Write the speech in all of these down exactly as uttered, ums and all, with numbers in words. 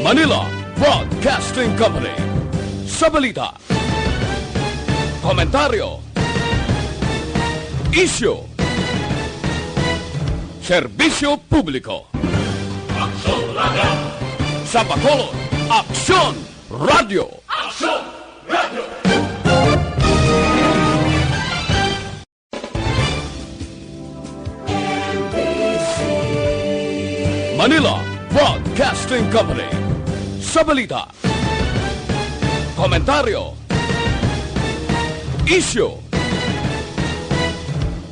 Manila Broadcasting Company. Sa balita, komentaryo, isyu, serbisyo publiko. Aksyon Radio! Sa Bacolod, Aksyon Radio! Aksyon Radio! Manila Broadcasting Company. Sa balita, komentaryo, isyu,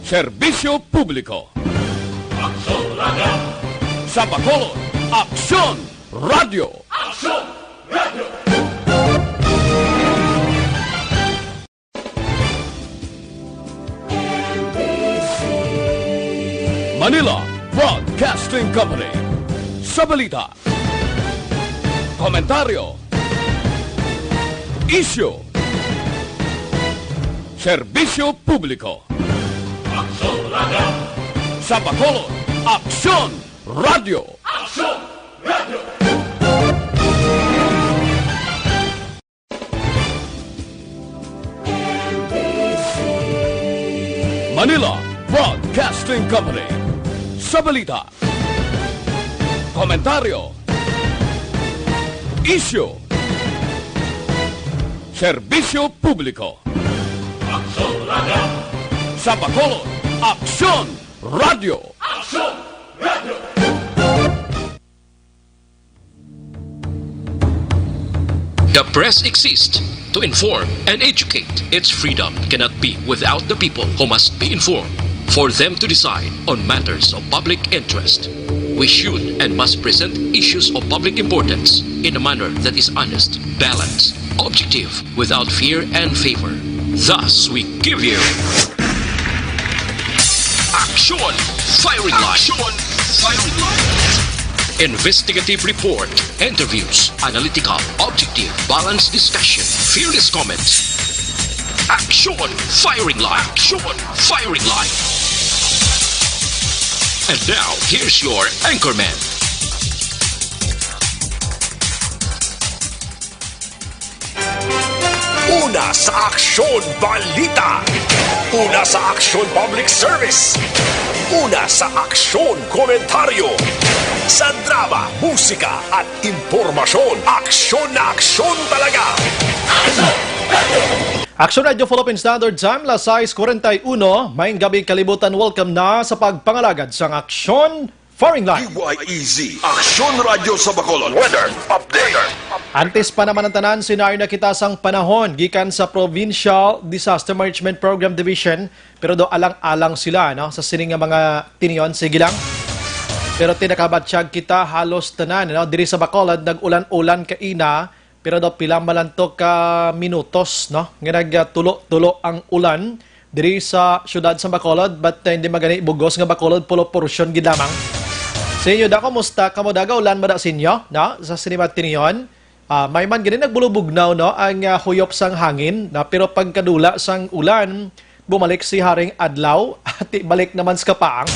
serbisyo publiko. Aksyon Radio! Sa Bacolod, Aksyon Radio! Aksyon Radio! Manila Broadcasting Company. Sa balita, komentaryo, isyu, serbisyo publiko. Aksyon Radio! Sa Bacolod, Aksyon Radio! Aksyon Radio! Manila Broadcasting Company. Sa balita, komentaryo, isyu, serbisyo publiko. Aksyon Radio! Sa Bacolod, Aksyon Radio! Aksyon Radio! The press exists to inform and educate. Its freedom cannot be without the people, who must be informed for them to decide on matters of public interest. We should and must present issues of public importance in a manner that is honest, balanced, objective, without fear and favor. Thus, we give you Aksyon Firing Line. Aksyon Firing Line. Investigative report, interviews, analytical, objective, balanced discussion, fearless comments. Aksyon Firing Line. Aksyon Firing Line. And now, here's your anchorman. Una sa aksyon, balita. Una sa aksyon, public service. Una sa aksyon, komentaryo. Sa drama, musika, at impormasyon, aksyon na aksyon talaga. Aksyon Radio Philippine Standard Time, las sais kuwarenta y uno. Maayong gabi, kalibutan. Welcome na sa pagpangalagad sang Aksyon Firing Line. D Y E Z, Aksyon Radyo sa Bacolod. Weather update. Antes pa naman ang tanan, sinayod na kita sang panahon gikan sa Provincial Disaster Management Program Division, pero do alang-alang sila, no, sa sini nga mga tinion. Sige lang. Pero tinakabatyag kita halos tanan, no, diri sa Bacolod, nag-ulan-ulan kaina, pero do pila man lang to ka minutos, no, nga nagtulo-tulo ang ulan diri sa siyudad sa Bacolod, but, uh, hindi man gani bug-os nga Bacolod, pulo portion gid lamang. Sa inyo da, kumusta kamo da? Gaulan ba da sa inyo, no? Sa sini nga tinion, ah, may man gani nagbulubugnaw, no, ang, ah, huyop sang hangin, no? Pero pagkadula sang ulan, bumalik si Haring Adlaw, ati balik naman sa kapaang.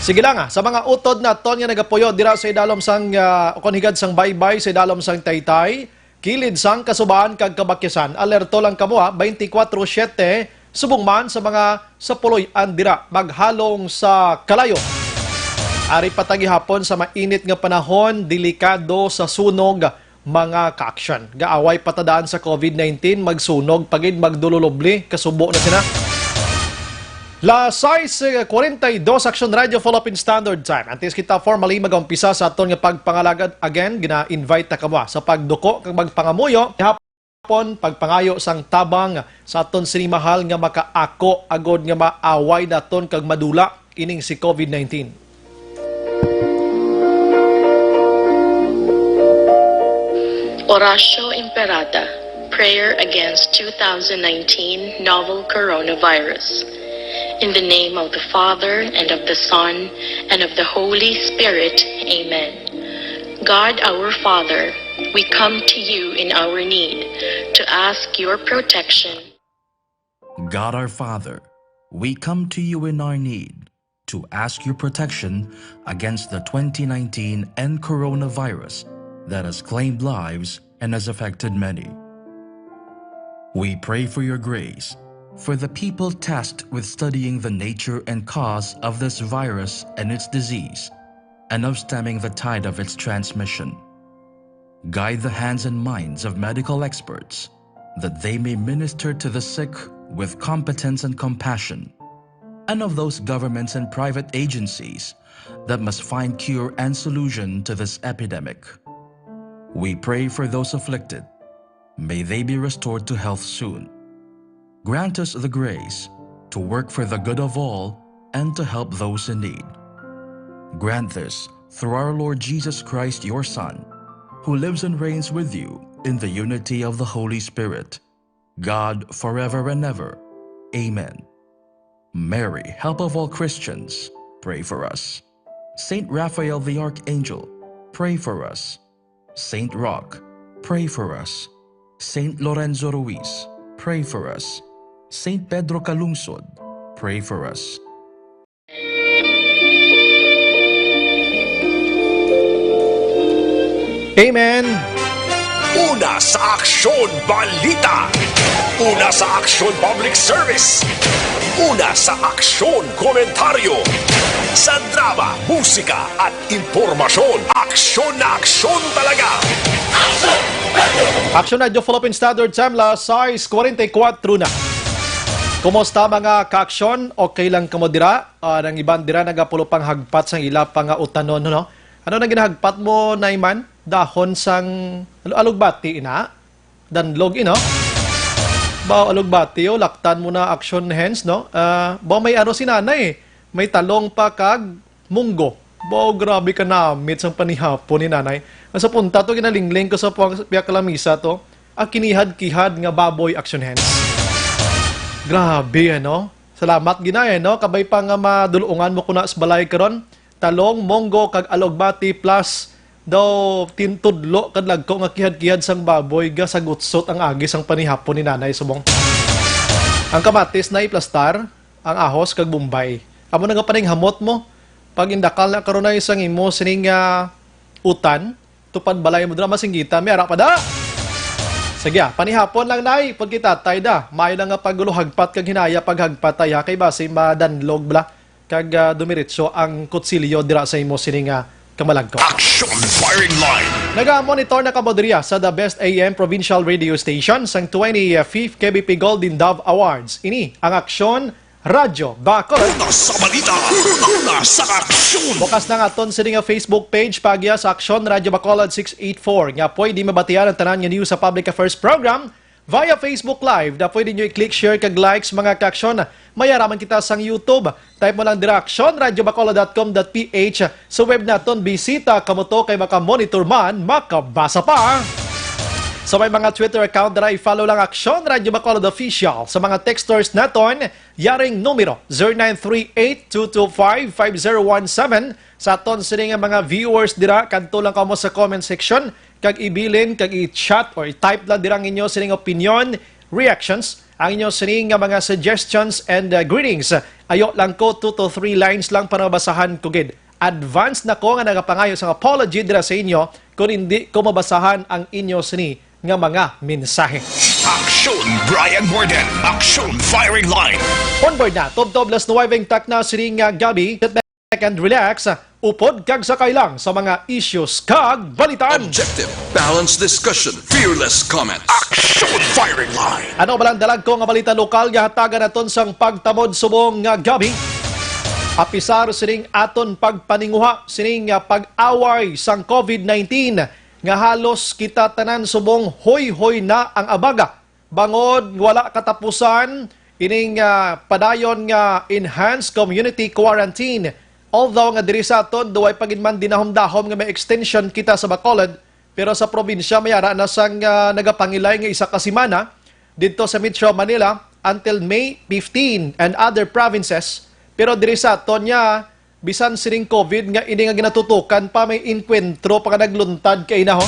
Sige lang, ah, sa mga utod naton nga nagapuyo dira sa idalom sang, ah, ukon higad sang baybay, sa idalom sang taytay, kilid sang Kasubahan kag Kabakyasan, alerto lang kamo, ha, twenty-four seven, subong man sa mga sa puloy-an dira maghalong sa kalayo. Ari pa ta gihapon sa mainit nga panahon, delikado sa sunog, mga ka-aksyon. Gaaway pa ta daan sa COVID nineteen, magsunog pa gid, magdululubli, kasubo na sina. Las sais kuwarenta y dos, Aksyon Radyo Philippine Standard Time. Antes kita formally mag-umpisa sa aton nga pagpangalagad, again, gina-invite ta kamo sa pagduko kag magpangamuyo. Gihapon, pagpangayo sang tabang sa aton sini mahal nga makaako agod nga maaway naton kag madula ining si COVID nineteen. Oratio Imperata, prayer against two thousand nineteen novel coronavirus. In the name of the Father, and of the Son, and of the Holy Spirit. Amen. God our Father, we come to you in our need to ask your protection. God our Father, we come to you in our need to ask your protection against the twenty nineteen and coronavirus that has claimed lives and has affected many. We pray for your grace for the people tasked with studying the nature and cause of this virus and its disease, and of stemming the tide of its transmission. Guide the hands and minds of medical experts that they may minister to the sick with competence and compassion, and of those governments and private agencies that must find cure and solution to this epidemic. We pray for those afflicted. May they be restored to health soon. Grant us the grace to work for the good of all and to help those in need. Grant this through our Lord Jesus Christ, your Son, who lives and reigns with you in the unity of the Holy Spirit, God, forever and ever. Amen. Mary, help of all Christians, pray for us. Saint Raphael the Archangel, pray for us. Saint Roch, pray for us. Saint Lorenzo Ruiz, pray for us. Saint Pedro Calungsod, pray for us. Amen. Una sa Aksyon Balita. Una sa Aksyon Public Service. Una sa Aksyon Komentaryo. Sa drama, musika, at impormasyon. Aksyon na aksyon talaga. Aksyon Radyo Philippine Standard Time, las sais kuwarenta y kuwatro na. Kumusta, mga ka-aksyon? Okay lang kamo dira? Ah, ang iban dira nagapulo pang hagpat sang ila pa nga utanon, no? Ano nang ginahagpat mo, Nayman? Dahon sang alu-, alugbati, ina? Danlog, ino? Ba, alugbati, oh, laktan mo na, Aksyon Hens, no? Ah, ba, may ano si nanay, eh. May talong pa kag munggo. Ba, grabe ka namit sang panihapon ni nanay. Ang sa punta to, ginalingling ko sa puwang, piyak lamisa to. Ang kinihad-kihad nga baboy, Aksyon Hens. Grabe, ano? Salamat, Ginay, no? Kabay pa nga madulungan mo ko na sa balay karon. Talong, munggo, kag alugbati, plus daw tintudlo kadlagko nga kihad-kihad sang baboy, ga sagutsot ang agi sang panihapon ni Nanay subong. Ang kamatis na iplastar, ang ahos kag bombay. Amo na nga paninghamot mo. Pag indakal na karon ay sang imo sining, ah, utan, tupad balay mo dira, masinggita, may ara pa da. Sige, ah, panihapon lang, Nay, pagkitatay da. Maayo lang nga pagluhagpat kag hinaya paghagpat, ay, ha, kay basi madanlog bala. Kag, ah, dumiretso ang kutsilyo dira sa imo sini nga kamalagkot. Action Firing Line. Naga-monitor na kamo diriya sa The Best A M Provincial Radio Station sang twenty-fifth K B P Golden Dove Awards. Ini ang Aksyon Radyo Bacolod. Una sa balita, una sa aksyon. Bukas na nga aton sini nga Facebook page, pagya sa Aksyon Radyo Bacolod six eight four, nga pwede mabatian ang tanan nga news sa Public Affairs Program via Facebook Live, na pwede nyo i-click share kag likes, mga ka-aksyon. May ara man kita sang YouTube. Type mo lang dira, aksyon radyo bacolod dot com dot P H. Sa web naton, bisita kamo to kay maka-monitor man, makabasa pa. Sa may mga Twitter account dira, i-follow lang Aksyon Radyo Bacolod Official. Sa mga texters naton, yaring numero, zero nine three eight two two five five zero one seven. Sa aton sini nga mga viewers dira, kadto lang kamo sa comment section, kag ibilin, kag i-chat or i-type lang dira ang inyo sining opinion, reactions, ang inyo sining nga mga suggestions and, uh, greetings. Ayo lang ko, two to three lines lang para mabasahan ko gid. Advance na ko nga nagapangayo sang apology dira sa inyo kung hindi ko mabasahan ang inyo sini nga mga mensahe. Action Brian Morgan, Action Firing Line. Onboard na, tubtob las nuwebe ang takna sini nga gabi. Sit back and relax. Upod kag sakay lang sa mga issues kag balitaan. Objective, balanced discussion, fearless comments. Action Firing Line. Ano ba lang dalag ko nga balita lokal nga hatagan naton sang pagtamod subong nga gabi? Apisar sining aton pagpaninguha sining, ah, pag-away sang COVID nineteen, nga halos kita tanan subong hoy-hoy na ang abaga, bangod wala katapusan ining, ah, padayon nga enhanced community quarantine. Although nga diri sa aton, duway pa gid man dinahom-dahom nga may extension kita sa Bacolod, pero sa probinsya may ara na sang, ah, nagapangilay nga isa ka semana didto sa Metro Manila until May fifteen and other provinces. Pero diri sa aton niya, bisan sining COVID nga ini nga ginatutukan pa, may inkwentro pa nga nagluntad kaina, ho.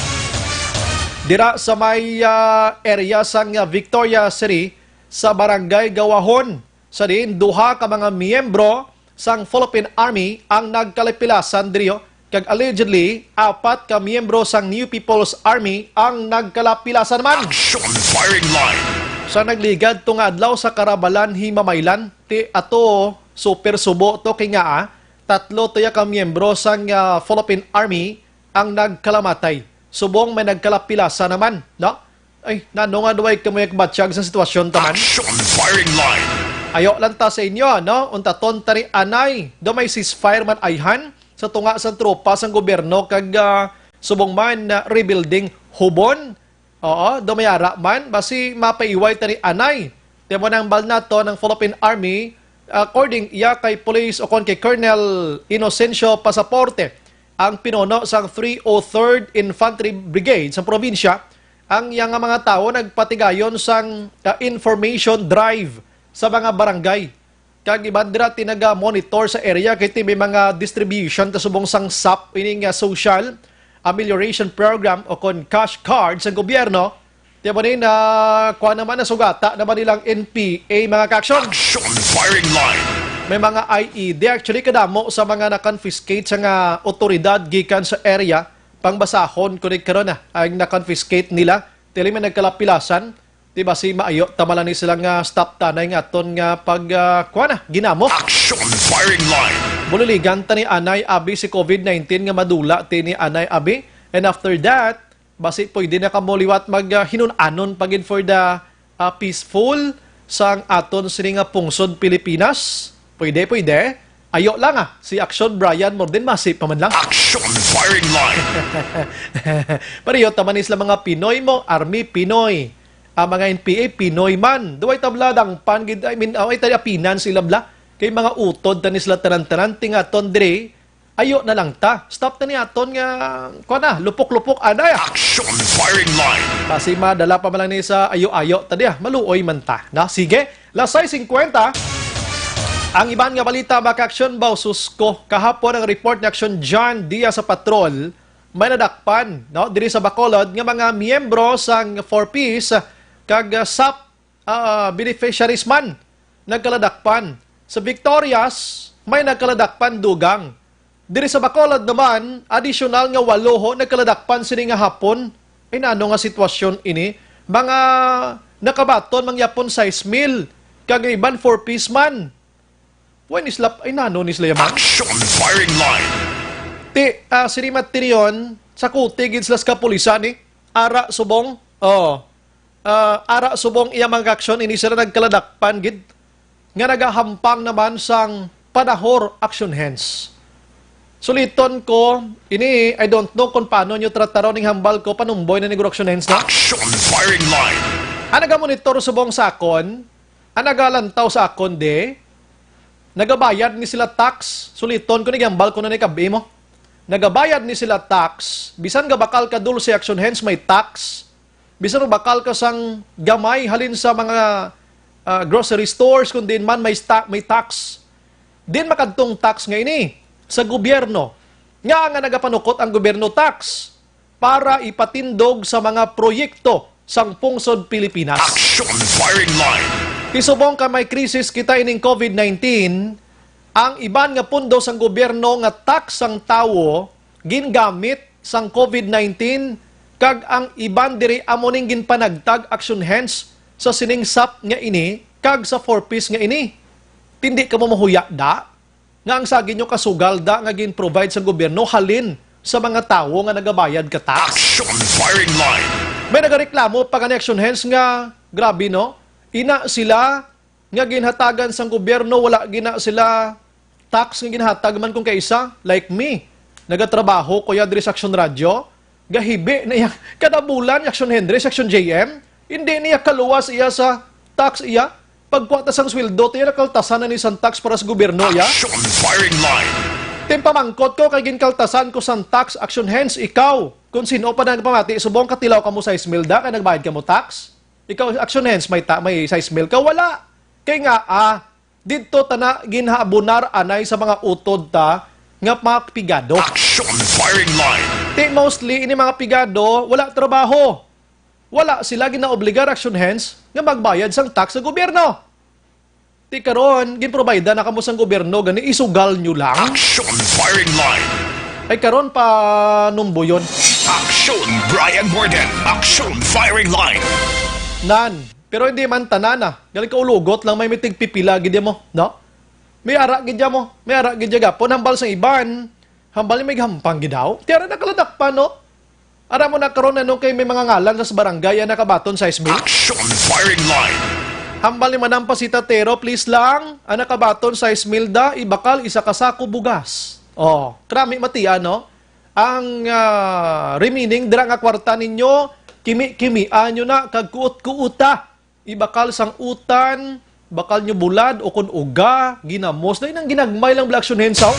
Dira sa may, ah, area sang, ah, Victoria City, sa Barangay Gawahon, sa diin duha ka mga miyembro sang Philippine Army ang nagkalapilasan diri, ho. Kag allegedly, apat ka miyembro sang New People's Army ang nagkalapilasan man. Action firing line. Sa nagligad to nga adlaw sa Karabalan, Himamaylan, ti ato Super Subo to kay nga, ah, tatlo to ya ka miyembro sang, ah, Philippine Army ang nagkalamatay. Subong may nagkalapilasan naman, no? Ay, nano nga duway kamo kabatyag sa sitwasyon taman? Action firing line. Ayo lang ta sa inyo, no? Untaton ta ni anay, do may ceasefire man ayhan sa tunga sang tropa sang gobyerno kag, ah, subong man, ah, rebuilding hubon. Oo, do may ara man, basi mapaiway ta ni anay. Timo nang bal nato ng Philippine Army, according iya kay Police o kon kay Colonel Inocencio Pasaporte, ang pinuno sang three oh third Infantry Brigade sa probinsya, ang iya nga mga tawo nagpatigayon sang, ah, information drive sa mga barangay. Kag iban dira ti naga-monitor sa area kay ti may mga distribution ta subong sang sap, ini nga social amelioration program o kon cash card sa gobyerno. Ti ba ni na kuha naman na sugata naman nilang N P A mga ka-action. Action firing line. May mga I E D actually kadamo sa mga na-confiscate sa nga otoridad gikan sa area. Pangbasahon ko ni karon na ang na-confiscate nila. Tili may nagkalapilasan. Di ba si maayo tama lang ni sila nga stop tanay nga aton nga pag, ah, kuha na, ginamo. Action firing line. Buliligan ta ni anay abi si covid nineteen nga madula ti ni anay abi. And after that, basi pwede na kamo liwat mag, ah, hinun-anon pa gid for the, ah, peaceful sang aton sini nga pungsod Pilipinas. Pwede, pwede. Ayo lang, ah, si Action Brian Morden masi pa man lang. Action firing line. Pareho ta man ni sila mga Pinoy mo, Army Pinoy. Ang mga N P A Pinoy man. Duway tabla dangpan gid, I mean, away tayo apinan sila bla. Kay mga utod ta ni sila tanan-tanan, tingaton diri. Ayo na lang ta. Stop ta ni aton nga, kuha na, lupok-lupok, anay, ah. Action firing line. Basi madala pa man lang ni sa ayo-ayo ta diya. Maluoy man ta. Na, sige. Las sais singkwenta. Ang iban nga balita, mga ka-action, baw, sus ko. Kahapon ang report ni Action John Diaz sa patrol, may nadakpan, no, diri sa Bacolod nga mga miyembro sang Four Ps kag, ah, sap, ah, beneficiaries man nagkaladakpan. Sa Victorias, may nagkaladakpan dugang. Diri sa Bacolod naman, adisyonal nga walo ho nagkaladakpan sini nga hapon. Ay, nano nga sitwasyon ini? Mga nakabaton mangyapon sais mil, kag iban Four Ps man. When is lap-, ay, nano ni sila yaman? Action firing line. Ti, ah, sini Matirion, sa kuti gid sila sa kapulisan, eh. Ara subong, oh, ah, ara subong iya mga aksyon, ini sila nagkaladakpan gid nga nagahampang naman sang Panahor Action Hands. Suliton ko, ini, I don't know kung paano nyo trataron ning hambal ko, panumboy na ni Guro Action Hands na. Action firing line. Ang nagamonitor subong sa akon, ang nagalantaw sa akon di, nagabayad ni sila tax. Suliton ko ni, gihambal ko na ni kab-i mo. Nagabayad ni sila tax, bisan gabakal ka dulce Action Hands may tax. Bisan bakal ka sang gamay halin sa mga, ah, grocery stores, kung diin man may sta-, may tax. Diin makadtong tax nga ini sa gobyerno? Nga nga nagapanukot ang gobyerno tax para ipatindog sa mga proyekto sang pungsod Pilipinas. Action firing line. Ti subong ka may krisis kita ining covid nineteen, ang iban nga pundo sang gobyerno nga tax sang tawo gingamit sang covid nineteen, kag ang iban diri amo ning ginpanagtag Action Hands sa sining sap nga ini kag sa Four Ps nga ini. Tindi kamo mahuya da nga ang sagi nyo kasugal da nga gin-provide sang gobyerno halin sa mga tawo nga nagabayad ka tax. Action firing line. May nagareklamo pa gani Action Hands nga, grabe, no? Ina sila nga ginhatagan sang gobyerno, wala gina sila tax nga ginhatag man kung kaisa, like me. Nagatrabaho ko ya diri sa Action Radio, gahibi na iya, kada bulan, Action Henry, Action J M, hindi niya kaluwas iya sa tax iya. Pagkuha ta sang sweldo, tiya nakaltasan na ni sang tax para sa gobyerno iya. Action firing line. Timpamangkot ko kay ginkaltasan ko sang tax, Action Hands, ikaw. Kung sino pa nagpamati, subong katilaw kamo sa Esmelda, kay nagbayad kamo tax? Ikaw, Action Hands, may ta-, may sais mil ka? Wala. Kay nga, ah, didto ta na ginhaabunar anay sa mga utod ta nga mga pigado. Action firing line. Ti mostly, ini mga pigado, wala trabaho. Wala sila ginaobligar, Action Hands, nga magbayad sang tax sa gobyerno. Ti karon, ginprobayda na kamo sang gobyerno, gani isugal nyo lang. Action firing line. Ay karon pa numbuyon. Aksyon Brian Morden. Aksyon Firing Line. Nan, pero hindi man tanan ah. Galing ka ulugot lang may mitig pipila gid mo, no? May ara gid mo, may ara gid gapon hambal sa iban. Hambal may gampang gid daw. Tiara na kaladakpan, no? Ara mo na karon ano kay may mga ngalan sa barangay ang nakabaton sa Ismail. Aksyon Firing Line. Hambal ni Madam Pasita Tero, please lang. Ang nakabaton sa Ismail da, ibakal isa ka sako bugas. Oh, krami matian, no? Ang ah, remaining dira nga kwarta ninyo, kimi-kimia nyo na kag kuot-kuota. Ibakal sang utan, bakal nyo bulad o kon uga, ginamos. Dahil nang ginagmay lang bala aksyon hensaw.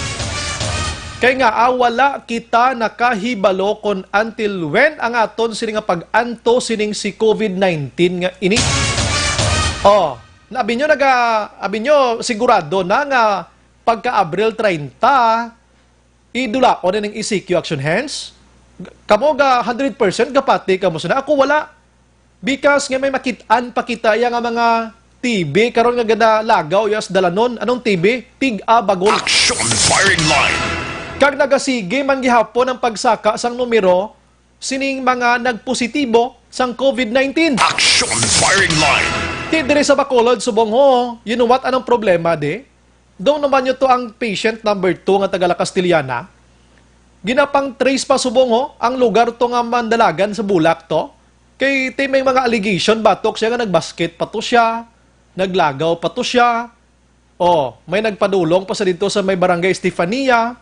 Kay nga ah, wala kita nakahibalo kon until when ang aton sini nga pag-anto sining si COVID nineteen nga ini. Oh, na abi nyo naga, abi nyo sigurado na nga pagka Abril treinta, idulaon na ning E C Q action hands? Kamo ga hundred percent gapati kamo sina? Ako wala. Because nga may makit-an pa kita iya nga mga T B karon nga ginalagaw iya sa dalanon. Anong T B? Tig-a bagol. Action Firing Line. Kag nagasige man gihapon ang pagsaka sang numero sining mga nagpositibo sang COVID nineteen. Action Firing Line. Ti diri sa Bacolod, subong ho, you know what? Anong problema di? Daw naman nyo to ang patient number two nga taga La Castellana. Ginapang trace pa subong ho ang lugar to nga mandalagan sa bulak to. Kay ti may mga allegation batok siya nga nagbasket pa to siya, naglagaw pa to siya. Oh, may nagpadulong pa sa dito sa may barangay Estefania.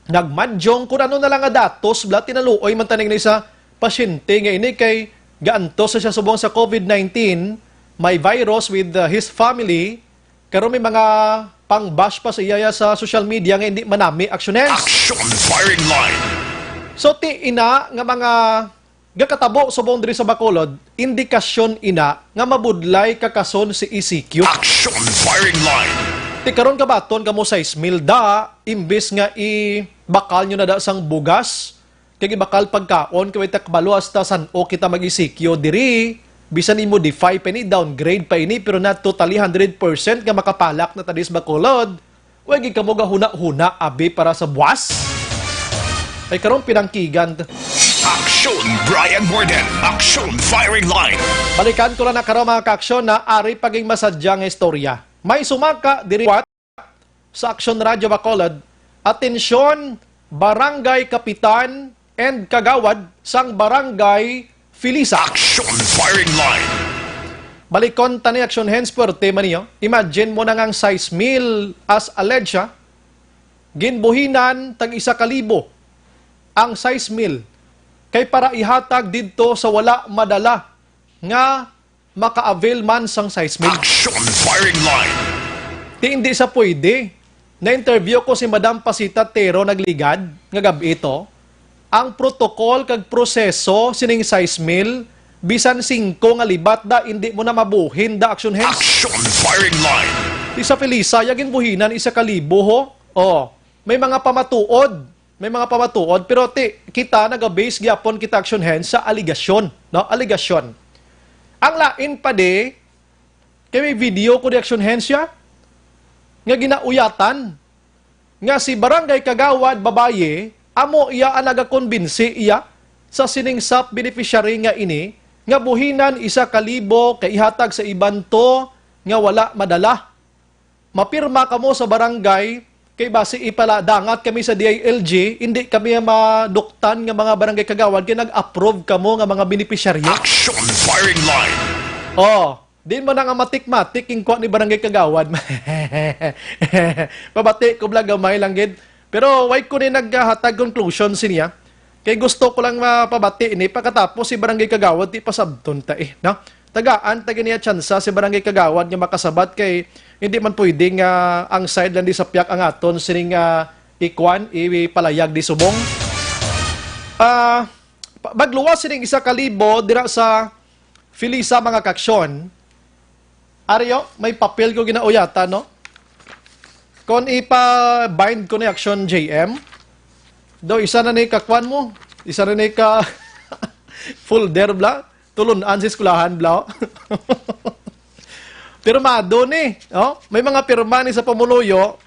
Nagmadyong kung ano na lang nga datos, bla, tinaluoy man taning ni sa pasyente nga ini kay gaantos na siya subong sa COVID nineteen, may virus with uh, his family. Karon may mga pang-bash pa sa iya sa social media nga hindi manami aksyones. Action Firing Line. So ti ina nga mga gakatabo subong diri sa Bacolod, indikasyon ina nga mabudlay kakason si E C Q. Action Firing Line. Ti karon kabaton kamo sa Ismail da, imbis nga ibakal nyo na da sang bugas, kag ibakal pagkaon, kay way takbalo hasta san-o kita mag-E C Q diri. Bisan i-modify pa ini, downgrade pa ini, pero not totally hundred percent nga makapalak na ta diri sa Bacolod. Way gid kamo gahuna-huna abi para sa buwas? Ay karon pinangkigan. Action Brian Morden. Action Firing Line. Balikan ko lang na karon mga kaaksyon na ari pa ging masadya nga istorya. May sumaka diri sa Action Radio Bacolod, atensyon, barangay kapitan and kagawad sang barangay Felisa. Action Firing Line. Balikon ta ni action hands, puwerte man niyo. Imagine mo na nga ang sais mil as alleged siya, ginbuhinan tag isa ka libo ang sais mil kay para ihatag didto sa wala madala nga maka-avail man sang sais mil. Action Firing Line. Ti hindi sa pwede. Na-interview ko si Madam Pasita Tero nagligad nga gab-i to. Ang protocol kag proseso sining sais mil, bisan singko nga libat da, hindi mo na mabuhin da, action hands. Action Firing Line. Di sa Felisa, ya ginbuhinan isa ka libo ho. Oh, may mga pamatuod. May mga pamatuod, pero ti, kita naga-base gyapon kita action hands sa aligasyon, no? Aligasyon. Ang lain pa di, kay may video ko di action hands siya, nga ginauyatan, nga si barangay kagawad babayi, amo iya ang nagakonbinsi iya sa sining sap beneficiary nga ini, nga buhinan isa ka libo kay ihatag sa iban to nga wala madala. Mapirma kamo sa barangay, kay basi ipaladangat kami sa D I L G, hindi kami maduktan nga mga barangay kagawad kay nag-approve kamo nga mga beneficiaryo. Action Firing Line. Oh, di man na nga matik-matik ing kuha ni barangay kagawad. Pabati ko bla gamay lang gid. Pero why ko ni naghatag conclusion siniya? Kay gusto ko lang mapabati ini pagkatapos si barangay kagawad di pasabton ta eh, no? Tagaan ta gani tsansa si barangay kagawad nga makasabat kay hindi man pwede nga ang side lang di sa piyak ang aton sining ah, ikwan, ipalayag di subong. Ah, pa- magluwas sining isa ka libo dira sa Felisa mga kaaksyon. Aryo, may papel ko ginauyatan, no? Kung ipa-bind ko ni action J M, do isa na ni kakwan mo, isa na ni ka folder bla, tulunan sa eskwelahan bla. Pirmado ni, oh, may mga pirma ni sa pumuluyo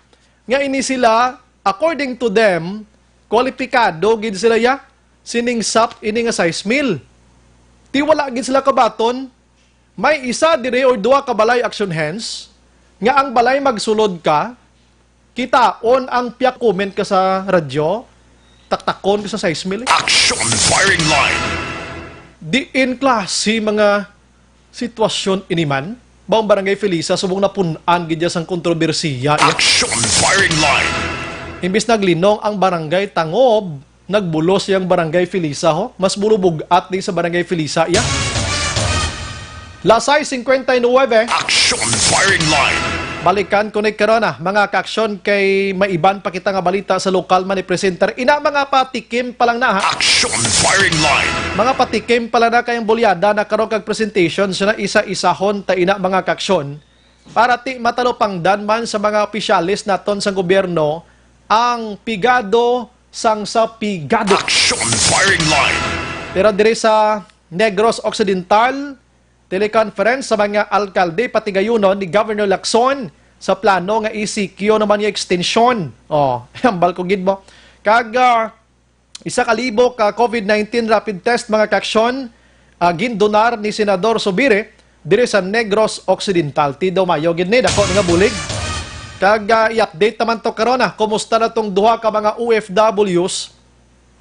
nga ini sila, according to them, Kwalipikado gid sila ya sining SAP ini nga sais mil. Ti wala gid sila kabaton. May isa diri or duha ka balay action hands nga ang balay magsulod ka, kitaon ang piyak comment ka sa radyo, taktakon ka sa sais mil. Action firing line. Diin klase mga sitwasyon ini man? Ba ang Barangay Felisa subong napun-an gid ya sang kontrobersiya, ya? Action firing line. Imbis naglinong ang barangay Tangob, nagbulos yang Barangay Felisa, ho? Mas bulubog-at di sa Barangay Felisa, ya? Las sais cincuenta y nueve. Action firing line. Balikan ko ni karon, ah, mga kaaksyon, kay may iban pa kita nga balita sa lokal man ni presenter. Ina, mga patikim pa lang na, ha? Action firing line. Mga patikim pa lang na kay ang bulyada na karon kag presentation sa na isa-isahon ta ina, mga kaaksyon. Para ti matalupangdan man sa mga opisyales naton sa gobyerno ang pigado sang sa pigado. Action firing line. Pero diri sa Negros Occidental, teleconference sa mga alkalde patigayunon ni Governor Lacson sa plano nga E C Q naman yung extension. Oh, hambal ko gid mo. Kag, ah, isa ka libo ka COVID nineteen rapid test, mga kaaksyon, ah, gindonar ni Senador Subiri diri sa Negros Occidental. Ti daw mayo gid ni, dako ni nga bulig. Kag, ah, i-update naman to karon, ah, kumusta na tong duha ka mga O F Ws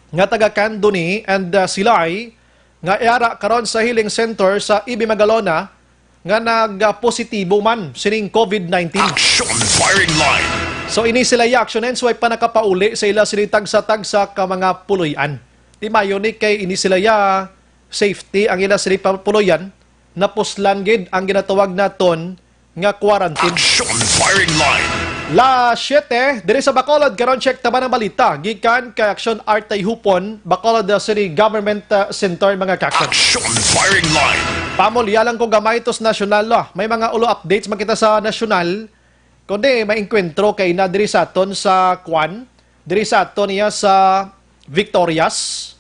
nga taga Candoni and, ah, Silay nga yara karon sa healing center sa E B Magalona nga nagpositibo man sining COVID nineteen. Action firing line. So, ini sila ya action hands, way pa nakapauli sa ila sini tagsa-tagsa ka mga puloy-an. Ti mayo ni kay ini sila ya safety ang ila sini pa puloy-an, napuslan gid ang ginatawag naton nga quarantine. Action firing line. Las siete, diri sa Bacolod, karon check ta man ang balita gikan kay Action Art Tayhupon, Bacolod, uh, City Government, uh, Center, mga kaaksyon. Action firing line. Pamulya lang ko gamay to sa nasyonal, ah. May mga ulo updates man kita sa nasyonal. Kundi may engkwentro kay na diri sa aton sa Kwan, diri sa aton niya sa Victorias.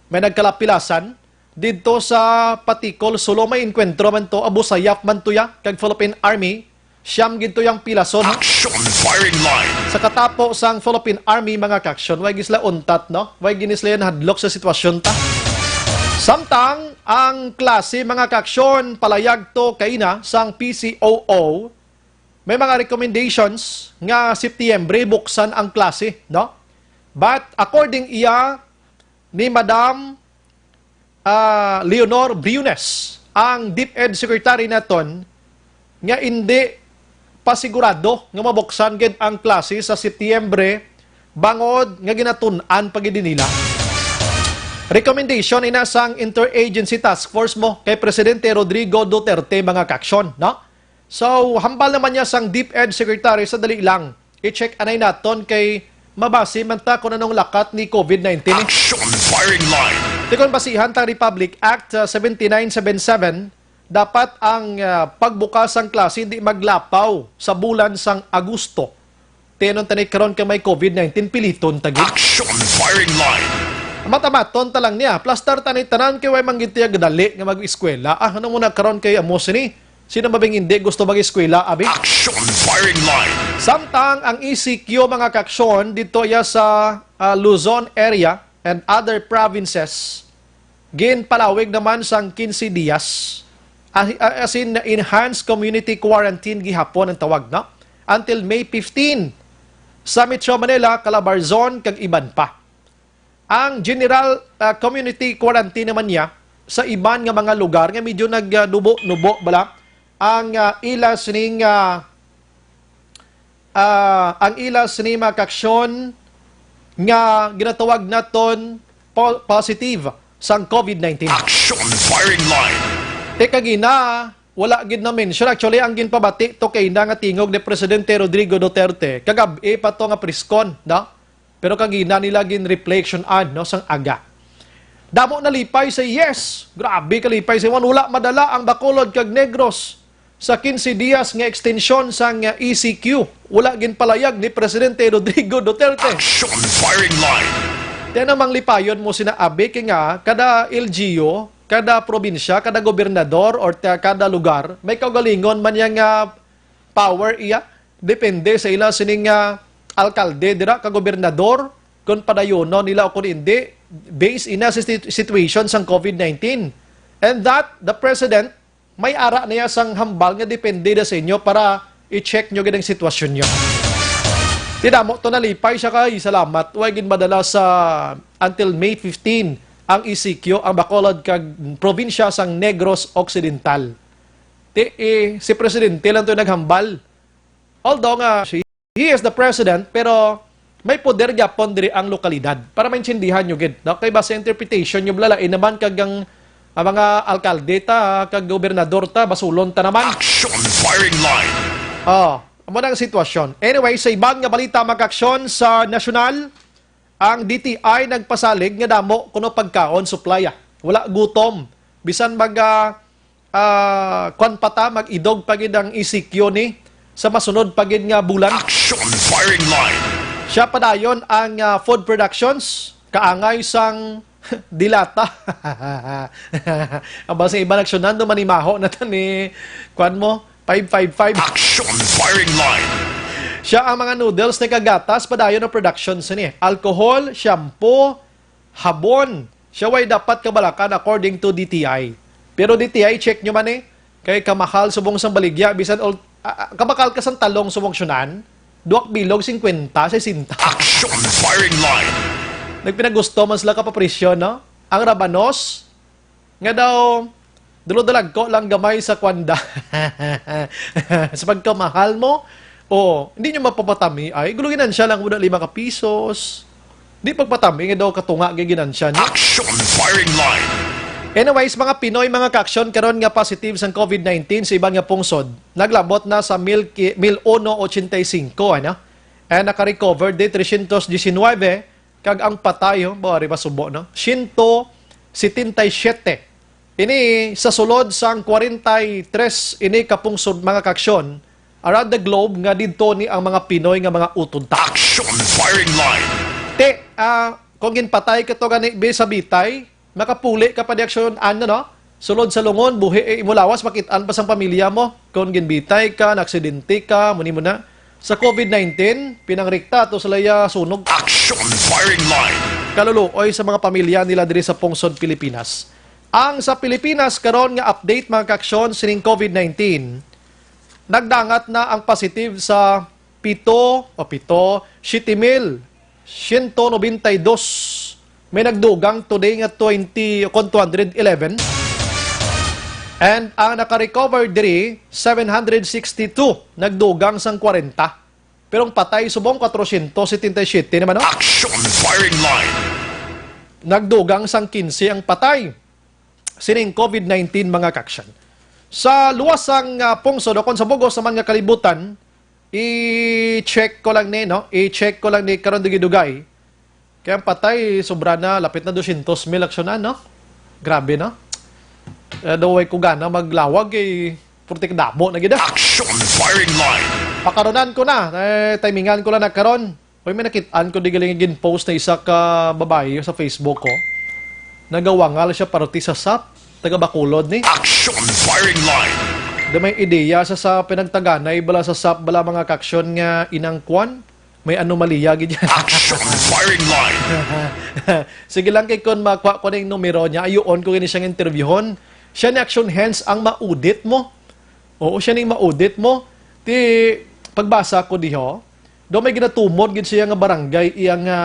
May nagkalapilasan didto sa Patikol, Sulu. May engkwentro man to, Abu Sayyaf man to ya, kag Philippine Army. Siyam gid to yang pilason, ha? Action firing line. Sa katapo sang Philippine Army, mga kaaksyon, way gid sila untat, no? Way gid sila yan hadlok sa sitwasyon ta. Samtang ang klase, mga kaaksyon, palayag to kaina sang P C O O, may mga recommendations nga Setyembre buksan ang klase, no? But according iya ni Madam, ah, Leonor Briones, ang DepEd Secretary naton, nga indi pa sigurado nga mabuksan gid ang klase sa Setyembre bangod nga ginatun-an pa gid nila. Recommendation ina sang Interagency Task Force mo kay Presidente Rodrigo Duterte, mga kaaksyon, no? So, hambal naman niya sang DepEd Secretary sa dali lang. I-check anay naton kay mabasi man ta kung anong lakat ni COVID nineteen, eh. Action firing line. Ti kon basihan ta Republic Act, uh, seventy-nine seven seven, dapat ang, uh, pagbukas sang klase di maglapaw sa bulan sang Agosto. Ti anong tani karon kay may COVID nineteen, piliton ta gid. Action firing line. Matamaton ta lang niya. Plastar tani tanan kay way manggitiag dali nga mag-eskwela. Ah, ano mo na karon kay amo sini? Sino ba bing hindi gusto mag-eskwela, abi? Action firing line. Samtang ang E C Q, mga kaaksyon, dito iya sa, ah, Luzon area and other provinces, ginpalawig naman sang quince dias. Ah, ah, as in, enhanced community quarantine gihapon ang tawag, no? Until May fifteen sa Metro Manila, Calabarzon, kag iban pa. Ang general, ah, community quarantine naman niya sa iban nga mga lugar nga medyo nagnubo-nubo bala ang, ah, ila sining, ah, ah, ang ila sini mga kaaksyon nga ginatawag naton po-, positive sang COVID nineteen. Action firing line. Ti kagina, wala gid na mention. Actually, ang ginpabati to kay na nga tingog ni Presidente Rodrigo Duterte, kagab-i pa to nga press con, no? Pero kagina nila gin-reflection an, no, sang aga. Damo nalipay sa yes. Grabe kalipay sa one. Wala madala ang Bacolod kag Negros sa quince dias nga extension sang E C Q. Wala ginpalayag ni Presidente Rodrigo Duterte. Action firing line. Kaya namang lipayon mo sina abi kay nga kada L G U, kada probinsya, kada gobernador, or ta-, kada lugar, may kaugalingon man niya nga power iya. Depende sa ila sining, ah, alkalde dira, ka gobernador, kung padayonon nila o kung hindi, based ina sa situ-, situation sang COVID nineteen. And that, the President, may ara niya sang hambal nga depende na sa inyo para i-check nyo gid ang sitwasyon nyo. Ti damo to nalipay siya kay salamat. Way gid madala sa until May fifteen ang E C Q, ang Bacolod kag probinsya sang Negros Occidental. Ti, eh, si Presidente lang to naghambal. Although nga si He is the president, pero may poder gyapon diri ang lokalidad. Para maintindihan nyo gid, no? Kay basta interpretation nyo, blalain naman kag ang, ang mga alkalde ta, kag gobernador ta, basulon ta naman. Action firing line. Oh, amo na ang sitwasyon. Anyway, sa iban nga balita, mga aksyon sa nasyonal, ang D T I nagpasalig nga damo kuno pagkaon supply, ah. Wala gutom. Bisan mag, ah, ah, kwan pa ta, mag-idog pa gid ang E C Q ni sa masunod pa gid nga bulan. Action firing line. Siya padayon ang, ah, food productions, kaangay sang dilata. Ang bang sa iban aksyonan, manimaho na ta ni, kwan mo, five five five. Action firing line. Siya ang mga noodles ni kagatas, padayon ang production sini. Alcohol, shampoo, habon. Siya way dapat kabalakan according to D T I. Pero D T I, check nyo man eh. Kay kamahal subong sang baligya, bisan all, ah, ah, kamakal ka sang talong subong syonan, duwak bilog, singkwenta, sesenta. Action firing line. Nagpinagusto man sila kapapresyo, no? Ang rabanos, nga daw, dulodalagko lang gamay sa kwanda. Sa pagkamahal mo, oh, hindi nyo mapapatami ay, gulo ginansya lang muna lima ka pisos. Di pagpatami nga daw katunga kay ginansya niya. Action firing line. Anyways, mga Pinoy, mga ka-aksyon, karon nga positive sang COVID nineteen sa iban nga pungsod, naglabot na sa mil ki-, mil uno ochenta y cinco, ano? And naka-recover di trescientos diecinueve, kag ang patay, oh, bari masubo, no? Siyento setenta y siyete. Ini sa sulod sang kwarenta y tres ini ka pungsod, mga ka-aksyon, around the globe nga didto ni ang mga Pinoy nga mga utod ta. Action firing line. Te, ah, kung ginpatay ka to gani, be, sa bitay, makapuli ka pa di aksyon, ano, no? Sulod sa lungon, buhi, eh, imo lawas, makit-an pa sang pamilya mo. Kung ginbitay ka, naaksidente ka, muni mo na. Sa COVID nineteen, pinangrikta to sila ya sunog. Action firing line. Kaluluoy sa mga pamilya nila diri sa pungsod Pilipinas. Ang sa Pilipinas karon nga update, mga ka-aksyon, sining COVID nineteen, nagdangat na ang positive sa pito, o pito, siyete mil siyento nobenta y dos. May nagdugang today nga twenty, o kon two hundred eleven. And ang naka-recover diri, seven hundred sixty-two. Nagdugang sang kwarenta. Pero ang patay subong, kwatrosyentos setenta y siyete naman, no? Action firing line. Nagdugang sang quince ang patay sining COVID nineteen, mga ka-aksyon. Sa luwas sang, ah, pungsod o kon sa bugos naman nga kalibutan, i-check ko lang ni, no? I-check ko lang ni karon dugay-dugay. Kaya ang patay, sobra na, lapit na dosyentos mil aksyonan, no? Grabe, no? Eh, daw way ko gana maglawag, eh, purtik damo na gid, ah. Action firing line. Pakaronan ko na, eh, timingan ko lang na karon. Uy, may nakit-an ko di galing gin-post na isa ka babayi sa Facebook ko. Nagawangal siya parti sa sap, taga Bacolod ni. Action firing line. Da may ideya sa, sa pinagtaganay bala sa sap bala, mga ka-aksyon, nga inangkwan, may anomalya gid yan. Action firing line. Sige lang, kay kon makuha ko na yung numero niya, ayuon ko gini siyang interviewon. Siya ni Action Hands ang ma-audit mo. Oo, siya ning ma-audit mo. Ti, pagbasa ko diho, daw may ginatumod gid siya nga barangay iya nga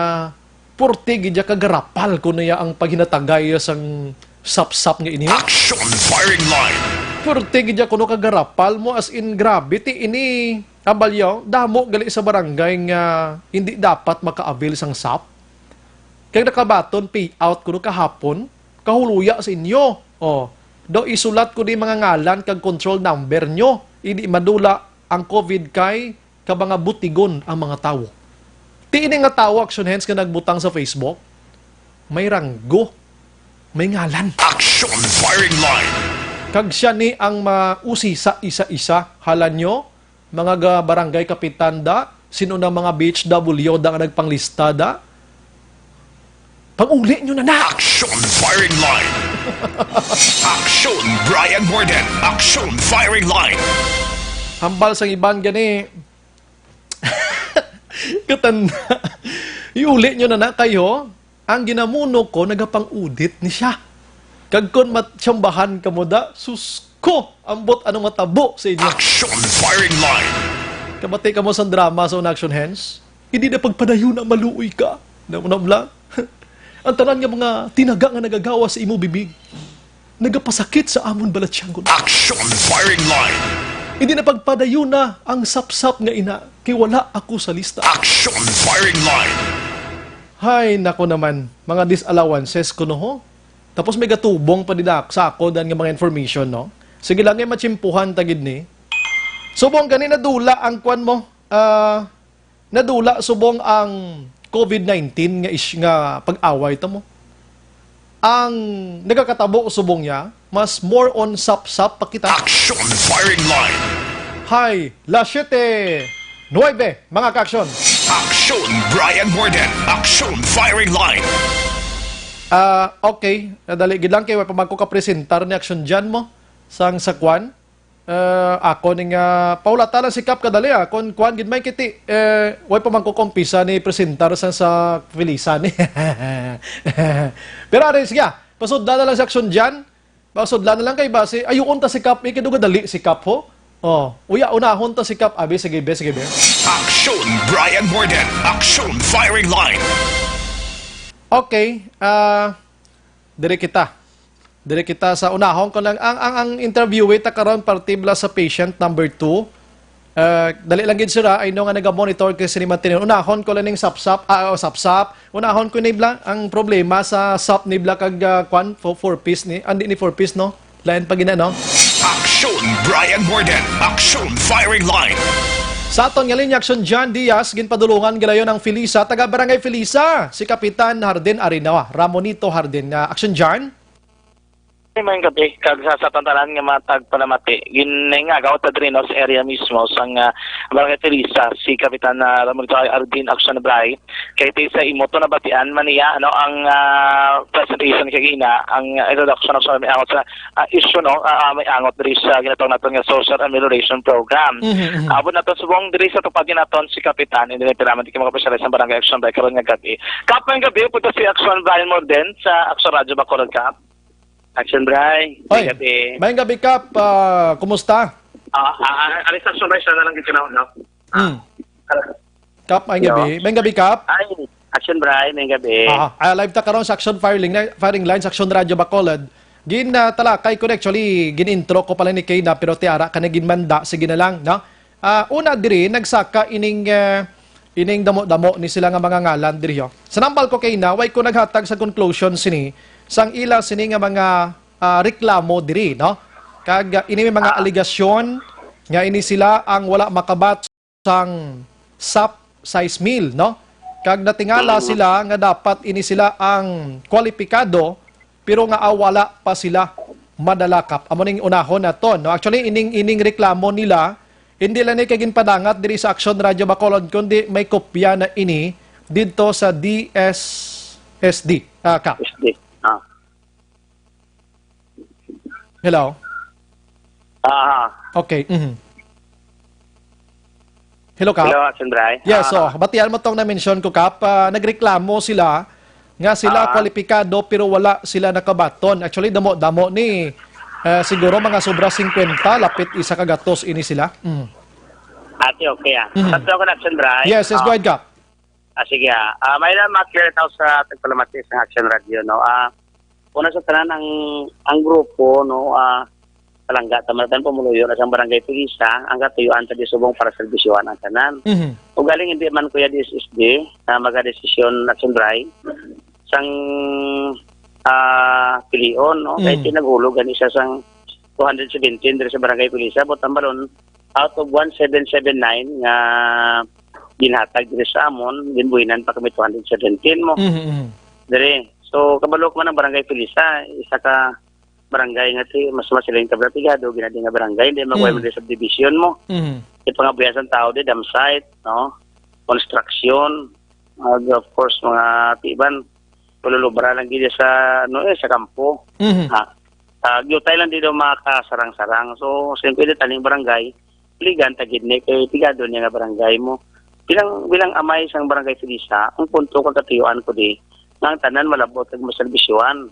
purti gid ya kagarapal kuno ya ang paghinatagay sang sapsap nga ini. Action firing line. Purti gid ya kuno kagarapal mo, as in, grabe. Ti ini, abalyaw, damo gali sa barangay nga hindi dapat maka-avail sang sap. Kag nakabaton payout kuno kahapon, kahuluya sa inyo. Oh, daw isulat ko di mga ngalan kag control number nyo. Hindi madula ang COVID kay ka mga butigon ang mga tawo. Ti ini nga tawo, Action Hands, nga nagbutang sa Facebook, may ranggo, may ngalan. Action firing line. Kag siya ni ang mausisa isa-isa. Hala nyo, mga ga-, barangay kapitan da, sino na mga B H W da nga nagpanglista da? Panguli nyo na na! Action firing line. Action, Brian Warden. Action firing line. Hambal sang iban gani. Katanda. Iuli nyo na na kayo, ang ginamuno ko nagapang-audit ni siya. Kag kon matsambahan kamo da, sus ko, ambot anong matabo sa inyo. Action Firing Line. Kabati kamo sang drama sa una, Action Hands? Hindi na pagpadayon na maluoy ka. Naunam lang. Ang tanan nga mga tinaga nga nagagawa sa imo bibig, nagapasakit sa amon balatyagon. Action Firing Line. Hindi na pagpadayon na ang sapsap nga ina, kay wala ako sa lista. Action Firing Line. Hay, nako naman, mga disallowances ko, no, ho? Tapos may gatubong pa dida sa ako dan nga mga information, no? Sige lang, eh, matsimpuhan ta gid ni. Subong gani nadula ang kwan mo, ah, nadula subong ang covid nineteen nga ish-, nga pag-away ta mo. Ang nagakatabo subong niya, mas more on sap-sap pa kita. Action Firing Line. Hi, las siete nuebe, mga ka-aksyon. Action Brian Morden. Action Firing Line. Ah, okay. Nadali gid lang kay wa pa man ko kapresentar ni Action Jan mo sang sakwan. Ah, ako ning, ah, paulata lang si Kap kadali, ah. Kung kuwan gid may kiti, eh, way pa man ko kumpisa ni presentar sa, sa Felisa ni. Pero ari, sige, ah. Pasudla na lang si Action Jan. Pasudla na lang kay basi. Ayuon ta si Kap, eh, kay duga dali si Kap, ho. Oh, uya, unahon ta si Kap. Abi, sige, be, sige, be. Action Brian Morden. Action Firing Line. Okay, ah, dire kita. Dire kita sa unahon ko lang. Ang, ang, ang interviewee ta karon, parte bala sa patient number two. Ah, dali lang gid, sir, ah. I know nga naga-monitor ka sini man tinin. Unahon ko lang ning sapsap, ah, oh, sapsap. Unahon ko ni bala ang problema sa sap ni bala kag, ah, kwan, fo-, four piece ni, andi ni four piece, no? Lain pa gina, no? Action Brian Morden. Action Firing Line. Sa aton nga linya, Action John Diaz, ginpadulungan gid dayon ang Felisa, taga Barangay Felisa, si Kapitan Hardin Arinawa, Ramonito Hardin. Ah, Action John? Maayong gabi, kag sa, sa aton tanan nga mga tagpalamati. Gin-, nga, gaot ta diri, no, sa area mismo sang, ah, Barangay Felisa, si Kapitan, ah, Ramonito Hardin, Action Bray. Kay ti sa imo to nabatian man niya, ano, ang, ah, presentation kagina, ang, ah, introduction of may angot sa, ah, issue, no, ah, ah, may angot diri sa ginatawag naton nga social amelioration program. Mhm, mhm. Abot naton subong diri sa tupad naton si Kapitan, hindi na pinaman di ka makapasyal sa Barangay Action Bray karon nga gabi. Kap, maayong gabi, punta si Action Brian Morden sa Action Radio Bacolod, Kap. Action Bray, maayong gabi. Maayong gabi, Kap. Ah, kumusta? Ah, ah, ah, ari sa Action Bray, siya na lang gid, no? Ah. Hmm. Kap, maayong gabi. Maayong gabi, Kap. Ay, Action Bray, maayong gabi. Ah, ah, live ta karon sa Action Firing Line, Firing Line sa Action Radio Bacolod. Gin, ah, talakay ko na, actually, gin-intro ko pala ni Kay na, pero tiara ka na ginmanda. Sige na lang, no? Ah, una diri, nagsaka ining, ah, ining damo-damo ni sila nga mga ngalan diri, ho. Sa nambal ko kay na, way ko naghatag sa conclusion sini, sang ila sini nga mga, ah, reklamo diri, no? Kag, ah, ini may mga alegasyon nga ini sila ang wala makabat sang sap sais mil, no? Kag natingala sila nga dapat ini sila ang kwalipikado, pero nga, ah, wala pa sila madala, Kap. Amo ning unahon naton, no? Actually, ining, ining reklamo nila, hindi lang ni kay ginpadangat diri sa Action Radio Bacolod, kundi may kopya na ini didto sa D S S D, ah, Kap. S D. Ah. Hello? Ah. Okay, mhm. Hello, Kap? Hello, Action Bray. Yes, Ah. so, batian mo tong na-mention ko, Kap. Ah, nagreklamo sila nga sila Ah. kwalipikado pero wala sila nakabaton. Actually, damo-damo ni, ah, siguro mga sobra singkwenta, lapit isa ka gatos ini sila. Mm. Ate, okay, ah. Mhm. Tatlo ako na, Action Bray. Yes, yes, Ah. go ahead, Kap. Ah, sige, ah. Ah, may lang ma-clear out sa tagpalamati sa Action Radio, no? Ah, una sa tanan, ang, ang grupo, no, ah, palangga, tamaratan, pumuluyo na sa Barangay Felisa, ang katuyuan sa disubong para serbisyohan ang tanan. Mhm. Ugaling hindi man, Kuya, D S S D, na magadesisyon na sundray sang, ah, pilion, no? Kay Mm. tinagulog gani siya sang two hundred seventeen diri sa Barangay Felisa, but ang balon, out of one seven seven nine nga ginhatag diri sa amon, ginbuhinan pa kami two hundred seventeen mo. Mhm, mhm. Diri. So, kabalo ko man ang Barangay Felisa, isa ka barangay nga ti-, mas masiling ka pigado, ginadi nga barangay, hindi magway Mhm. mo diri sa subdivision mo. Mhm. Ipangabuhian sang tao di, dam site, no? Construction, ag, of course, mga tiban, palulubra lang gid sa, ano, eh, sa kampo. Mhm. Ha? Ah, gyutay lang di daw makasarang-sarang. So, siyempre, di taning barangay, ligan ta gid ni kay pigado niya nga barangay mo. Bilang, bilang amay sang Barangay Felisa, ang punto kag katuyuan ko di, nga ang tanan malabot kag maserbisyuhan.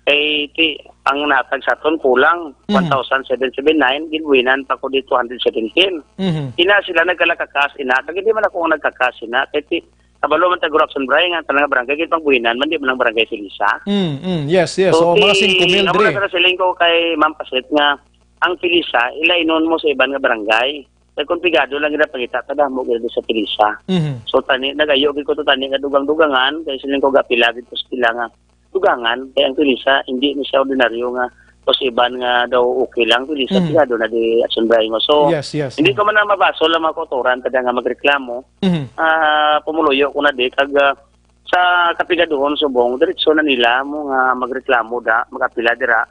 Kay ti, ang natag sa aton kulang, Mhm. one thousand seven seven nine, ginbuhinan pa ko di two hundred seventeen. Mhm. Ina sila nagkalakakas, ina, kag hindi man ako ang nagkakas, ina. Kay ti, kabalo man ta, Guro Action Bray, nga ang tanan nga barangay, ginpangbuhinan man, di man ang Barangay Felisa. Mm, mm. Yes, yes. So, So, mga ti, singko mil amo diri. Na sa siling ko kay Ma'am Pasit nga, ang Felisa, ilainon mo sa iban nga barangay. Kay kung pigado lang gid ang pangita, kadamo gid sa Felisa. Mhm. So, tani, nagayo gid ko to tani nga dugang-dugangan, kay siling ko gapila gid ko sa pila nga dugangan, kay ang Felisa, hindi ni siya ordinaryo nga, o sa iban nga daw okay lang, Felisa, Mhm. pigado na di Action Bray mo. So, Yes, yes. hindi ko man na mabasol ang mga kautoran, kada nga magreklamo, Mhm. ah, pumuluyo ko na di, kag, ah, sa kapigaduhon subong, diretso na nila mo nga magreklamo da, mag-apila dira.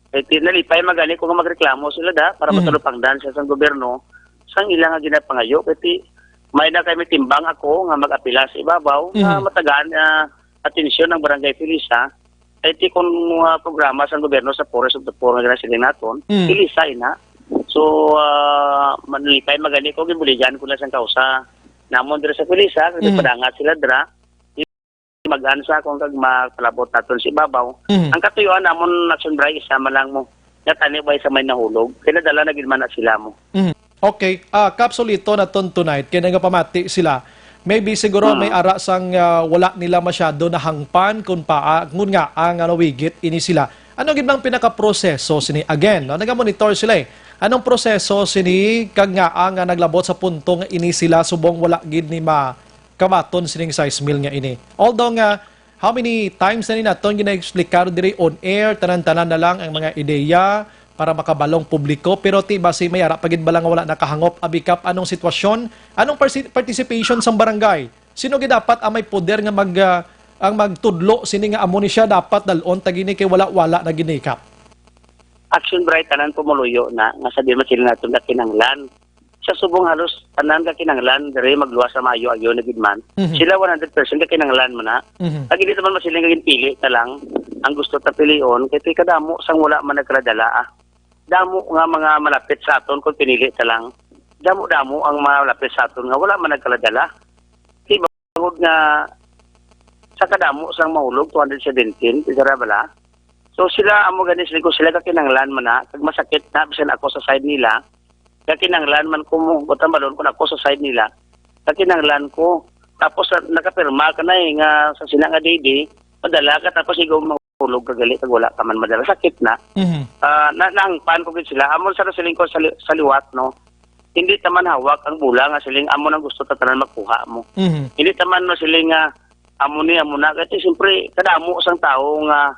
Kay ti-, nalipay magani ko nga magreklamo sila da para Mhm. matalupangdan siya sang gobyerno sang ila nga ginapangayo. Kay ti-, may na kay may timbang ako nga mag-apila sa ibabaw nga Mhm. matagaan, ah, atensyon ang Barangay Felisa. Kay ti kung mga programa sang gobyerno sa Forest of the Poor nga ginasiling naton, Mhm. Felisa ina. So, ah, manalipay magani ko, ginbuligan ko lang sang kausa namon dira sa Felisa, kay Mhm. padangat sila dira. Mag-ansa kung kag mapalabot naton sa ibabaw. Mhm. Ang katuyuan namon, Action Bray, isa man lang mo. Nga tani ba sa may nahulog? Kay nadala na gid man na sila mo. Mhm. Okay, ah, Kap, suliton naton tonight kay nagapamati sila. Maybe siguro may Mhm. ara sang, ah, wala nila masyado nahangpan kung paa, ngun nga ang, ah, nawigit ini sila. Ano gid bang pinakaproseso sini? Again, no, nagamonitor sila eh. Anong proseso sini kag nga ang, ah, naglabot sa punto nga ini sila subong wala gid ni ma kabaton sining sais mil nga ini. Although nga, how many times na ni naton ginaexplikar diri on air, tanan-tanan na lang ang mga ideya para makabalong publiko, pero ti basi may ara pa gid bala nga wala nakahangop, abi Kap, anong sitwasyon? Anong parsi-, participation sang barangay? Sino gid dapat ang may poder nga mag, ah, ang magtudlo sini nga amo ni siya dapat dal-on ta gini kay wala-wala na gini, Kap? Action Bray, tanan pumuluyo na nga sa di man sila naton kakinahanglan. Sa subong halos tanan ka kinahanglan diri magluwas sa maayo-ayo na gid man. Mhm. Sila one hundred percent ka kinahanglan man na. Mhm. Ang hindi naman masiling nga ginpili na lang ang gusto ta pilion kay ti kadamo sang wala man nagkaladala, ah. Damo nga mga malapit sa aton kung pinili ta lang. Damo-damo ang malapit sa aton nga wala man nagkaladala. Di ba, tungod nga sa kadamo sang mahulog, two hundred seventeen, ti dira bala. So sila, amo gani sila, kung sila ka kinahanglan man na, kag masakit na, bisan ako sa side nila, kakinahanglan man ko mo, buot hambalon kung ako sa side nila, kakinahanglan ko. Tapos, ah, nakapirma ka na eh, nga sa sina nga D D, padala ka, tapos ikaw mahulog ka gali, kag wala ka man madala. Sakit na. Mhm. Ah, na, nahangpan ko gid sila. Amo sa siling ko sa li-, sa liwat, no? Hindi ta man hawak ang bola nga siling, amo nang gusto ta tanan makuha mo. Mhm. Hindi ta man masiling nga, amo ni, amo na. Kasi siyempre, kadamo sang tao nga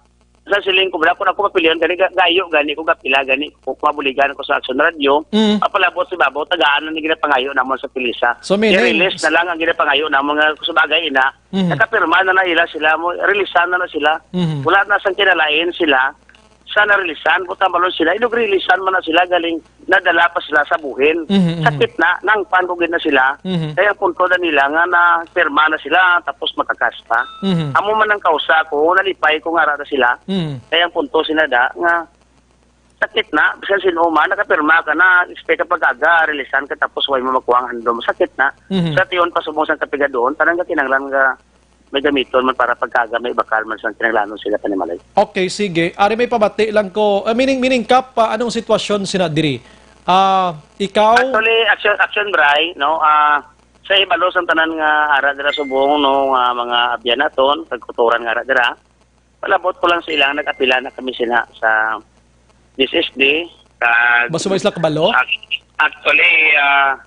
sa siling ko, wala ko na ako mapilian, gani ga-, gayo, gani ko gapila, gani ko mabuligan ko sa Action Radio. Mm. Apalabot si Babaw, tagaan na ni ginapangayo namon sa Felisa. So, meaning, i-release na lang ang ginapangayo namon nga sa bagay ina. Mhm. Nakapirma na na ila sila mo, releasean na na sila. Mhm. Wala na sang kinalain sila sa nareleasean, buot hambalon sila, inug releasean man na sila, galing nadala pa sila sa buhin. Mhm, mhm. Sakit na, nangpan ko gid na sila. Mhm. Kaya ang punto na nila nga na pirma na sila, tapos makakasta. Mhm. Amo man ang kausa ko, nalipay ko nga ara na sila. Mhm. Kaya ang punto sila da, nga sakit na, bisan sino man, nakapirma ka na, expect ka pag-aga, releasean ka, tapos way mo makuha ang handom. Sakit na. Mhm. Sa tion pa subong sang kapigadoon, tanan ka kinahanglan nga may gamiton man para pagkaga, may bakal man sang kinahanglanon sila panimalay. Okay, sige. Ari may pabati lang ko. Ah, meaning, meaning, Kap, ah, anong sitwasyon sina diri? Ah, ikaw? Actually, Action, Action Bray, no? Ah, sa hibalo sang tanan nga ara dira subong, no, nga mga abyan naton, kag kautoran nga ara dira, palabot ko lang sa ilang nag-apila na kami sina sa D S S D, kag Basta may sila kabalo? Ac-, actually, ah,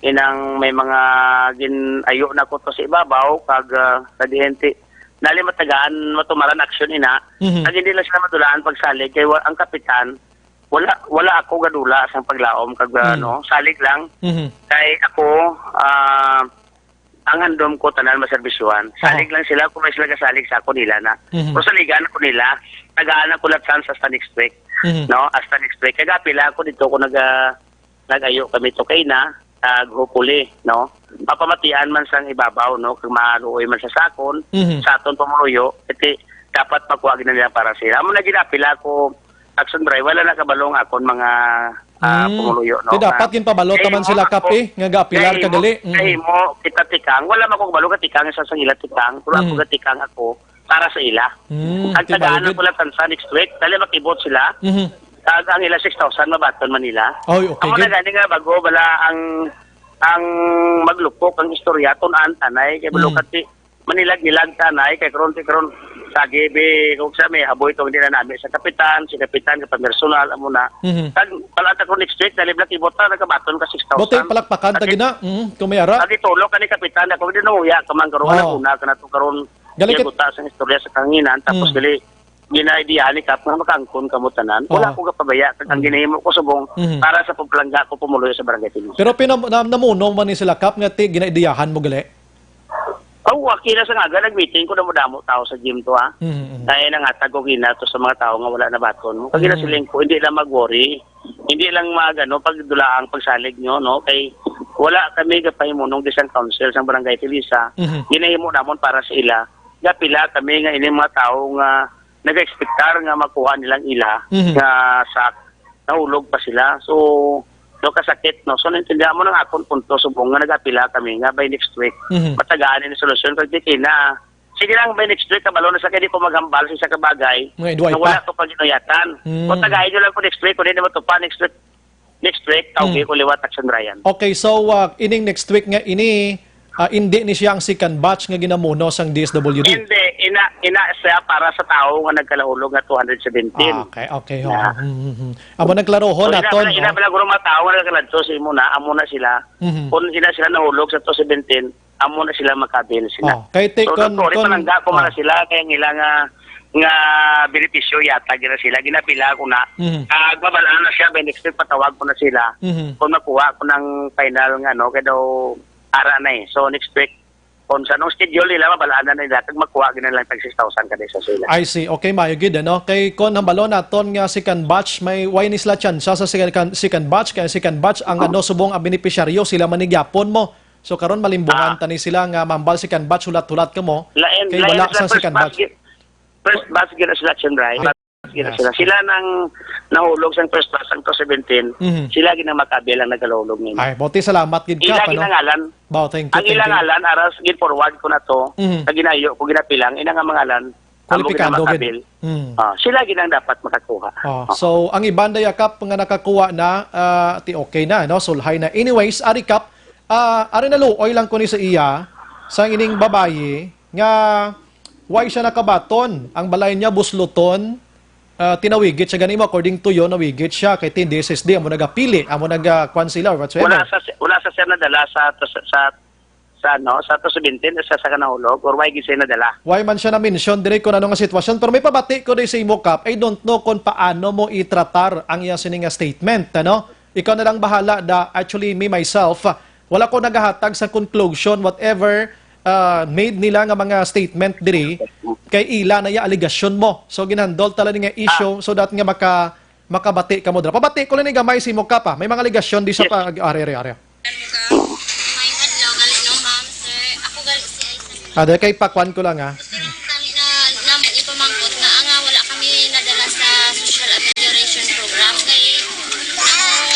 inang may mga gin-ayo na ko to sa ibabaw, kag, ah, sa D N T, nali matagaan, matumaran action ina. Mhm. Kag hindi lang sila madulaan pagsalig, kay wa-, ang kapitan, wala, wala ako gadula sang paglaom, kag, ah, Mhm. no, salig lang. Mhm. Kay ako, ah, ang handom ko tanan maserbisyuhan. Aha. Salig lang sila, kung may sila gasalig sa ako nila na. Mhm. Pero saligan ako nila, tagaan ako lang chance hasta next week. Mhm. No, hasta next week. Kaya apila ako dito kung naga-, nag-ayo kami to kay na, ah, hopefully, no, mapamatian man sang ibabaw, no, kag maluoy man sa sakon, Mhm. sa aton pumuluyo, iti dapat makuha gid na nila para sila. Amo na ginapila ko, Action Bray, wala na kabalong akon mga ah, Mm. pumuluyo, no, Ti dapat nga, ginpabalo kay taman mo sila, ako, Kap, eh, nga gaapilar kay ka mo, gali. Mm. kay mo, kita tikang, wala man ko kabalo ka tikang sa, sa ila tikang, pero ako Mm. ga tikang ako para sa ila. Mm, Ang ti tagaan mayo gid. ko lang tansa next week, dali makibot sila. Mhm. Kag ang ila six thousand mabaton man nila. Oy, okay Amo na gid. gani nga bago bala ang, ang maglupok ang istorya tun-an anay kay Mm. bulong kati manilag-nilag ta anay kay karon ti karon sa G B kung sa may haboy tong dinanami sa kapitan, si kapitan ka personal amo na. Mhm. Kag pala ta ko next week dali bla kibot ta nagabaton ka six thousand. Bote palakpakan ta Agi- gina. Mhm, kung may ara. Agi tulo ka ni kapitan ako di na uya ka man karon Oo. Una ka na to karon Gali Iya kit- buta sang istorya sa kahanginan, tapos Mm. gali, ginaidiyahan ni Kap nga makaangkon kamo tanan. Wala Oo. ko kapabaya, kag ang Mm. ginahimo ko subong Mhm. para sa pagpalangga ko pumuloy sa barangay Tinosa. Pero pinam-, nam-, namunong man ni sila, Kap, nga ti-, ginaidiyahan mo gali? Aw, aki na sa nga, nag-meeting ko, damo-damo tao sa gym to, ah. Mhm, mhm. Kaya nangatag ko gina to sa mga tao nga wala na baton. Kag Mm. ginasiling ko, hindi lang mag-worry. Hindi lang mag, ano, pagdulaang pagsalig nyo, no? Kay wala kami gapahimunong di sang council sang barangay Tilisa. Mhm. Ginahimo namon para sa ila. Gapila kami nga ini mga tawo nga nag-expectar nga makuha nilang ila Mhm. nga sa nahulog pa sila. So, no, kasakit, no? So, naintindihan mo nang akon punto, subong nga nag-apila kami nga by next week, Mhm. matagaan ni solusyon. Kag di kina, sige lang, by next week, kabalo na sa kay di ko maghambal sa isa ka bagay Nga, iduway na wala pa. ko paginuyatan. Mm. O, tagay nyo lang ko next week, kung di na matupa next week, next week, tawgi Mm. ko liwat, Action Brian. Okay, so, uh, ining next week nga ini, uh, hindi ni siya ang second batch nga ginamuno sang D S W D? Hindi, ina, ina siya para sa tao nga nagkalahulog nga two hundred seventeen. Ah, okay, okay, ho. Yeah. Mm, mm, mm. Amo nang klarohon So, ina naton, pala, ina no? pala, guro, mga tao nga nagkaladto sa imo na, amo na sila. Mhm. Kung ina sila nahulog sa two seventeen, amo na sila makabil sila. Oh, kay ti-, So, kon-, don't worry, kon-, palangga ko man oh. na sila, kay ang ila nga, nga benepisyo yata, gina sila, ginapila ko na. Mhm. Ah, mabalaan na siya, by next week, patawag ko na sila. Mhm. Kung makuha ko ng final nga, no, kay daw, ara na eh. So, next week, kung sa anong schedule nila, mabalaan na nila, kag makuha gina lang tag six thousand kada isa sila. I see. Okay, mayo gid, ano? Kay kon hambalo naton nga second batch, may, why ni sila tsansa sa second, second batch? Kay second batch, ang ano, subong ang benepisyaryo, sila man ni gyapon mo. So, karon malimbuhan Ah. ta ni sila nga mambal second batch, hulat-hulat kamo. Lain, Kay lain wala sa sa first second batch batch. gid. First batch gid sila, Chenray. Ah, First batch gid yes. sila. Sila nang nahulog sa first batch ang two seventeen. Mhm. Sila gid ang makabil ang nagalulog nila. Ay, buti salamat gid ka, Ila pa, no? ginangalan. Bao, thank you, Ang thank ila you. ngalan, aras gid forward ko na to. Mhm. Sa ginayo ko ginapilang, ina nga mangalan. Amo gid Kwalipikado ang gid. makabil. Mm. Ah, sila gid ang dapat makakuha. Oh, Oh. so ang iban day, Kap, nga nakakuha na, ah, ti okay na, no? Sulhay na. Anyways, ari, Kap, ah, ari, naluoy lang ko ni sa iya, sa ining babayi nga why siya nakabaton, ang balay niya busluton, ah, tinawigit siya gani mo, according to you, nawigit siya kay ti-, D S S D amo nagapili, amo naga-, kwan sila or whatsoever. Wala sa, wala sa siya nadala sa, sa, sa sa, ano, sa two seventeen, sa, sa kanahulog, or why gid siya nadala? Why man siya na-mention diri kung ano nga sitwasyon? Pero may pabati ko diri sa imo, Kap. I don't know kung paano mo itratar ang iya sini nga statement, ano? Ikaw na lang bahala, da. Actually, me, myself, wala ko nagahatag sa conclusion, whatever, ah, made nila nga mga statement diri, kay ila na iya aligasyon mo. So, ginhandle tala ni nga issue Ah. so that nga maka-, makabati ka mo dira. Pabati ko lang ni gamay sa imo, Kap, ah. May mga aligasyon di sa Yes. pag-, are, are, are. May adlaw gali, no, ma'am, sir. Ako gali si Aiza. Ah, dahil kay pakwan ko lang, ah. Gusto lang tani na namin ipamangkot na nga wala kami nadala sa social amelioration program. Kay, ah,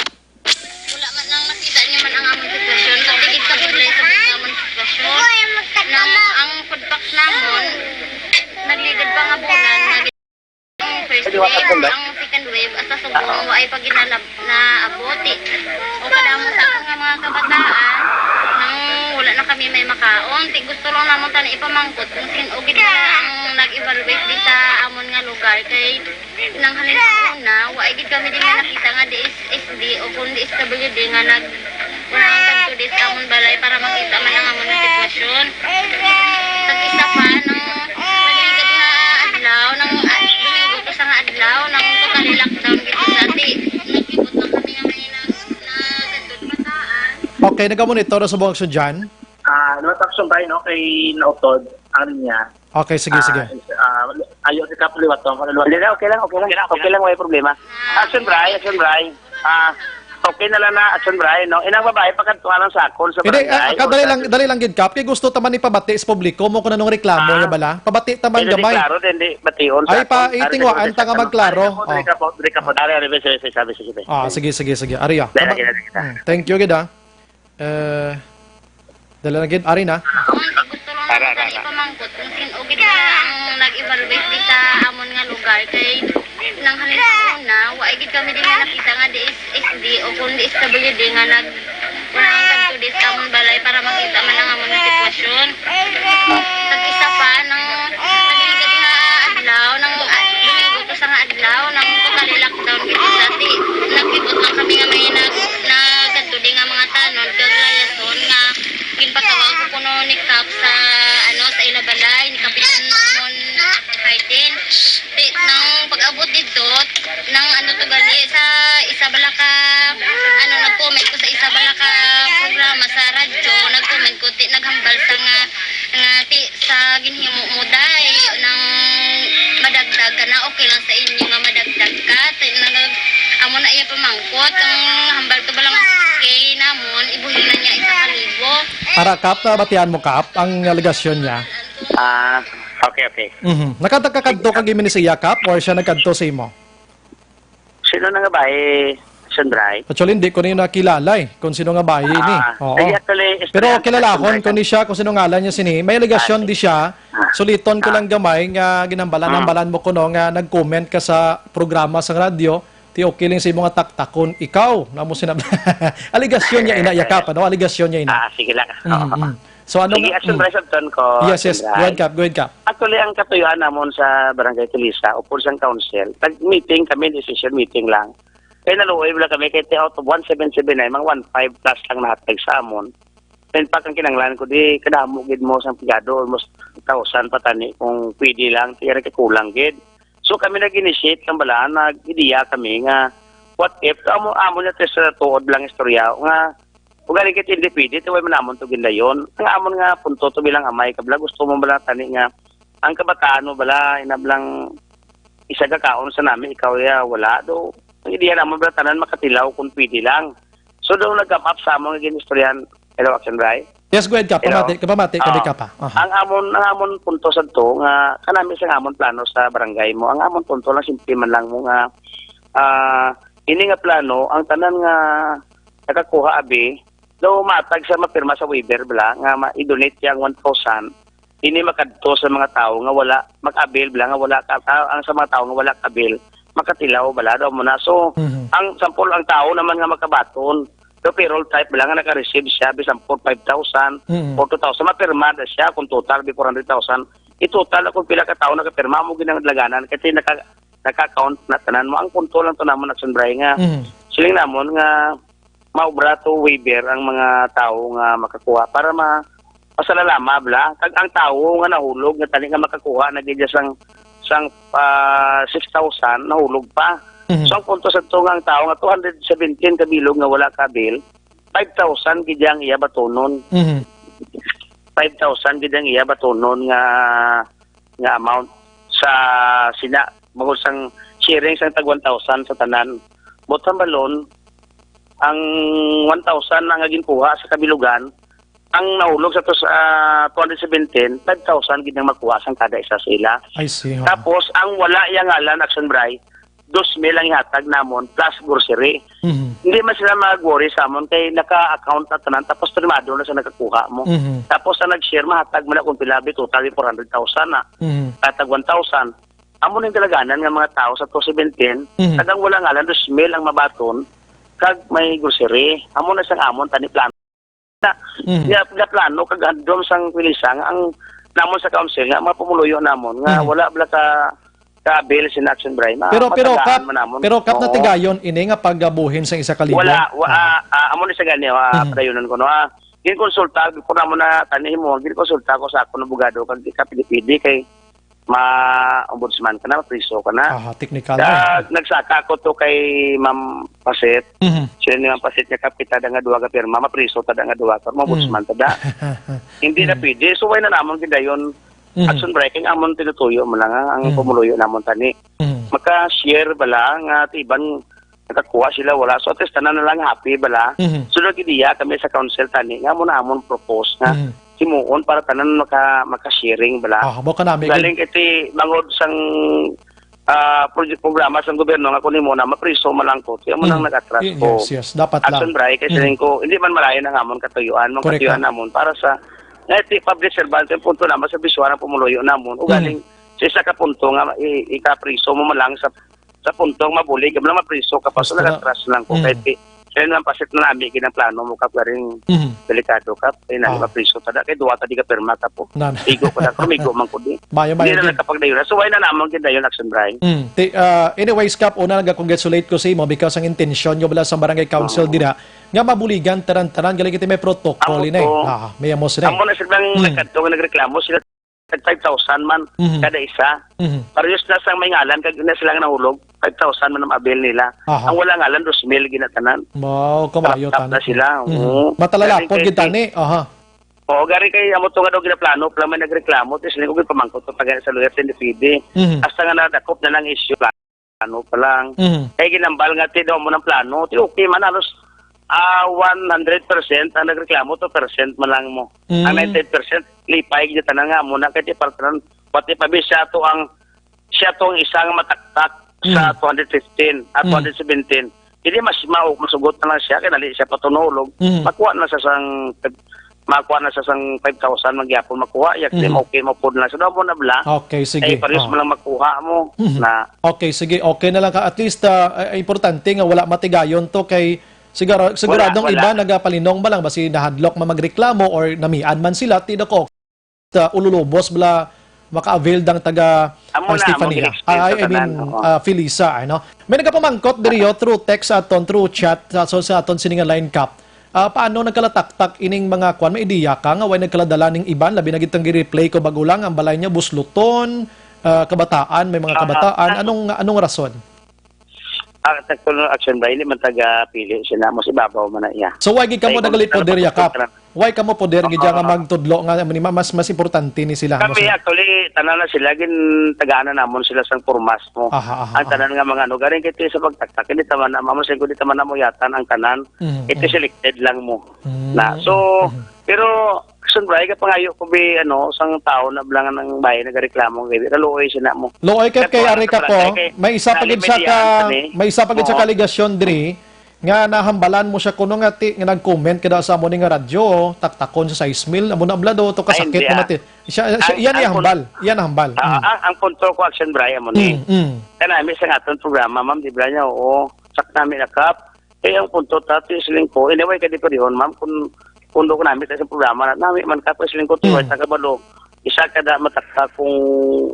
wala man lang nakita niyo man ang among sitwasyon. Kapigit ka po sa among sitwasyon. Nang ang food packs namon, nagligad pa nga bulan, Ang first wave, ang second wave, asa subong, waay pa ginalab-, naabot. Ti, o kadamo sa akong nga mga kabataan, nang wala na kami may makaon. Ti, gusto lang namon tani ipamangkot kung sin-o gid bala ang nag-evaluate di sa amon nga lugar. Kay nang halin sa una, waay gid kami di nga nakita nga D S S D o kung D S W D nga nag-, unang kadto di sa amon balay para makita man ang amon nga sitwasyon. Kag isa pa, nang nagligad nga adlaw, nang, ah, Domingo, isa nga adlaw, nang totally lockdown gid sa ti, nagkibot lang kami nga may na, na, nagkadto bataan. Okay, nagamonitor na sa buwag sa dyan? Ah, liwat action tayo, no? Kay nautod, ano niya? Okay, sige, Ah, sige. ah, ayo si Kap liwat, no? Hindi, okay lang, okay lang. Okay lang, okay lang, may problema. Action, Bray, action, Bray. Ah, Okay na lang na, Action Brian, no? Inang babae, pakadtuan lang sa akon sa Hindi, barangay, ah, ka, o dali sa lang, dali lang gid, Kap. Kay gusto ta man ipabati sa publiko mo kung anong reklamo Ah. niya bala. Pabati ta man Hindi, di gamay. klaro din, di bation sa Ay, akon. pa, Ari, itingwaan sige, ta nga sige, magklaro. sige, Oh. sige, sige, sige, sige, sige, sige. Ah, sige, sige, sige. Ari, ah. Dali, Tama. dali, dali. Hmm, thank you, gid, ah. Eh, dali lang, gid. Ari na. Kung gusto lang Ara, naman ara, ara. ipamangkot kung sin-o gid na ang nag-evaluate di sa amon nga lugar kay nang halin sa una, wa gid kami din nga nakita nga D S S D o kung D S W D nga nag-, unang kadto di sa amon balay para makita man ang amon nga sitwasyon. Tag isa pa, nang nagligad nga adlaw, nang, ah, Domingo to sa nga adlaw, nang totally lockdown gid sa ti, nagkibot lang kami nga may nag-, nagkadto di nga mga tanod, kag layason nga ginpatawag ko kuno ni Kap sa, ano, sa ila balay, ni Kapitan Mon Martin. Ti, nang pag-abot didto, nang ano to gali, sa isa bala ka, ano, nag-comment ko sa isa bala ka programa sa radyo, nag-comment ko, ti, naghambal sa nga, nga, ti, sa ginhimo mo, day, nang madagdag ka na, okay lang sa inyo nga madagdag ka. Ti, nag-, amo na iya pamangkot, ang hambal to bala nga six K namon, ibuhin na niya isa ka libo. Para, Kap, nabatian mo, Kap, ang alegasyon niya? Ah, okay, okay. Mhm. Nakadto ka kadto kag imo ni siya, Kap, or siya nagkadto sa imo? Sino na nga bayi, Sandray? Actually, hindi ko niyo nakilala eh, kung sino nga bayi ni. Ah, Oo. Hindi, actually, Pero istorya kilala ko, Sandray, kung ni siya, kung sino ngalan niya sini. May alegasyon Ah, di siya. Ah. Suliton ko Ah. lang gamay nga ginambalan-ambalan mo kuno nga nag-comment ka sa programa sa radyo, ti okay lang sa imo nga taktakon ikaw. Namo sinab-, alegasyon niya ina, yakap, ano? Alegasyon niya ina. Ah, sige lang. Mm, Oo. mm. So, ano Sige, nga, Action mm. Bryce Abton ko, Yes, yes. Sandray. Go ahead, Kap. Go ahead, Kap. Actually, ang katuyoan namon sa Barangay Tulisa, upod sang council, nag-meeting kami, decision meeting lang. Kaya naluoy wala kami, kaya out of one seven seven nine, mga one five plus lang nahatag sa amon. In fact, ang kinanglan ko, di kadamo gid mo sa pigado, almost thousand pa tani, kung pwede lang, kaya rin kulang gid. So, kami nag-initiate kang balaan, nag-ideya kami nga, what if, amo, amo na sa tuod lang istorya, nga, Ugali kit hindi pwede, ti way man namon to gindayon. Ang amon nga punto to bilang amay, kabla gusto mo bala tani nga ang kabataan mo bala, inablang isa ka kaon sa nami, ikaw ya, wala do. Ang ideya namon bala tanan makatilaw kung pwede lang. So, daw nag-come up sa amon nga ginistoryahan. Hello, Action Bray? Yes, go ahead, Kap. Hello? Pamati, kapamati, kami, Oo. Kap, ha? Aha. Ang amon, ang amon punto sa to nga kanami sa amon plano sa barangay mo. Ang amon punto lang simple man lang mo nga, ah, ini nga plano, ang tanan nga nakakuha abi, daw matag sa mapirma sa waiver bala nga ma-, i-donate yang one thousand, ini makadto sa mga tawo nga wala mag-avail bala nga wala ka, ah, ang sa mga tawo nga wala ka-avail, makatilaw bala daw mo na. So, Mhm. ang sampol, ang tawo naman nga makabaton, daw payroll type bala nga naka-receive siya, bisan po five thousand Mhm. or two thousand, mapirma na siya kung total be four hundred thousand. I-total na kung pila ka tawo nakapirma mo ginadalagan, kasi naka-, naka-account na tanan mo. Ang punto lang to namon, Action Bray, nga Mhm. siling namon nga maobra to waiver ang mga tawo nga makakuha para ma-, masalalama bala. Kag ang tawo nga nahulog nga tani nga makakuha na gid sang, sang, ah, six thousand, nahulog pa. Mhm. So, ang punto sa to nga ang tawo nga two hundred seventeen ka bilog nga wala ka-avail, five thousand gid ang iya batunon. Mhm. Five thousand gid ang iya batunon nga, nga amount sa sina, bangod sang sharing sang tag one thousand sa tanan. But sa balon, ang one thousand ang ginkuha sa kabilugan, ang nahulog sa to sa, ah, two hundred seventeen, five thousand gid ang makuha sang kada isa sa ila. I see, oo. Tapos, ang wala iya ngalan, Action Bray, dos mil ang ihatag namon plus grocery. Mhm. Hindi man sila mag-worry sa amon kay naka-account na tanan tapos primado na sa nakakuha mo. Mhm. Tapos ang nag-share, mahatag mo na kung pila, bi, total four hundred thousand na. Mhm. Hatag one thousand. Amo ning dalaganan nga mga tao sa two seventeen, Mhm. tagang wala ngalan, dos mil ang mabaton, kag may grocery. Amo na sang amon tani plano. Na, Mhm. nga, nga plano kag handom sang Tulisa nga ang namon sa council nga mga pumuluyo namon nga Mhm. wala bala ka, ka-avail sin Action Bray, ma-, Pero, pero, matagaan Kap, man namon. pero, Kap, Oo. natigayon ini nga pagabuhin sa isa ka libo? Wala, wa-, Oo. ah, ah, amo ni sa gani, ah, Mhm. padayonon ko, no, ah. Ginkonsulta ko namon na tani mo, ginkonsulta ko sa akon abogado kag di ka pidi-pidi kay ma-ombudsman ka na, mapriso ka na. Aha, technical na. Kag nagsaka ko to kay Ma'am Pasit. Mhm. Siya ni Ma'am Pasit nga kapita da nga duha ka pirma, mapriso ta da nga duha ka, ma-ombudsman Mhm. ta da. Hindi na Mhm. pwede. So, why na namon gidayon Mhm. Action Bray, ang amon tinutuyo mo lang, ah, ang Mhm. pumuluyo namon tani. Mhm. Maka-share bala nga tiban nakakuha sila, wala. So, at least, tanan na lang happy, bala. Mhm. So, nag-ideya kami sa council tani, nga mo na amon propose nga Mhm. himuon para tanan maka-, maka-sharing, bala. Ah, mo kanami Galing kay ti bangod sang, ah, proje-, programa sang gobyerno nga kunin mo na, mapriso man lang ko. Kaya mo nang Mm. nag-atras Y-, ko. Yes, yes. Dapat lang. Action, Bray, kay Mm. siling ko, hindi man malayo ang amon katuyuan, mga Correct katuyuan ka. namon para sa, nga ti public servant, yung punto naman sa biswa ng pumuluyo namon. Mm. Ugaling, sa isa ka punto nga i-, ikapriso mo man lang sa, sa punto nga mabulig, nga mapriso ka pa, Gusto so na. nag-atras lang ko. Mm. Kay ti, kaya naman pasit na nami, ginang plano mo ka, karing Mhm. delikado ka, kay na Ah. mapriso ka na, kay duwa ta di ka pirma ka po. Na, na. Igo ko na, krumigo man ko di. Mayo, mayo Hindi na din. nakapagdayon. So, why na naman gid dayon, Action Bray? Mm. Ti-, ah, anyways, Kap, una, nag-congratulate ko sa imo because ang intensyon nyo bala sa barangay council Oo. dira, nga mabuligan tanan-tanan, galing kita may protocol Amo ini. ko. Ah, may amos ini. Amo na silang Mm. nagkadto nga nagreklamo sila, tag five thousand man Mhm. kada isa. Mhm. Parehas na sang may ngalan, kag na sila nga nahulog, five thousand man ang abil nila. Aha. Ang wala ngalan, dos mil ginatanan. Wow, kamayo Laptop tani. na sila, Mhm. oo. Matalalapo Galing kay gid tani. Aha. Oo, gari kay amo to nga daw ginaplano, pala may nagreklamo, tapos siling ko, "Gipamangkot to pa gani sa lawyer sa N D P D." Mhm. Hasta nga nadakop na lang issue, plano pa lang. Mhm. Kay ginambal nga, ti daw mo ng plano, ti okay man, halos, ah, one hundred percent ang nagreklamo, two percent man lang mo. Ang Mm. ninety percent, lipay gid tanan nga, mo na kay ti para tanan, pati pa bi siya to ang, siya to ang isang mataktak sa Mm. two hundred fifteen at Mm. two hundred seventeen. Hindi mas mao, masugot na lang siya, kay dali siya patunulog. Mm. Makuha na sa sang, makuha na sa sang five thousand, magyapon makuha, yak di Mhm. okay, mapod na. So, daw mo na bala. Okay, sige. Ay, parehas Oh. mo lang makuha mo Mhm. na. Okay, sige. Okay na lang ka. At least, ah, ah, importante nga wala matigayon to kay siguro, siguradong Wala, wala. iba nagapalinong ba lang, basi nahadlok man magreklamo or namian man sila, ti daw ko, ah, ululubos bala maka-avail dang taga, Amo ah, na, amo Stefania. Felix, Ah, I, I Felisa mean, tanan, oo. ah, Felisa, ano? May nagapamangkot diri, oh, through text aton, through chat, sa, so, sa aton sini nga line, Kap. Ah, paano nagkalataktak ining mga kwan? May ideya ka nga way nagkaladala ning iban? Labi na gid tang gi-replay ko bago lang, ang balay niya busluton, ah, kabataan, may mga Ah, kabataan. ah. Anong, anong rason? Ah, sa Colonel Action ba, hindi man taga pili siya na, mas ibabaw man na iya. So, why gid kamo Kay kung nagalipoder, sa Yakap? pagkukutra- Why kamo poder gid nga Ah. magtudlo nga ni ma-, mas, mas importante ni sila? Kami, Mas actually, tanan na sila, gin-, tagaan na namon sila sang pormas mo. Aha, aha, Ang aha. tanan nga mga ano, garing kay sa pagtaktak, hindi taman na, mamo, sa hindi taman na mo yatan ang tanan. Mhm, Ito mhm. selected lang mo. Mm, Na, so, mhm. pero, Action Bray, kapangayo ko bi, ano, sang tao na blangan ng bayan nagareklamo, kay di, naluoy siya na mo. Luoy kay, Kaya kay kuha ari na ka pala, po, kay, may isa pa kay gid siya ka, nalimedyaan kami. may isa pa gid siya Oo. ka allegation diri, nga nahambalan mo siya kuno nga ti-, nga nag-comment ka daw sa amo ni nga radyo, taktakon sa sais mil, amo na bla daw to Ay, kasakit hindi, na ah. mati-, siya, siya, Ang, iyan ang iyang pun-, hambal, iyan ang hambal. Ah, Mm. ang, ang punto ko, Action Bray, amo ni. Mm, mm. Kanami sa aton programa, ma'am, di ba niya? Oo. Sak namin na, Kap. Eh, ang punto, tati, siling ko, anyway, kadi pa dihon, ma'am, kung, kung doon namin sa isang programa, na namin man, Kap, siling ko, tiway, Mm. taga Balo, isa kada matakta kung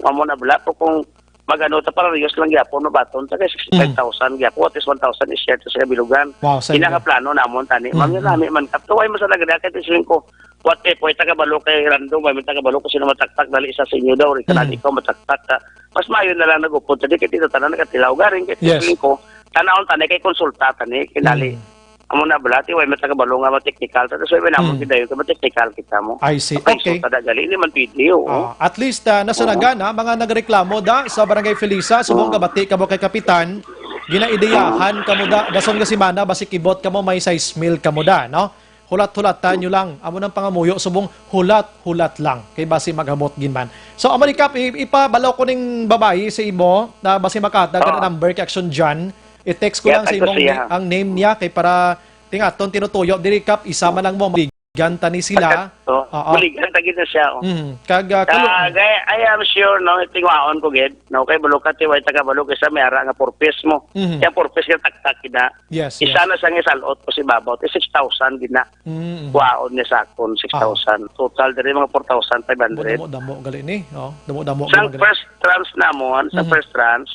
amo na bala, po kung magano ta, para riyos lang gyapon, mabaton, taga sixty-five thousand gyapon, at least one thousand i-share to sa kabilugan. Wow, sa Ina inyo. nga plano namon, tani, ma'am, yun Mm-hmm. namin man, Kap, tuway, masalaga na, kaya siling ko, what if, way taga Balo kay random, way may taga Balo kung sino mataktak, dali isa sa inyo daw, rin ka na, Mm. ikaw mataktak ka. Mas maayo na lang nag-upod, sa di kay tito tanan nakatilaw, garing kay Yes. siling ko, Tanaw tani kay konsulta tani, kinali. Mm. Amo na bala, ti, way man taga Balo nga ma-technical. Tapos way man namon Mm. gidayon kay ma-technical kita mo. I see. Sa Okay. konsulta da gali, hindi man pwede, oo. Ah, at least, ah, nasa Oo. nagana, mga nagreklamo da sa Barangay Felisa, subong Oo. kabati kamo kay Kapitan, ginaideyahan kamo da, dason nga semana, basi kibot kamo, may sais mil kamo da, no? Hulat-hulatan nyo lang. Amo nang pangamuyo, subong hulat-hulat lang. Kay basi magabot gid man. So, amo ni Kap, i-, ipabalo ko ning babayi sa imo, na basi makahatag ka Oo. ng number kay Action John. I-text ko Kaya lang sa tag ko imong siya. na-, ang name niya, kay para tingaton tinutuyo. Diri, Kap, isa man lang mo, maligan tani sila. Pagkat, oh, Oo. maligan ta gid na siya, oh. Mm. Kag, ah, kalu- Kag, I, I am sure, no, tingwaon ko gid, no, kay Balo ka, ti, way taga Balo, kay sa may ara nga purpose mo. Mhm. Kaya purpose nga taktak gid na. Yes, Isa yes. na sa nga isalot ko si Babaw, ti six thousand gid na. Mm, mm. Kuhaon niya sa akon, six thousand. Ah. Total diri mga four thousand five hundred. Damo-damo gali ni, oh. Damo-damo Sa gali. First tranche namon, sa Mhm. first tranche,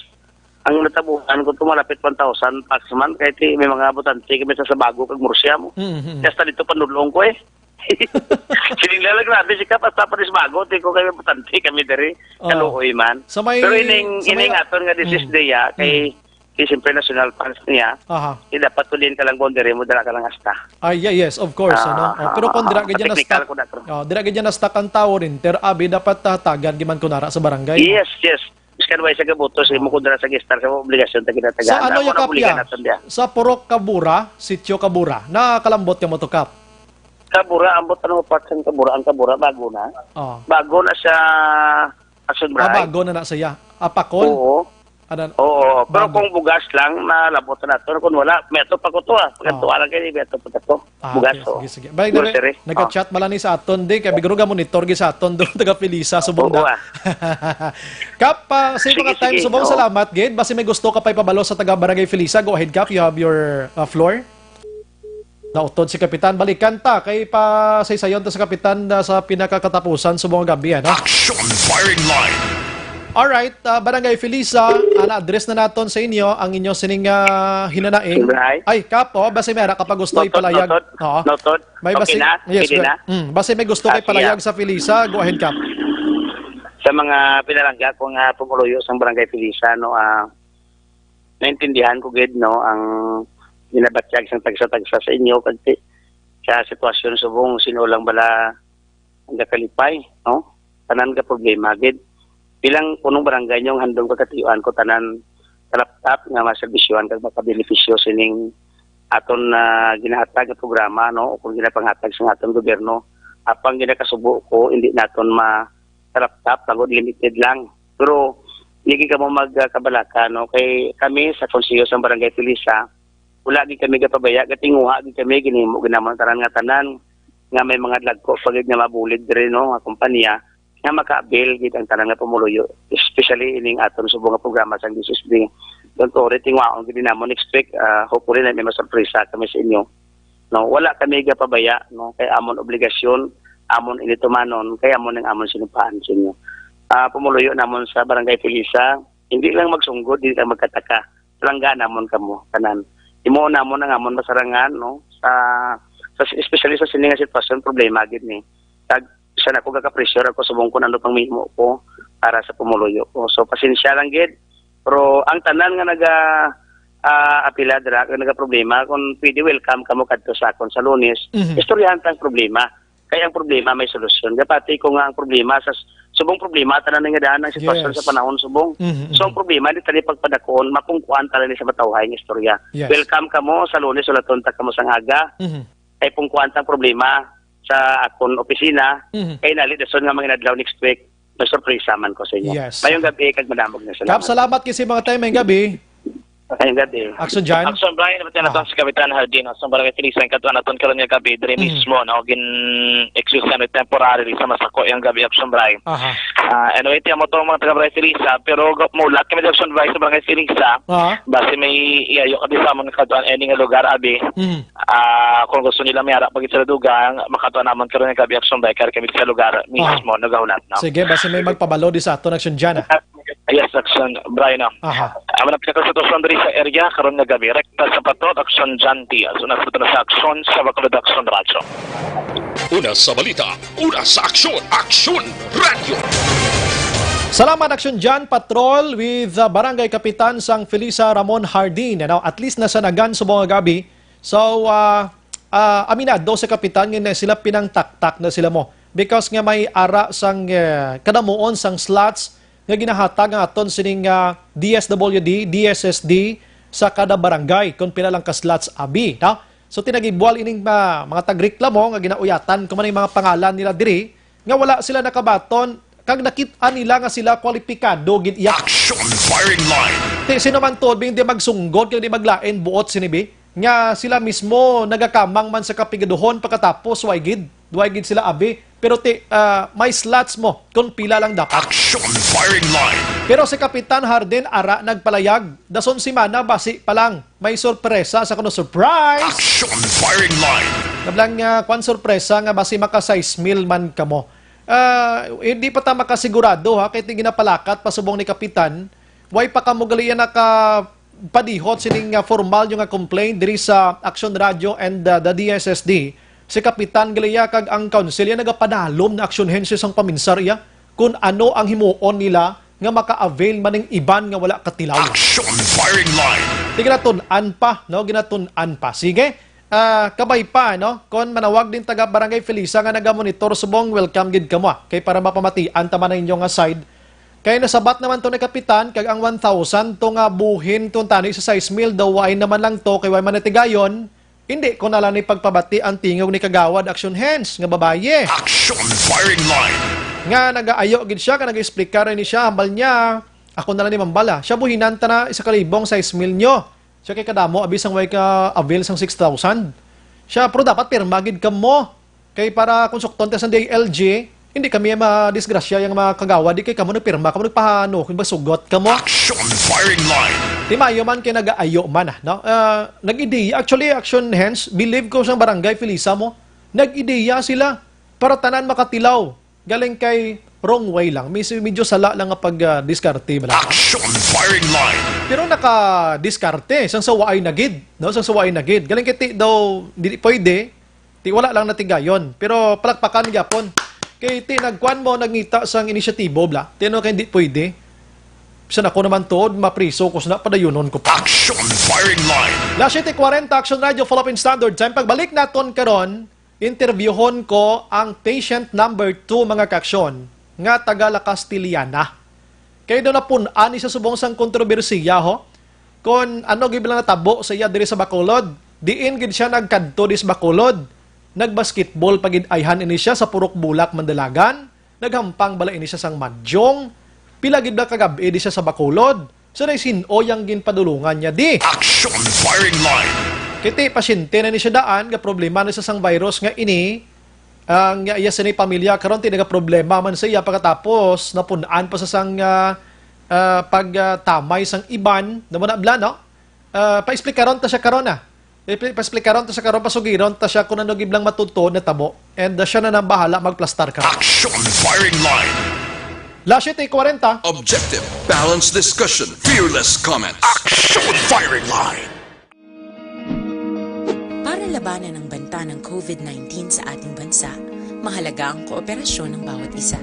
ang natabuhan ko to malapit one thousand packs man, kay ti may mga botante kami sa Sabago kag Murcia mo. Mhm, mhm. Kaya hasta dito panulong ko eh. Sinigla lang, grabe si Kap, hasta pa ni Sabago, ti ko kay botante kami diri. Oh. Kaluoy man. Sa may, Pero ining, sa may ining aton nga this is Mhm. day, ah, kay Mhm. Di siyempre national funds niya. Aha. Di dapat tuliin ka lang boundary mo, dala ka lang hasta. Ah, yeah, yes, of course, Ah, ano? Oh, pero kung ah, dira gid yan technical na-stuck, ko na to. Oh, dira gid yan na-stuck ang tao rin, ter abi dapat hatagan giman ko nara sa barangay, no? Yes, yes. Kan way sa gabuto sa imo, kung dira sa gistar sa obligasyon ta ginatagaan. So, ano ya, Kap, nabuligan ya? Naton diya. Sa Purok Kabura, Sitio Kabura, nakalambot ka mo to, Kap? Kabura, ambot ano part sa Kabura? Ang Kabura, bago na. Oh. Bago na sa Action Ah, Bright. Bago na na siya. Apakol? Oo. Ano? Oo, pero Bago. Kung bugas lang, nalabot na nato. Kung wala, may ato pa ko to, ah. Pagkantuan lang kayo, may ato pa to. Ah, bugas, okay, oh. Sige, sige. By the way, grocery. Nagka-chat bala ni sa aton, di, kay bigro ga monitor gi sa aton, do, taga Felisa, subong. Oo, da. Ah. Kap, ah, sa mga time, sige, subong, oo. Salamat, gid. Basi may gusto ka pa ipabalo sa taga Barangay Felisa, go ahead, Kap, you have your, ah, floor. Nautod si Kapitan. Balikan ta, kay pasaysayon ta sa Kapitan, ah, sa pinakakatapusan, subong nga gabi, ano? Action firing line. Alright, ah, Barangay Felisa, ah, na-address na naton sa inyo ang inyo sining, ah, hinanai. Right. Ay, Kap, oh, basi may ara ka pa gusto Noted, ipalayag. Noted, Oo. Noted. May Okay basi, na? Yes, Pwede go- na? Mm, basi may gusto kay Ah, sige. Palayag sa Felisa. Go ahead, Kap. Sa mga pinalangga ko nga pumuluyo sa Barangay Felisa, no, ah, naintindihan ko gid, no, ang ginabatyag sang tagsa-tagsa sa inyo kag ti-, sa sitwasyon subong sino lang bala ang gakalipay, no? Tanan ka problema gid. Bilang punong barangay niyo, ang handom kag katuyuan ko tanan talaptap nga maserbisyuhan kag makabenepisyo sining aton na ginahatag nga programa, no? O kung ginapanghatag sa aton gobyerno. Apang ginakasubo ko, hindi naton ma talaptap, tangod limited lang. Pero hindi gid kamo magkabalaka, no? Kay kami sa Konseho sa Barangay Felisa, wala gid kami gapabaya, gatinguha gid kami, ginhimo gid namon tanan nga tanan nga may mga dagko pa gid nga mabulig diri, no, nga kompanya nga maka-avail gid ang tanan nga pumuluyo, especially ining aton subong nga programa sa D S S D. Don't worry, tinguhaon gid namon, expect, ah, hopefully na may masurpresa kami sa inyo. No, wala kami gapabaya, no, kay amon obligasyon, amon ini tumanon, kay amon ang amon sinumpaan sa inyo. Ah, pumuluyo namon sa Barangay Felisa, hindi lang magsunggod, hindi lang magkataka. Palangga namon kamo tanan. Imo namon ang amon masarangan, no, sa, sa, especially sa sini nga sitwasyon, problema gid ni. Kag sa nako gaka-pressure ako subong kung ano pang mahimo ko para sa pumuluyo ko. So, pasensya lang gid. Pero ang tanan nga naga, ah, apila dira, nga nagaproblema, kung pwede, welcome kamo kadto sa akon sa Lunes. Mhm. Istoryahan ta ang problema. Kay ang problema may solusyon. Gapati ko nga ang problema sa s-, subong problema, tanan nga daan ang sitwasyon Yes. sa panahon subong. Mhm, So, ang mhm. problema, di tani pagpadakuon, mapungkuan tala ni sa matawhay nga istorya. Yes. Welcome kamo sa Lunes, ulaton ta kamo sang aga. Mhm. Kay pungkuan ta ang problema sa akon opisina. Mhm. Kay nali dason nga mga adlaw next week, may surpresa man ko sa inyo. Yes. Mayong gabi kag madamog na Kap, salamat. Salamat kay sa mga time, mayong gabi. Mayong gabi. Action John. Action Brian, nabatyan naton Ah. si Kapitan Hardin, sa Barangay Felisa, ang katuan naton karon nga gabi, diri Mhm. mismo, no, gin-excuse na temporarily sa masako yang gabi, Action Brian. Aha. Ah, anyway, tiyan mo to, mga taga Barangay Felisa, pero ga-, mulat kami, Action Brian, sa Barangay Felisa. Aha. Basi may iyayo ka di sa amon nga katuan, any nga lugar, abi. Mhm. Ah, kung gusto nila may ara pag sa dugang, makatuan namon karon nga gabi, Action Brian, kay kami sa lugar mismo, Aha. nagahulat, no? Sige, basi may magpabalo di sa aton, Action John, ah. Yes, Action Brian, no? Aha. Amo na pinaka sitwasyon diri sa area karon nga gabi. Rekta sa Patot, Action John Diaz. Una sa, una sa aksyon sa Bacolod Action Radyo. Una sa balita, una sa aksyon, Action Radyo. Salamat, Action John. Patrol with, uh, Barangay Kapitan sang Felisa, Ramon Hardin. Now, at least nasanagan subong nga gabi. So, uh, uh, aminado sa kapitan nga na sila pinangtaktak na sila mo. Because nga may ara sang, uh, kadamuon sang slots nga ginahatag nga aton sining, ah, D S W D, D S S D sa kada barangay kung pila lang ka slots abi, no? So, tinagibwal ining, ah, mga tagreklamo nga ginauyatan ko man ang mga pangalan nila diri nga wala sila nakabaton kag nakit-an nila nga sila kwalipikado gid iya. Action firing line. Ti, sino man to, bing di magsunggod kag di maglain buot sini bi nga sila mismo nagakamang man sa kapigaduhon pagkatapos way gid, way gid sila abi. Pero ti, ah, may slots mo kung pila lang dapat. Action firing line. Pero si Kapitan Hardin ara nagpalayag, dason semana basi pa lang may sorpresa sa kuno surprise. Action firing line. Nablang nga kwan sorpresa nga basi maka sais mil man kamo. Ah, hindi pa ta makasigurado ha, kay ti ginapalakat pasubong ni Kapitan, way pa kamo gali iya naka padihot sining, ah, formal nga complaint diri sa Action Radio and, ah, the D S S D, si Kapitan Galea kag ang Council ya nagapadalom na aksyon hensi sang paminsar iya kung ano ang himuon nila nga maka-avail man ning iban nga wala katilaw. Action firing line. Di ginatun-an pa, no? Ginatun-an pa. Sige. Ah, kabay pa, no? Kon manawag din taga Barangay Felisa nga nagamonitor subong, welcome gid kamo, ah. Kay para mapamatian ta man ang inyo nga side, Kay nasabat naman to ni Kapitan, kag ang one thousand to nga buhin tong tani sa sais mil daw, waay naman lang to, kay way man natigayon, hindi ko na lang ni pagpabati ang tingog ni Kagawad Action Hands nga babaye. Action firing line. Nga nagaayo gid siya, ka nag-explicar ni siya, hambal niya, ako na lang ni mambala. Siya buhinan ta na isa ka libong sais mil nyo. Siya kay kadamo, abi sang way ka avail sang six thousand. Siya, pero dapat pirma gid kamo. Kay para kung sukton ta sang D I L G, hindi kami madisgrasya yang mga kagawad, di kay kamo nagpirma, kamo nagpahano, kung ba sugot kamo. Action firing line. Di maayo man kay nagaayo man, ah, no? Ah, nag-ideya, actually, Action Hands, believe ko sang barangay Felisa mo, nag-ideya sila para tanan makatilaw. Galing kay wrong way lang. Mis-, medyo sala lang nga pag, ah, diskarte bala. Action firing line. Pero nakadiskarte, sang sawaay na gid, no? Sang sawaay na gid. Galing kay ti daw, di pwede, ti wala lang natigayon. Pero palakpakan gyapon. Kay ti nagkuan mo, nagngita sang inisyatibo, bla. Ti ano kay di pwede. Bisan ako naman tuod, mapriso ko sina, padayunon ko pa. Action firing line. Las siete cuarenta, Action Radio, Philippine Standard Time. Pagbalik naton karon, interviewhon ko ang patient number two, mga kaaksyon, nga taga La Castellana. Kay daw napun-an ni sa subong sang kontrobersiya, ho, kon ano gid lang natabo sa iya diri sa Bacolod. Diin gid siya nagkadto diri sa Bacolod. Nagbasketball pa gid ayhan ini siya sa Purok Bulak, Mandalagan. Naghampang bala ini siya sang madyong. Pila gid ba ka gab-i di siya sa Bacolod? Sa naisin-o yang ginpadulungan niya di? Action firing line. Kay ti pasyente na ni siya daan, nga problema na siya sang virus nga ini, ang iya sini pamilya karon ti nagaproblema man sa iya pagkatapos napun-an pa sa sang, ah, ah, pag, ah, tamay sang iban, na mo na bla, no? Ah, paexplikaron ta siya karon, ah. Ipi-, paexplikaron ta siya karon, pasugiron ta siya kung ano gid lang matutuod na tabo. And, ah, siya na nang bahala magplastar karon. Action firing line. Las siete cuarenta. Objective, balanced discussion, fearless comments. Action firing line. Para labanan ang banta ng COVID nineteen sa ating bansa, mahalaga ang kooperasyon ng bawat isa.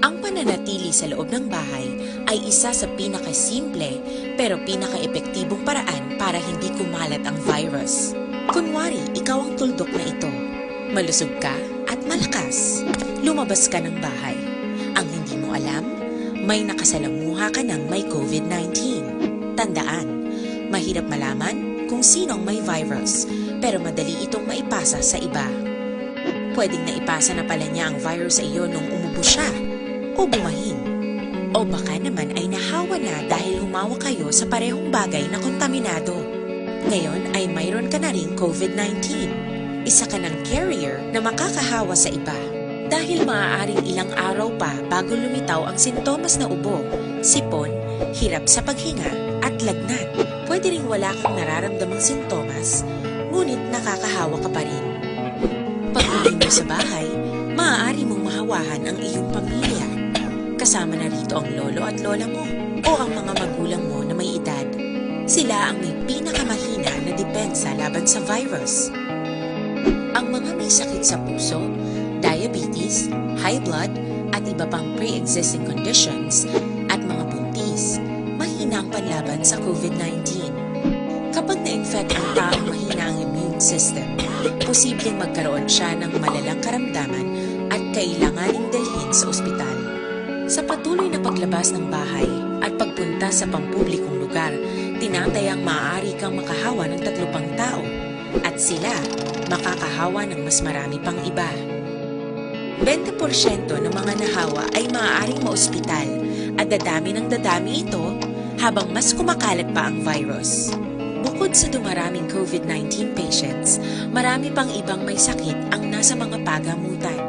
Ang pananatili sa loob ng bahay ay isa sa pinakasimple pero pinakaepektibong paraan para hindi kumalat ang virus. Kunwari, ikaw ang tuldok na ito. Malusog ka at malakas. Lumabas ka ng bahay. Ang hindi mo alam, may nakasalamuha ka ng may COVID nineteen. Tandaan, mahirap malaman kung sino ang may virus, pero madali itong maipasa sa iba. Pwedeng naipasa na pala niya ang virus sa iyo nung umubo siya, o bumahin. O baka naman ay nahawa na dahil humawak kayo sa parehong bagay na kontaminado. Ngayon ay mayroon ka na ring COVID nineteen. Isa ka ng carrier na makakahawa sa iba. Dahil maaaring ilang araw pa bago lumitaw ang sintomas na ubo, sipon, hirap sa paghinga, at lagnat. Pwede ring wala kang nararamdamang sintomas, ngunit nakakahawa ka pa rin. Pag-uwi mo sa bahay, maaari mong mahawahan ang iyong pamilya. Kasama na rito ang lolo at lola mo o ang mga magulang mo na may edad. Sila ang may pinakamahina na depensa laban sa virus. Ang mga may sakit sa puso, diabetes, high blood, at iba pang pre-existing conditions, at mga buntis, mahina ang panlaban sa COVID nineteen. Kapag na-infect ang taong mahina ang immune system, posibleng magkaroon siya ng malalang karamdaman at kailanganing dalhin sa ospital. Sa patuloy na paglabas ng bahay at pagpunta sa pampublikong lugar, tinatayang maaari kang makahawa ng tatlo pang tao, at sila makakahawa ng mas marami pang iba. Bente porsyento ng mga nahawa ay maaaring maospital, at dadami ng dadami ito habang mas kumakalat pa ang virus. Bukod sa dumaraming COVID nineteen patients, marami pang ibang may sakit ang nasa mga pagamutan.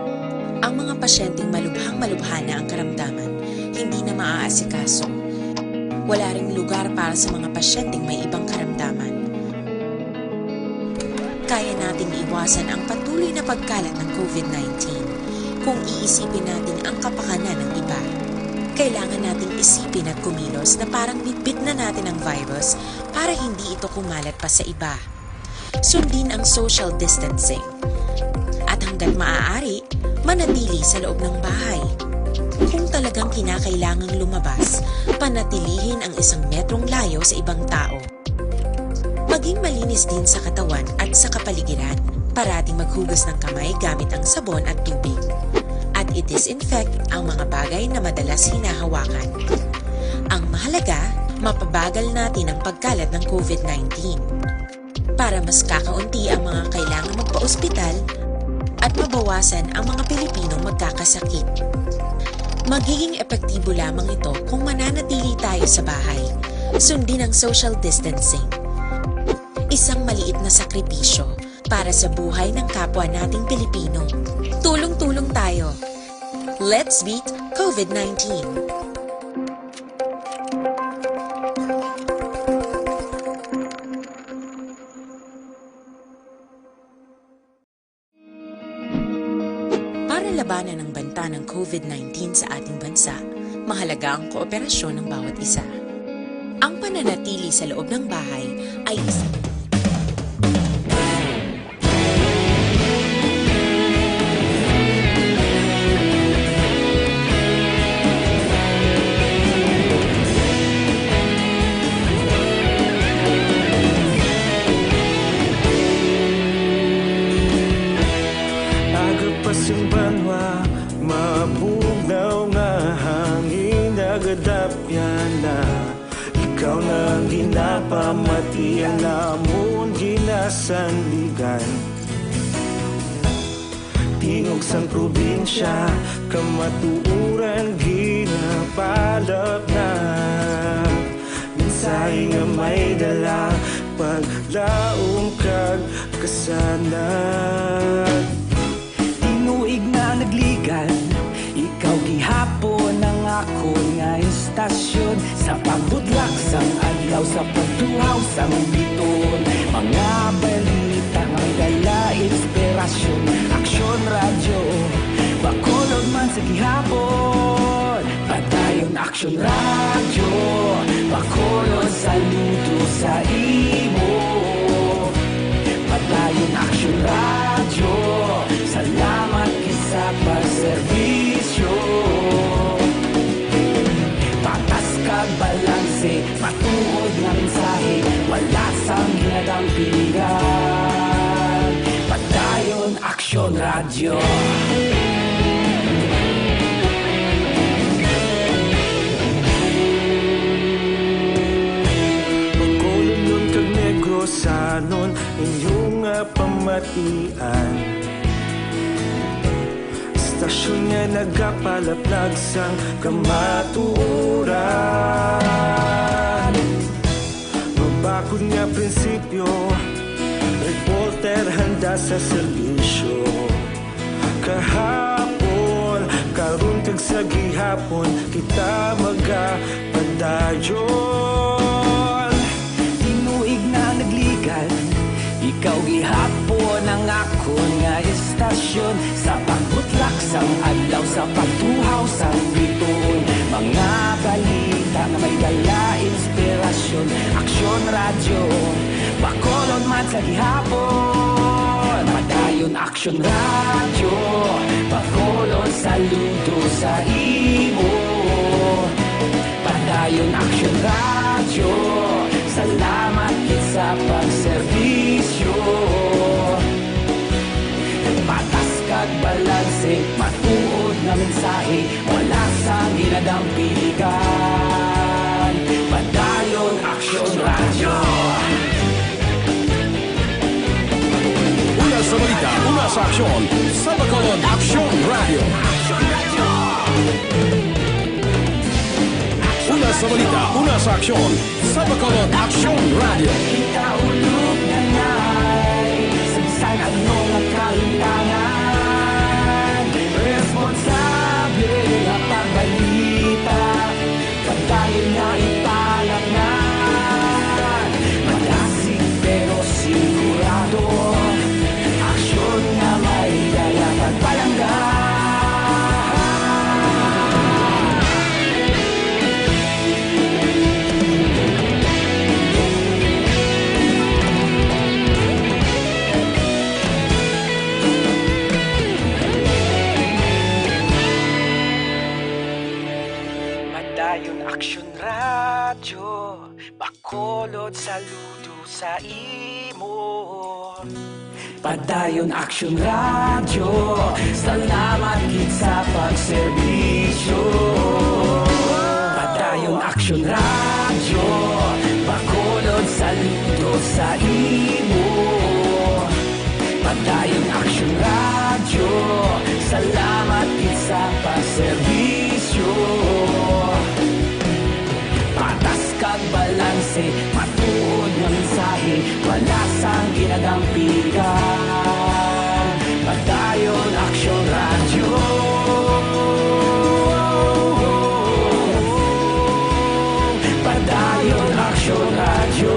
Ang mga pasyenteng malubhang-malubha na ang karamdaman, hindi na maaasikaso. Wala ring lugar para sa mga pasyenteng may ibang karamdaman. Kaya nating iwasan ang patuloy na pagkalat ng COVID nineteen kung iisipin natin ang kapakanan ng iba. Kailangan nating isipin at kumilos na parang bitbit na natin ang virus para hindi ito kumalat pa sa iba. Sundin ang social distancing. At hanggat maaari, manatili sa loob ng bahay. Kung talagang kinakailangang lumabas, panatilihin ang isang metrong layo sa ibang tao. Maging malinis din sa katawan at sa kapaligiran. Parating maghugas ng kamay gamit ang sabon at tubig. At i-disinfect ang mga bagay na madalas hinahawakan. Ang mahalaga, mapabagal natin ang pagkalat ng COVID nineteen. Para mas kakaunti ang mga kailangang magpaospital at mabawasan ang mga Pilipinong magkakasakit. Magiging epektibo lamang ito kung mananatili tayo sa bahay, sundin ang social distancing. Isang maliit na sakripisyo para sa buhay ng kapwa nating Pilipino. Tulong-tulong tayo. Let's beat COVID nineteen. Para labanan ang banta ng COVID nineteen sa ating bansa, mahalaga ang kooperasyon ng bawat isa. Ang pananatili sa loob ng bahay ay isang Aga pa sing banwa, mabugnaw nga hangin nagadapyan na. Ikaw na ang ginapamati, ang amon ginasandigan. Tingog sang probinsya, kamatuoran ginapalapnag. Mensahe nga may dala, paglaom kag kasanag. Tinuig na nagligad, ikaw gihapon ang akon nga istasyon. Sa pagbutlak sang adlaw, sa pagtuhaw sang bituon, mga balita nga may dala inspirasyon. Aksyon Radyo, Bacolod man sa gihapon. Padayon Aksyon Radyo, Bacolod, saludo sa imo. Padayon Aksyon Radyo, salamat gid sa pagserbisyo. Patas kag balanse, matuod nga mensahe, wala sang ginadampingan. Padayon Aksyon Radyo. Bacolodnon kag Negrosanon, inyo nga pamatian. Istasyon nga nagapalaplag sang kamatuoran. Mabakod nga prinsipyo, reporter handa sa serbisyo. Kahapon, karon kag sa gihapon, kita magapadayon. Tinuig na nagligad, ikaw gihapon ang akon nga istasyon. Sa pagbutlak sang adlaw, sa pagtuhaw sang bituon, mga balita nga may dala inspirasyon. Aksyon Radyo, Bacolod man sa gihapon. Padayon Aksyon Radyo, Bacolod, saludo sa imo. Padayon Aksyon Radyo, salamat gid sa pagserbisyo. Patas kag balanse, matuod nga mensahe, wala sang ginadampigan. Padayon Aksyon Radyo. Una sa balita, una sa aksyon, sa Bacolod Aksyon Radyo. Una sa balita, una sa aksyon, sa Bacolod Aksyon Radyo. Kita ulog na nay, sa bisan ano nga kahimtangan, responsable nga pagbalita. Padayon nga ipalapngan, madasig pero sigurado. Aksyon nga may dala pagpalangga. Padayon Aksyon Radyo, Bacolod, saludo sa imo. Padayon Aksyon Radyo, salamat gid sa pagserbisyo. Padayon Aksyon Radyo, Bacolod, saludo sa imo. Padayon Aksyon Radyo, salamat gid sa pagserbisyo. Patas kag balanse, matuod nga mensahe, wala sang ginadampigan. Padayon Aksyon Radyo. Padayon Aksyon Radyo.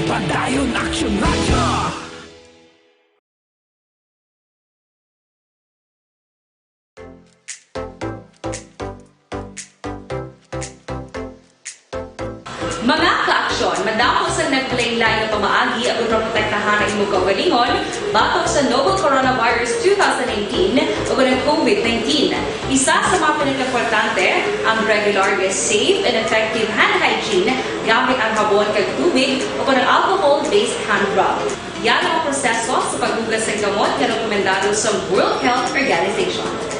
Padayon Aksyon Radyo. Mga ka-aksyon, madamo sang naglain-lain nga pamaagi agud maprotektahan ang imong kaugalingon batok sa novel coronavirus two thousand nineteen ug ang COVID nineteen. Isa sa mga pinakaimportante, ang regular nga safe and effective hand hygiene gamit ang habon kag tubig o kon ang alcohol-based hand rub. Yara ang proseso sa paghugas sang gamot nga rekomendado sa World Health Organization.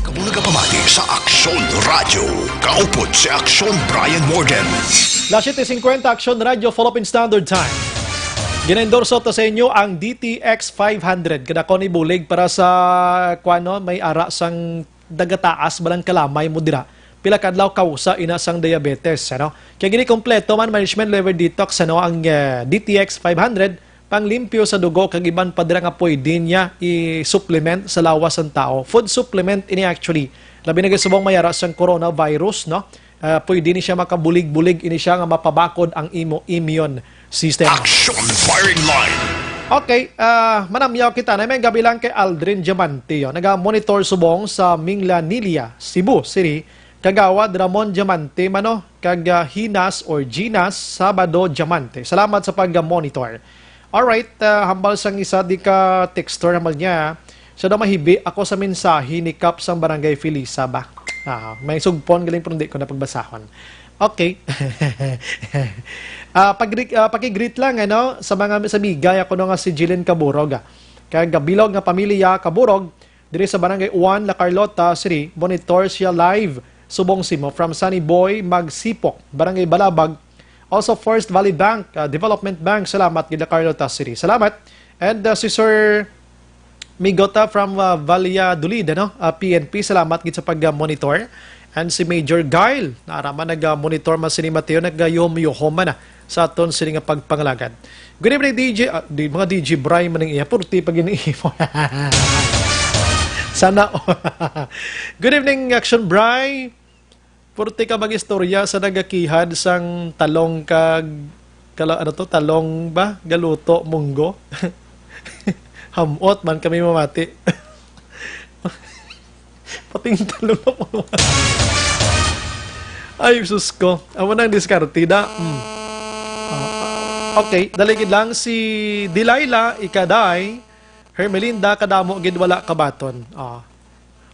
Kamo nagapamati sa Aksyon Radyo. Kaupod si Aksyon Brian Morden. Las siete cincuenta, Aksyon Radyo, Philippine Standard Time. Ginaendorso ta sa inyo ang D T X five hundred. Kadako ni bulig para sa, kuano, may ara sang nagataas ba lang kalamay mo dira. Pila ka adlaw kausa ina sang diabetes, ano? Kay gini kompleto man management liver detox, ano, ang, eh, D T X five hundred, panglimpyo sa dugo kag iban pa dira nga pwede niya i-supplement sa lawas sang tao. Food supplement ini actually. Labi na gid subong may ara sang coronavirus, no? Ah, pwede ni siya makabulig-bulig ini siya nga mapabakod ang imo immune system. Action Firing Line. Okay, ah, manamyaw kita na may gabi lang kay Aldrin Diamante, yo. Naga-monitor subong sa Minglanilla, Cebu City. Kagawad Ramon Diamante, mano, kag, ah, Hinas or Ginas Sabado Diamante. Salamat sa pag-monitor. Alright, ah, hambal sang isa di ka texter, hambal niya, siya daw mahibi ako sa mensahe ni Kap sang Barangay Felisa ba? Ah, may sugpon galing pero hindi ko na pagbasahon. Okay. Ah, pag-, ah, pakigreet lang, ano, sa mga, sa migay ako no nga si Jilin Kaburog, ah. Kag bilog nga pamilya Kaburog, diri sa Barangay one, La Carlota City, monitor siya live. Subong simo from Sunny Boy Magsipok, Barangay Balabag. Also, First Valley Bank, ah, Development Bank, salamat gid, La Carlota City. Salamat. And, ah, si Sir Migota from, ah, Valladolid, ano? Ah, P N P, salamat gid sa pag-monitor. And si Major Guile, naaraman nag-monitor man sini Mateo, nag-yuhom-yuhom man, ah, sa aton sini nga pagpangalagad. Good evening, D J. Ah, di, mga D J Bry man ang iya, purti pag iniimo. Sana. Good evening, Action Bry. Purti ka mag-istorya sa nagakihad sang talong kag, kala, ano to, talong ba? Galuto, munggo. Hamot man kami mamati. Pating talong na po. Ay, sus ko. Amo nang diskarte da. Mm. Ah, okay, daligid lang si Delilah Ikaday. Hermelinda, kadamo gid wala kabaton. Ah.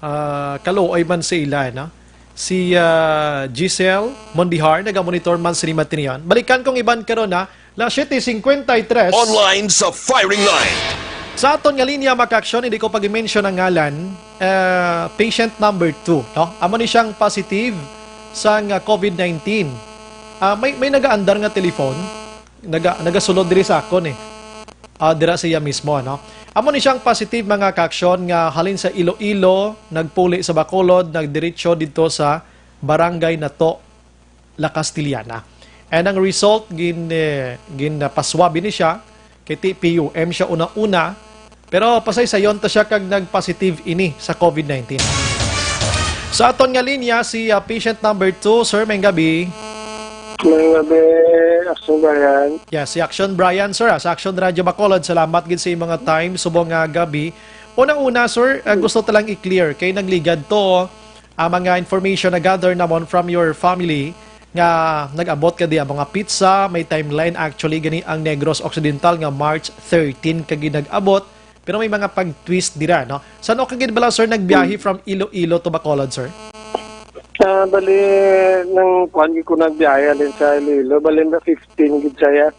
Ah, kaluoy man sa ila, no? Si, ah, Giselle Mondihar, naga-monitor man sa Lima Tinian. Balikan kong iban karon, ha? Las siete cincuenta y tres. Online sa firing line. Sa aton nga linya, mga ka-aksyon, hindi ko pag-mention ang ngalan. Ah, patient number two, no? Amo ni siyang positive sang, ah, COVID nineteen. Ah, may, may nagaandar nga telephone. Naga-, nagasulod diri sa akon, eh. Ah, dira sa iya mismo, no? Amo ni siyang positive, mga ka-aksyon, nga halin sa Iloilo, nagpuli sa Bacolod, nagdiretso didto sa Barangay Nato, La Castellana. And ang result, gin-, eh, ginpaswab ini siya, kay T P U M siya una-una, pero pasaysayon ta siya kag nag-positive ini sa COVID nineteen. Sa aton nga linya, si, ah, patient number two, sir, may gabi. May gabi, Action Brian. Yeah, si Action Brian, sir, ah, sa Action Radio Bacolod. Salamat gid sa imong nga time, subong nga gabi. Una-una, sir, ah, gusto ta lang i-clear kay nagligad to, ah, mga information na gather namon from your family nga nag-abot ka di ang mga pizza, may timeline actually gani ang Negros Occidental nga March thirteen ka ginag-abot. Pero may mga pag-twist dira, no? San-o ka gid bala, sir, nagbiyahe Hmm. from Iloilo to Bacolod, sir? Ah, bali, nang kuwan gid ko nagbiyahe alin sa Iloilo, bali na fifteen gid saya.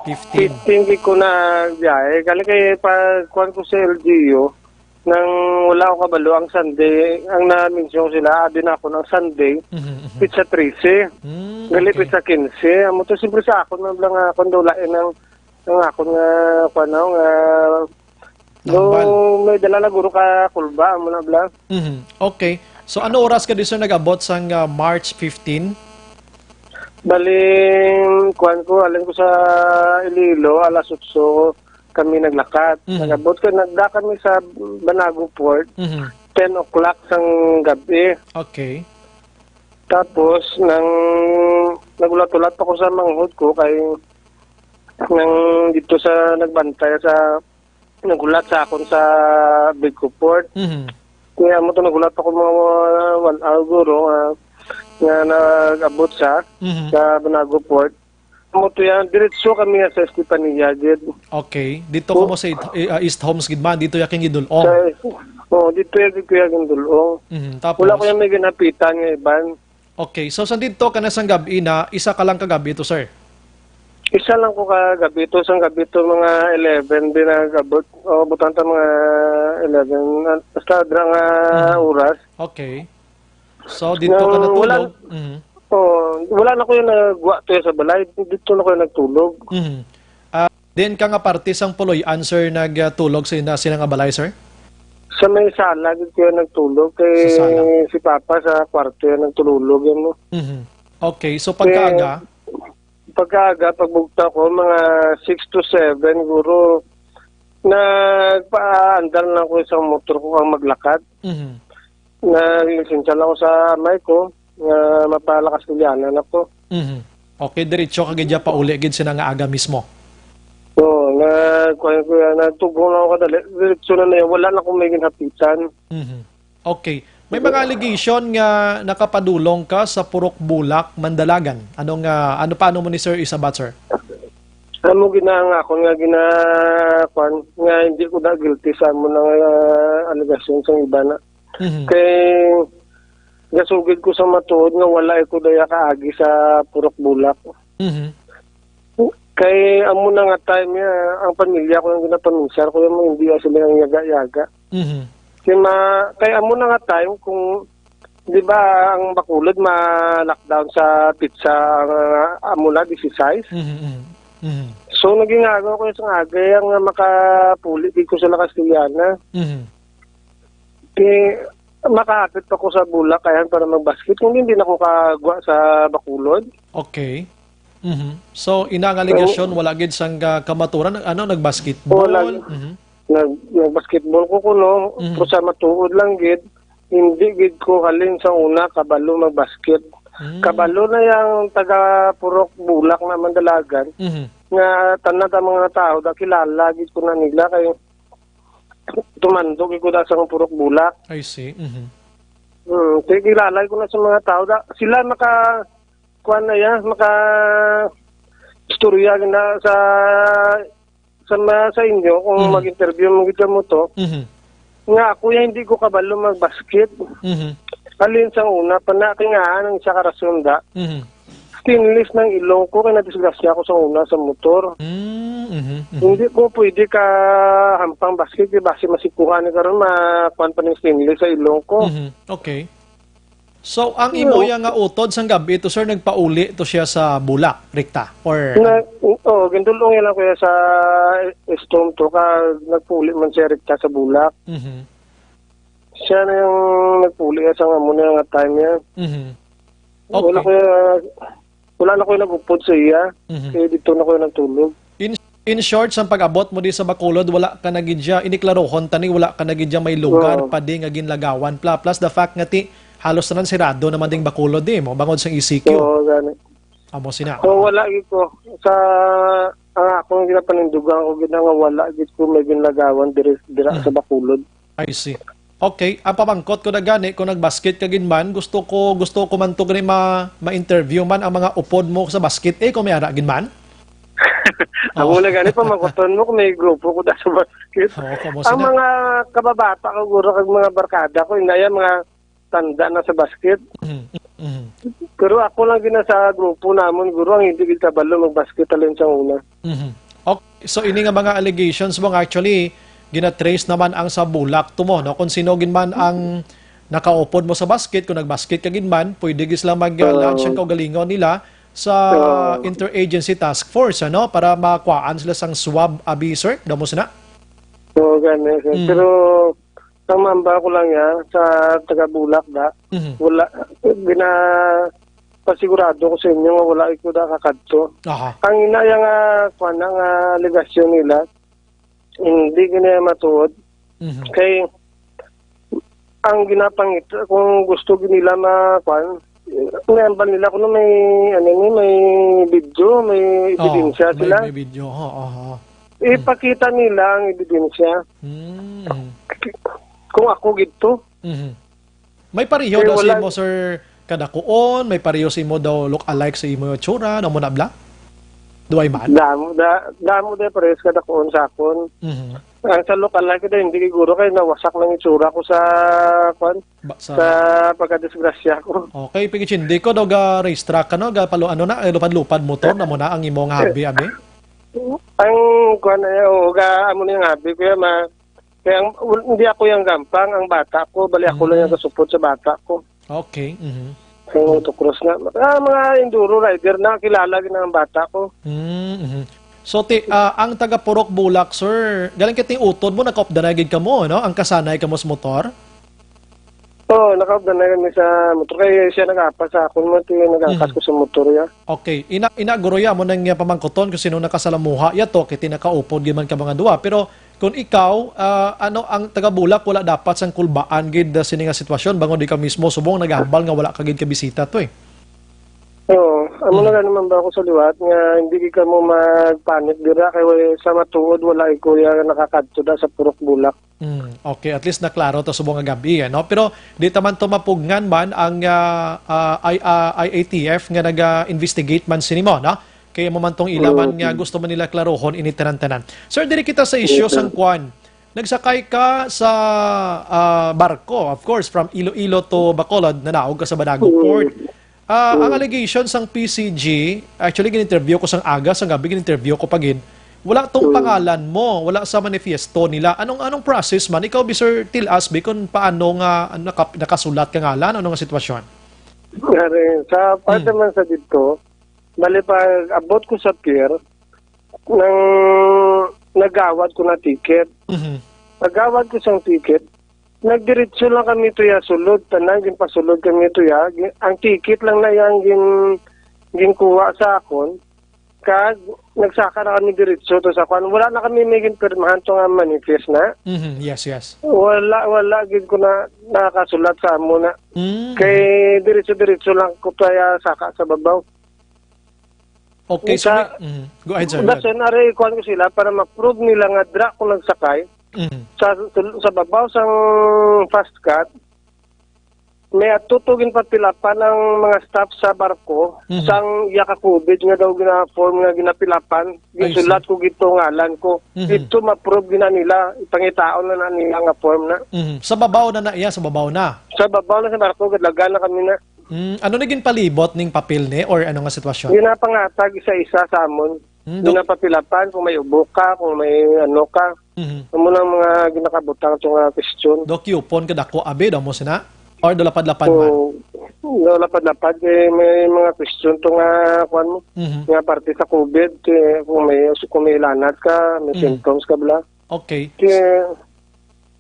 Fifteen. Fifteen gid ko nagbiyahe. Kali kay pa kuwan ko sa L G U, nang wala ko kabalo ang Sunday, ang na-mention sila, abi na ako ng Sunday, Mhm, mhm. pizza trese. Hmm, Gali okay. pizza quince. Amo to, siyempre sa akon man lang, ah, kung dulain ang, ang akon nga, kuwan, no, nga Tambal. No, may dala na guro ka kulba, amo na bala. Mhm. Okay. So, ano oras ka di, sir, nag-abot sang, ah, March fifteen? Bali, kuwan ko, alin ko sa Iloilo, alas otso kami naglakat. Mhm. Nag-abot ko, nagda kami sa Banago Port, Mhm. ten o'clock sang gabi. Okay. Tapos, nang nagulat-ulat pa ko sa manghod ko, kay nang dito sa nagbantay sa nagulat sa akon sa Bicuport. Mhm. Kaya mo to, nagulat ako mga one hour guro nga, nga nag-abot sa, Mhm. sa Banago Port. Amo to yan, diretso kami nga sa Estefania gid. Okay. Dito Oh. kamo sa East, eh, ah, East Homes gid man, dito ya king gidul-ong. Sa, oh, dito ya gid kuya gindul-ong. Mhm. Tapos? Wala ko yung may ginapitan nga iban. Okay, so sa didto ka na sang gab-i na, isa ka lang ka gab-i to, sir? Isa lang ko ka gab-i to, sang gab-i to mga eleven din nag-abot. O, butan ta mga eleven, ah, basta dra nga Mhm. oras. Okay. So, didto ka Nang wala, natulog? Mhm. oh, wala na ko yung nagwa to sa balay. Dito na ko yung nagtulog. Mhm. Ah, Diin ka nga parte sang puloy-an, sir, nagtulog sina, sina nga balay, sir? Sa may sala gid ko yan nagtulog, kay Sa sala. si Papa sa kwarto yan nagtulog yan, no? Mhm. Okay, so Eh, pagkaaga? pagkaaga, pagbugta ko, mga six to seven, guro, nagpaandar lang ko sa motor ko ang maglakad. Mhm. Naglisensya lang ako sa amay ko nga mapalakas-tulyanan ako. Mhm. Okay, diretso ka gid ya pauli gid sina nga aga mismo? Oo, nag-, kuwan ko yan, nagtugong lang ako kadali. Diretso na na yan. Wala na akong may ginhapitan. Mhm. Okay. May mga allegation nga nakapadulong ka sa Purok Bulak, Mandalagan. Anong, ah, ano, paano mo ni, sir, isabat, sir? Amo gid na ang akon nga gina-, kuwan, nga hindi ko na guilty sa amo na nga, ah, allegation sa iba na. Mhm. Kay gasugid ko sa matuod nga wala ko daya kaagi sa Purok Bulak. Mhm. Kay amo na nga time ya, ang pamilya ko yung ginapaminsar ko, yung hindi sila ang yaga-yaga. Mhm. Kay ma-, kay amo na nga time kung, di ba, ang Bacolod ma-lockdown sa petsa nga amo na, dieciséis. Mhm, mhm. Mhm. So, naging agaw ko sa agay ang makapuli gid ko sa La Castellana. Mhm. Di, makahapit pa ko sa Bulak, ayan, para magbasket. Kung hindi na ko kagwa sa Bacolod. Okay. Mhm. So, ina nga alegasyon, wala gid sang, ah, kamaturan, ano, nagbasketball? Wala. Mhm. Nag-, nag-basketball ko kuno, Mhm. pero sa matuod lang gid, hindi gid ko halin sa una kabalo magbasket. Mm. Kabalo na yang taga Purok Bulak na Mandalagan, Mhm. nga tanan ta mga tao, da kilala gid ko na nila kay tumando gid ko da sa Purok Bulak. I see. Mhm. Hmm, kay kilala ko na sa mga tao. Da, sila maka, kuwan na ya, maka istorya na sa, sa, ma-, sa inyo, kung Mhm. mag-interview mo gid mo to, Mhm. nga ako ya hindi ko kabalo magbasket. Mhm. Alin sa una pa na, kay nga, ang isa ka rason da, Mhm. stainless ng ilong ko, kay nadisgrasya ako sa una sa motor. Mm, mhm, mhm. Hindi ko pwede ka hampang basket, di ba? Si masikuha ni karon, ma-, kuwan pa ning stainless sa ilong ko. Mhm. Okay. So, ang imo Hello. ya nga utod sang gabi to, sir, nagpauli to siya sa Bulak, rekta? Or Na, oh, gindulong lang ko ya sa storm to, ka nagpauli man siya rekta sa Bulak. Mhm. Siya na yung nagpauli ya sa amo na nga time ya. Mhm. Wala Okay. ko ya, wala na ko yung nag-upod sa iya. Mhm. Kaya dito na ko yung nagtulog. In, in short, sa pag-abot mo di sa Bacolod, wala ka na gid siya, iniklarohon tani, wala ka na gid siya may lugar Oo. pa di nga ginlagawan. Pla-, plus the fact nga ti, halos tanan sirado naman ding Bacolod, di mo, bangod sa E C Q. Oo, gani. Amo sina. So, wala gid ko. Sa, ang akong ginapanindugan ko gid na nga wala gid ko may ginlagawan diri, dira sa Bacolod. I see. Okay, ang pamangkot ko na gani, kung nagbasket ka gid man, gusto ko, gusto ko man to gani ma, ma-interview man ang mga upod mo sa basket, eh, kung may ara gid man. Amo na gani, pamangkoton mo kung may grupo ko da sa basket. Oo, kamo Ang sina. mga kababata ko, guro, kag mga barkada ko, inaya mga tanda na sa basket. Mhm, mhm. Pero ako lang gina sa grupo namon, guro, ang hindi gid kabalo magbasket halin sa una. Mhm. Okay. So, ini nga mga allegations mo nga actually, gina-trace naman ang sa bulak to mo, no? Kung sino gid man ang nakaupod mo sa basket, kung nagbasket ka gid man, pwede gid sila mag-, uh, lodge ang kaugalingon nila sa Oo. Interagency Task Force, ano? Para makuhaan sila sang swab, abi, sir? Damo sina? Oo, gani, sir. Mm. Pero, ang mamba ko lang yan, sa taga-Bulak da, Mhm. wala, gina-, pasigurado ko sa inyo nga wala ko da kakadto. Aha. Ang ina yang, ah, kuwan na nga alegasyon nila, hindi gina matuod. Mhm. Kay, ang ginapangit, kung gusto gid nila ma-, kuwan, may ambal nila kuno may, ano ni, may video, may Oo, ebidensya may, sila. may video. Oo, oo. Ipakita nila ang ebidensya. Mm. Kung ako gid to. Mhm. May pareho Kay daw sa wala imo, sir, kadakuon, may pareho sa imo daw look alike sa imo itsura, no mo na bla? Do I man? Damo da, damo da pares kadakuon sa akon. Mhm. Ang sa look alike da, hindi siguro kay nawasak lang itsura ko sa, kwan, Ba, sa sa pagkadisgrasya ko. Okay, pag-itsindi ko daw ga race track ka, no? Ga palo-, ano na, eh, lupad-lupad motor na mo na ang imo nga hobby, abi? Ang, kwan, eh, oo, ga, amo na yung hobby ko yan, ma-, kaya ang, wal-, hindi ako yung gampang, ang bata ko, bali ako lang yung Mm. kasupot sa bata ko. Okay, mhm. Yung motocross na. Ah, mga enduro rider na, kilala gid ang bata ko. Mm, mhm. So, ti-, ah, ang taga Purok Bulak, sir, galing kiti utod mo, nakaupdanay gid kamo, no? Ang kasanay kamo sa motor? Oo, nakaupdanay kami sa motor. Kay siya nag-apa sa akon, mo, ti, nag-angkat Mhm. ko sa motor, ya. Okay. Ina, ina, guro, ya, mo nang, ah, pamangkoton kung sino nakasalamuha, ya to, kiti nakaupod gid man ka mga duwa. Pero kung ikaw, ah, ano, ang taga Bulak, wala dapat sang kulbaan gid, ah, sini nga sitwasyon, bangod ikaw mismo subong naghambal nga wala ka gid kabisita to, eh. Oo, amo na Mm. gani man ba ako sa liwat nga hindi gid kamo magpanik dira kay wa-, sa matuod wala ay kuya nakakadto da sa Purok Bulak. Mm, okay, at least naklaro to subong nga gab-i, ano? Pero di ta man to mapugngan man ang, ah, ah, I-, ah, I A T F nga naga-investigate man sini mo, no? Kaya mo man tong ila man nga Mm. gusto man nila klarohon ini tanan-tanan. Sir, diri kita sa isyu Yes, sir. sang kwan. Nagsakay ka sa, ah, barko, of course, from Iloilo to Bacolod, nanaog ka sa Banago Mm. Port. Ah, ang Mm. allegation sang P C G, actually, gin-interview ko sang aga, sang gabi, gin-interview ko pa gid. Wala tong Mm. pangalan mo, wala sa manifiesto nila. Anong, anong process man? Ikaw, bi, sir, tell us, bi, kung paano nga nakap-, nakasulat ka ngalan? Ano nga sitwasyon? Ngari, sa parte Mm. man sa dito, bali, pag abot ko sa pier, nang nagawad ko na ticket. Mhm. Nagawad ko sang ticket, nagdiretso lang kami tuya sulod, tanan ginpasulod kami tuya. Gi-, ang ticket lang na yang gin-, ginkuha sa akon, kag nagsaka na kami diretso to sa kwan. Wala na kami may ginpirmahan to nga manifest na. Mhm, yes, yes. Wala, wala gid ko na nakasulat sa amo na. Mm. Kay diretso-diretso lang ko tuya saka sa babaw. Okay, so Sa may, mhm. Go ahead, sir. Go ahead. Dason, are, ikuan ko sila para ma-prove nila nga dra ko nagsakay. Mhm. Sa, sa, sa babaw sang fast cat, may ato to ginpapilapan ang mga staff sa barko, Mhm. sang iya ka COVID nga daw gina-form nga ginapilapan, I see. ginsulat ko gito ngalan ko. Mhm. Dito ma-prove gina nila, ipangitaon na, na nila nga form na. Mhm. Sa babaw na na iya, sa babaw na? Sa babaw na sa barko, gadlagan na kami na. Mm, ano na ginpalibot ning papel ni or ano nga sitwasyon? Ginapangatag isa-isa sa amon. Mm, do- Ginapapilapan kung may ubo ka, kung may ano ka. Mhm. Amo nang mga ginakabutang to nga question. Do coupon ka dako abi daw mo sina? Or do lapad-lapad man? Oo. Do lapad-lapad, eh, may mga question to nga, kuwan mo, Mhm. nga parte sa COVID, eh, kung may, kung may lanat ka, may Mhm. symptoms ka bala. Okay. Kaya,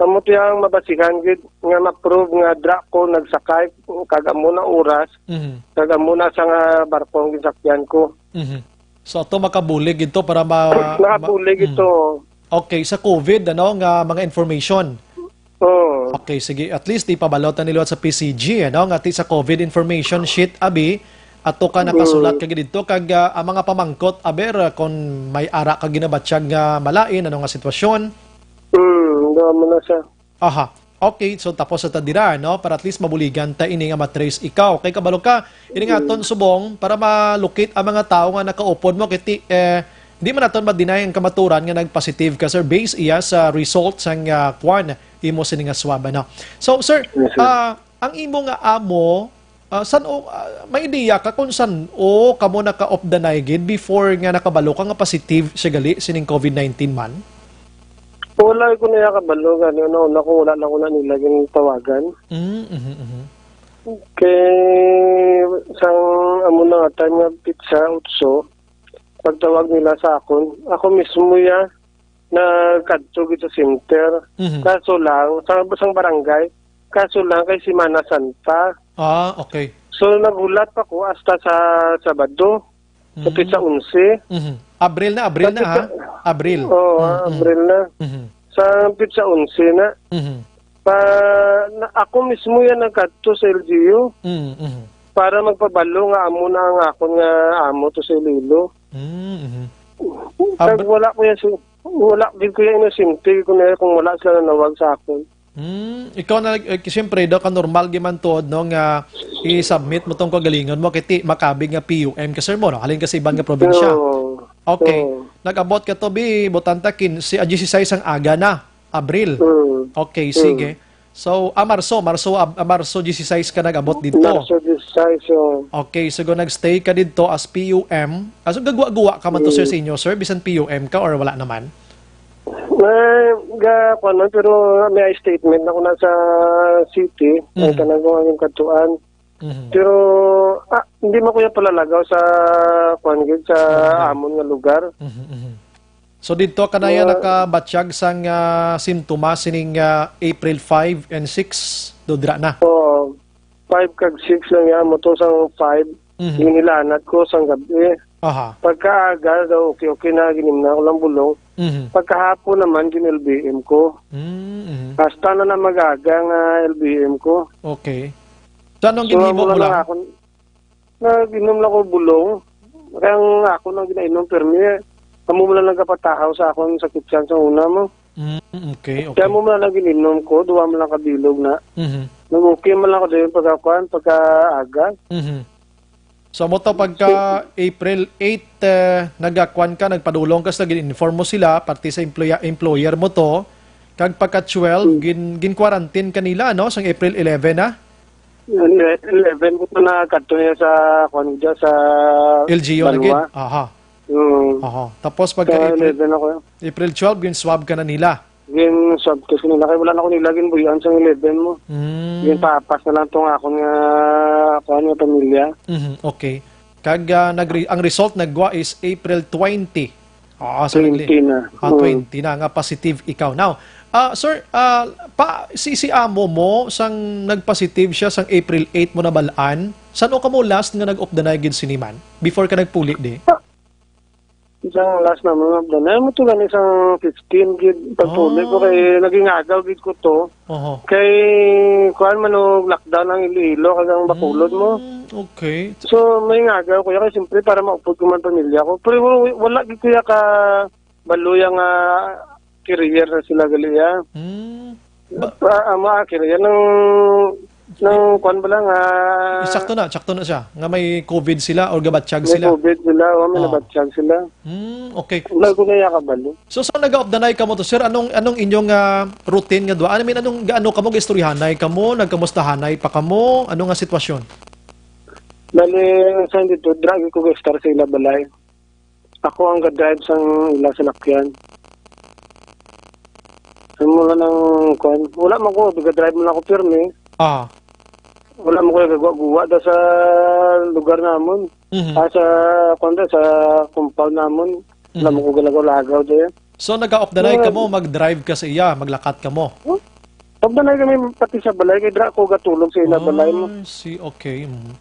amo to yang mabasihan gid nga ma-prove nga dra ko nagsakay, kag amo na oras, Mhm. kag amo na sa nga barko ang ginsakyan ko. Mhm. So, ato makabulig gid to para ma-, ma-, Nakabulig Mm. ito. Okay, sa COVID, ano, nga mga information? Oo. Okay, sige. At least, ipabalo ta ni liwat sa P C G, ano, nga ti sa COVID information sheet, abi, ato ka nakasulat Mm. ka gid didto, kag, ah, ang mga pamangkot, aber, ah, kung may ara ka ginabatyag nga malain, ano nga sitwasyon? Mm, damo na siya. Aha. Okay, so tapos sa ta dira, no? Para at least mabuligan ta ini nga matrace ikaw. Kay kabalo ka, ini nga Mm. aton subong para malukit ang mga tawo nga nakaupod mo, kay ti-, eh, di man naton ma-deny ang kamaturan nga nag-positive ka, sir, based iya sa result sang, ah, kwan, imo sini nga swab, ano? So, sir, Yes, sir. ah, ang imo nga amo, ah, san-o, ah, may ideya ka kung san-o kamo nakaupdanay gid before nga nakabalo ka nga positive siya gali sining COVID nineteen man? Wala ko na kabalo gani, ano, una ko, wala lang ko na nila gintawagan. Mm, mhm, mhm. Kay sang amo na nga time nga pitsa otso, pagtawag nila sa akon, ako mismo ya nagkadto gid sa center. Mhm. Kaso lang, sa, sa barangay, kaso lang kay Semana Santa. Ah, okay. So, naghulat pa ko hasta sa Sabado, sa Mhm. pitsa onse. Mhm. Abril na, Abril Sa na, ha? pitsa Abril. Oo, Mm, mm. Abril na. Mhm. Sa pitsa onse na. Mhm. Pa, na, ako mismo yan nagkadto sa L G U Mm, mhm. para magpabalo nga amo na ang akon nga amo to sa Iloilo. Mm, mhm. Kag Ab- wala ko yan si-, wala gid ko yan inosente ko na kung wala sila nanawag sa akon. Mm, ikaw na, eh, siyempre, daw ka normal gyud man tuod, no, nga i-submit mo tong kagalingon mo kay ti-, makabig nga P U M ka, sir, mo, no? Halin ka sa iban nga probinsya. Oo. Okay. Oo. Nag-abot ka to, bi, butanta kinse, ah, dieciséis ang aga na, Abril. Mm. Okay, Mm. sige. So, ah, Marso, Marso, ab-, ah, Marso dieciséis ka nag-abot dito. Marso dieciséis, oo. Okay, so kung nag-stay ka dito as P U M, ah, so gagwa-gwa ka man to, sir, Mm. sa inyo, sir, bisan P U M ka or wala naman? Eh, ga, kuwan man, pero may statement na ko na sa city, ay Mhm. kanang kung ang katuan. Mhm. Pero, ah, hindi man ko yung palalagaw sa, kuwan gid, sa Bagay. amon nga lugar. Mhm, mhm. So, dito ka na yan Nga nakabatyag sang, ah, simptomas sining, ah, April five and six, dudra na? Oo. Five kag six lang yan, mo to sang five, Mhm. ginilanat ko sang gabi. Aha. Pagkaaga daw, okay, okay na, ginimna ko lang bulong. Mhm. Pagkahapon naman, gin-L B M ko. Mm, mhm. Hasta na na mag-aga nga L B M ko. Okay. So, anong So, ginhimo amo mo lang lang? akon, nag-inom lang ko bulong. Kaya ang ako nang ginainom, permi, amo mo lang nagkapatahaw sa akon sa kitchen sa una mo. Mm, okay, Kaya okay. mo man lang gininom ko, duwa man lang kabilog na. Mhm. Nag-okay man lang ako din pagkakuan, pagkaaga. Mhm. So, mo to pagka April eight, eh, nagakuan ka, nagpadulong ka sa gin-inform mo sila, pati sa employa-, employer mo to, kag pagka twelve, Hmm. gin-, gin-quarantine ka nila, no? Sang April eleven, ah? Ele-, eleven ko to na kadto niya sa, kuan, dyan sa L G U na gid? Banwa. Aha. Mm. Aha. Tapos pagka Sa April, eleven ako. April twelve, gin-swab ka na nila? Gin-swab test nila. Kaya wala na ko nila ginbuhian sa eleven mo. Mm. Ginpapas na lang tong akon nga, kuan, nga pamilya. Mhm, okay. Kag, ah, nagre-, ang result nagwa is April twenty. Oo, so nagli-, Twenty na. Ah, Mm. twenty na nga positive ikaw. Now, ah, sir, ah, pa, si, si amo mo, sang nagpositive siya sang April eight mo nabalaan, san-o kamo last nga nag-updanay gid sini man? Before ka nagpuli, di? Isang last na mga updanay. Ay, mo to lang isang fifteen gid. Pagpuli ko Ah. kay naging agaw gid ko to. Oho. Kay, kuan man og lockdown ang Iloilo, kag ang Bacolod mo. Mm, okay. So, may ngagaw, kuya, kay siyempre para maupod ko man pamilya ko. Pero wala gid, kuya, ka baluya nga carrier na sila gali, ah. Mm. Ba- Ah, ah, mga carrier ng, ng kuan ba lang, ah, Sakto na, sakto na siya. Nga may COVID sila or gabatyag may sila. COVID sila, o may Oo. nabatyag sila. Hmm, okay. Wala ko na kabalo. So, so nag-updanay kamo to, sir? Anong, anong inyong, ah, routine nga dua? I mean, anong, gaano kamo, gaistoryahanay kamo? Nagkamustahanay pa kamo? Ano nga sitwasyon? Bali, sa dito, drag ko ga-star sa ila balay. Ako ang ga-drive sang ila salakyan. Sa mula ng, kuan, wala man ko, ga-drive man ako pirmi. Ah. Wala man ko gagawa-gawa da sa lugar namon. Mhm. Ah, sa, kuwan da, sa compound namon, wala Mhm. mo ko galagaw-lagaw dyan. So, nag-updanay Wala. kamo, mag-drive ka sa iya, maglakat kamo? Huh? Updanay kami pati sa balay, kay dra ko gatulog sa ila balay mo. Ah, see, okay. Mm.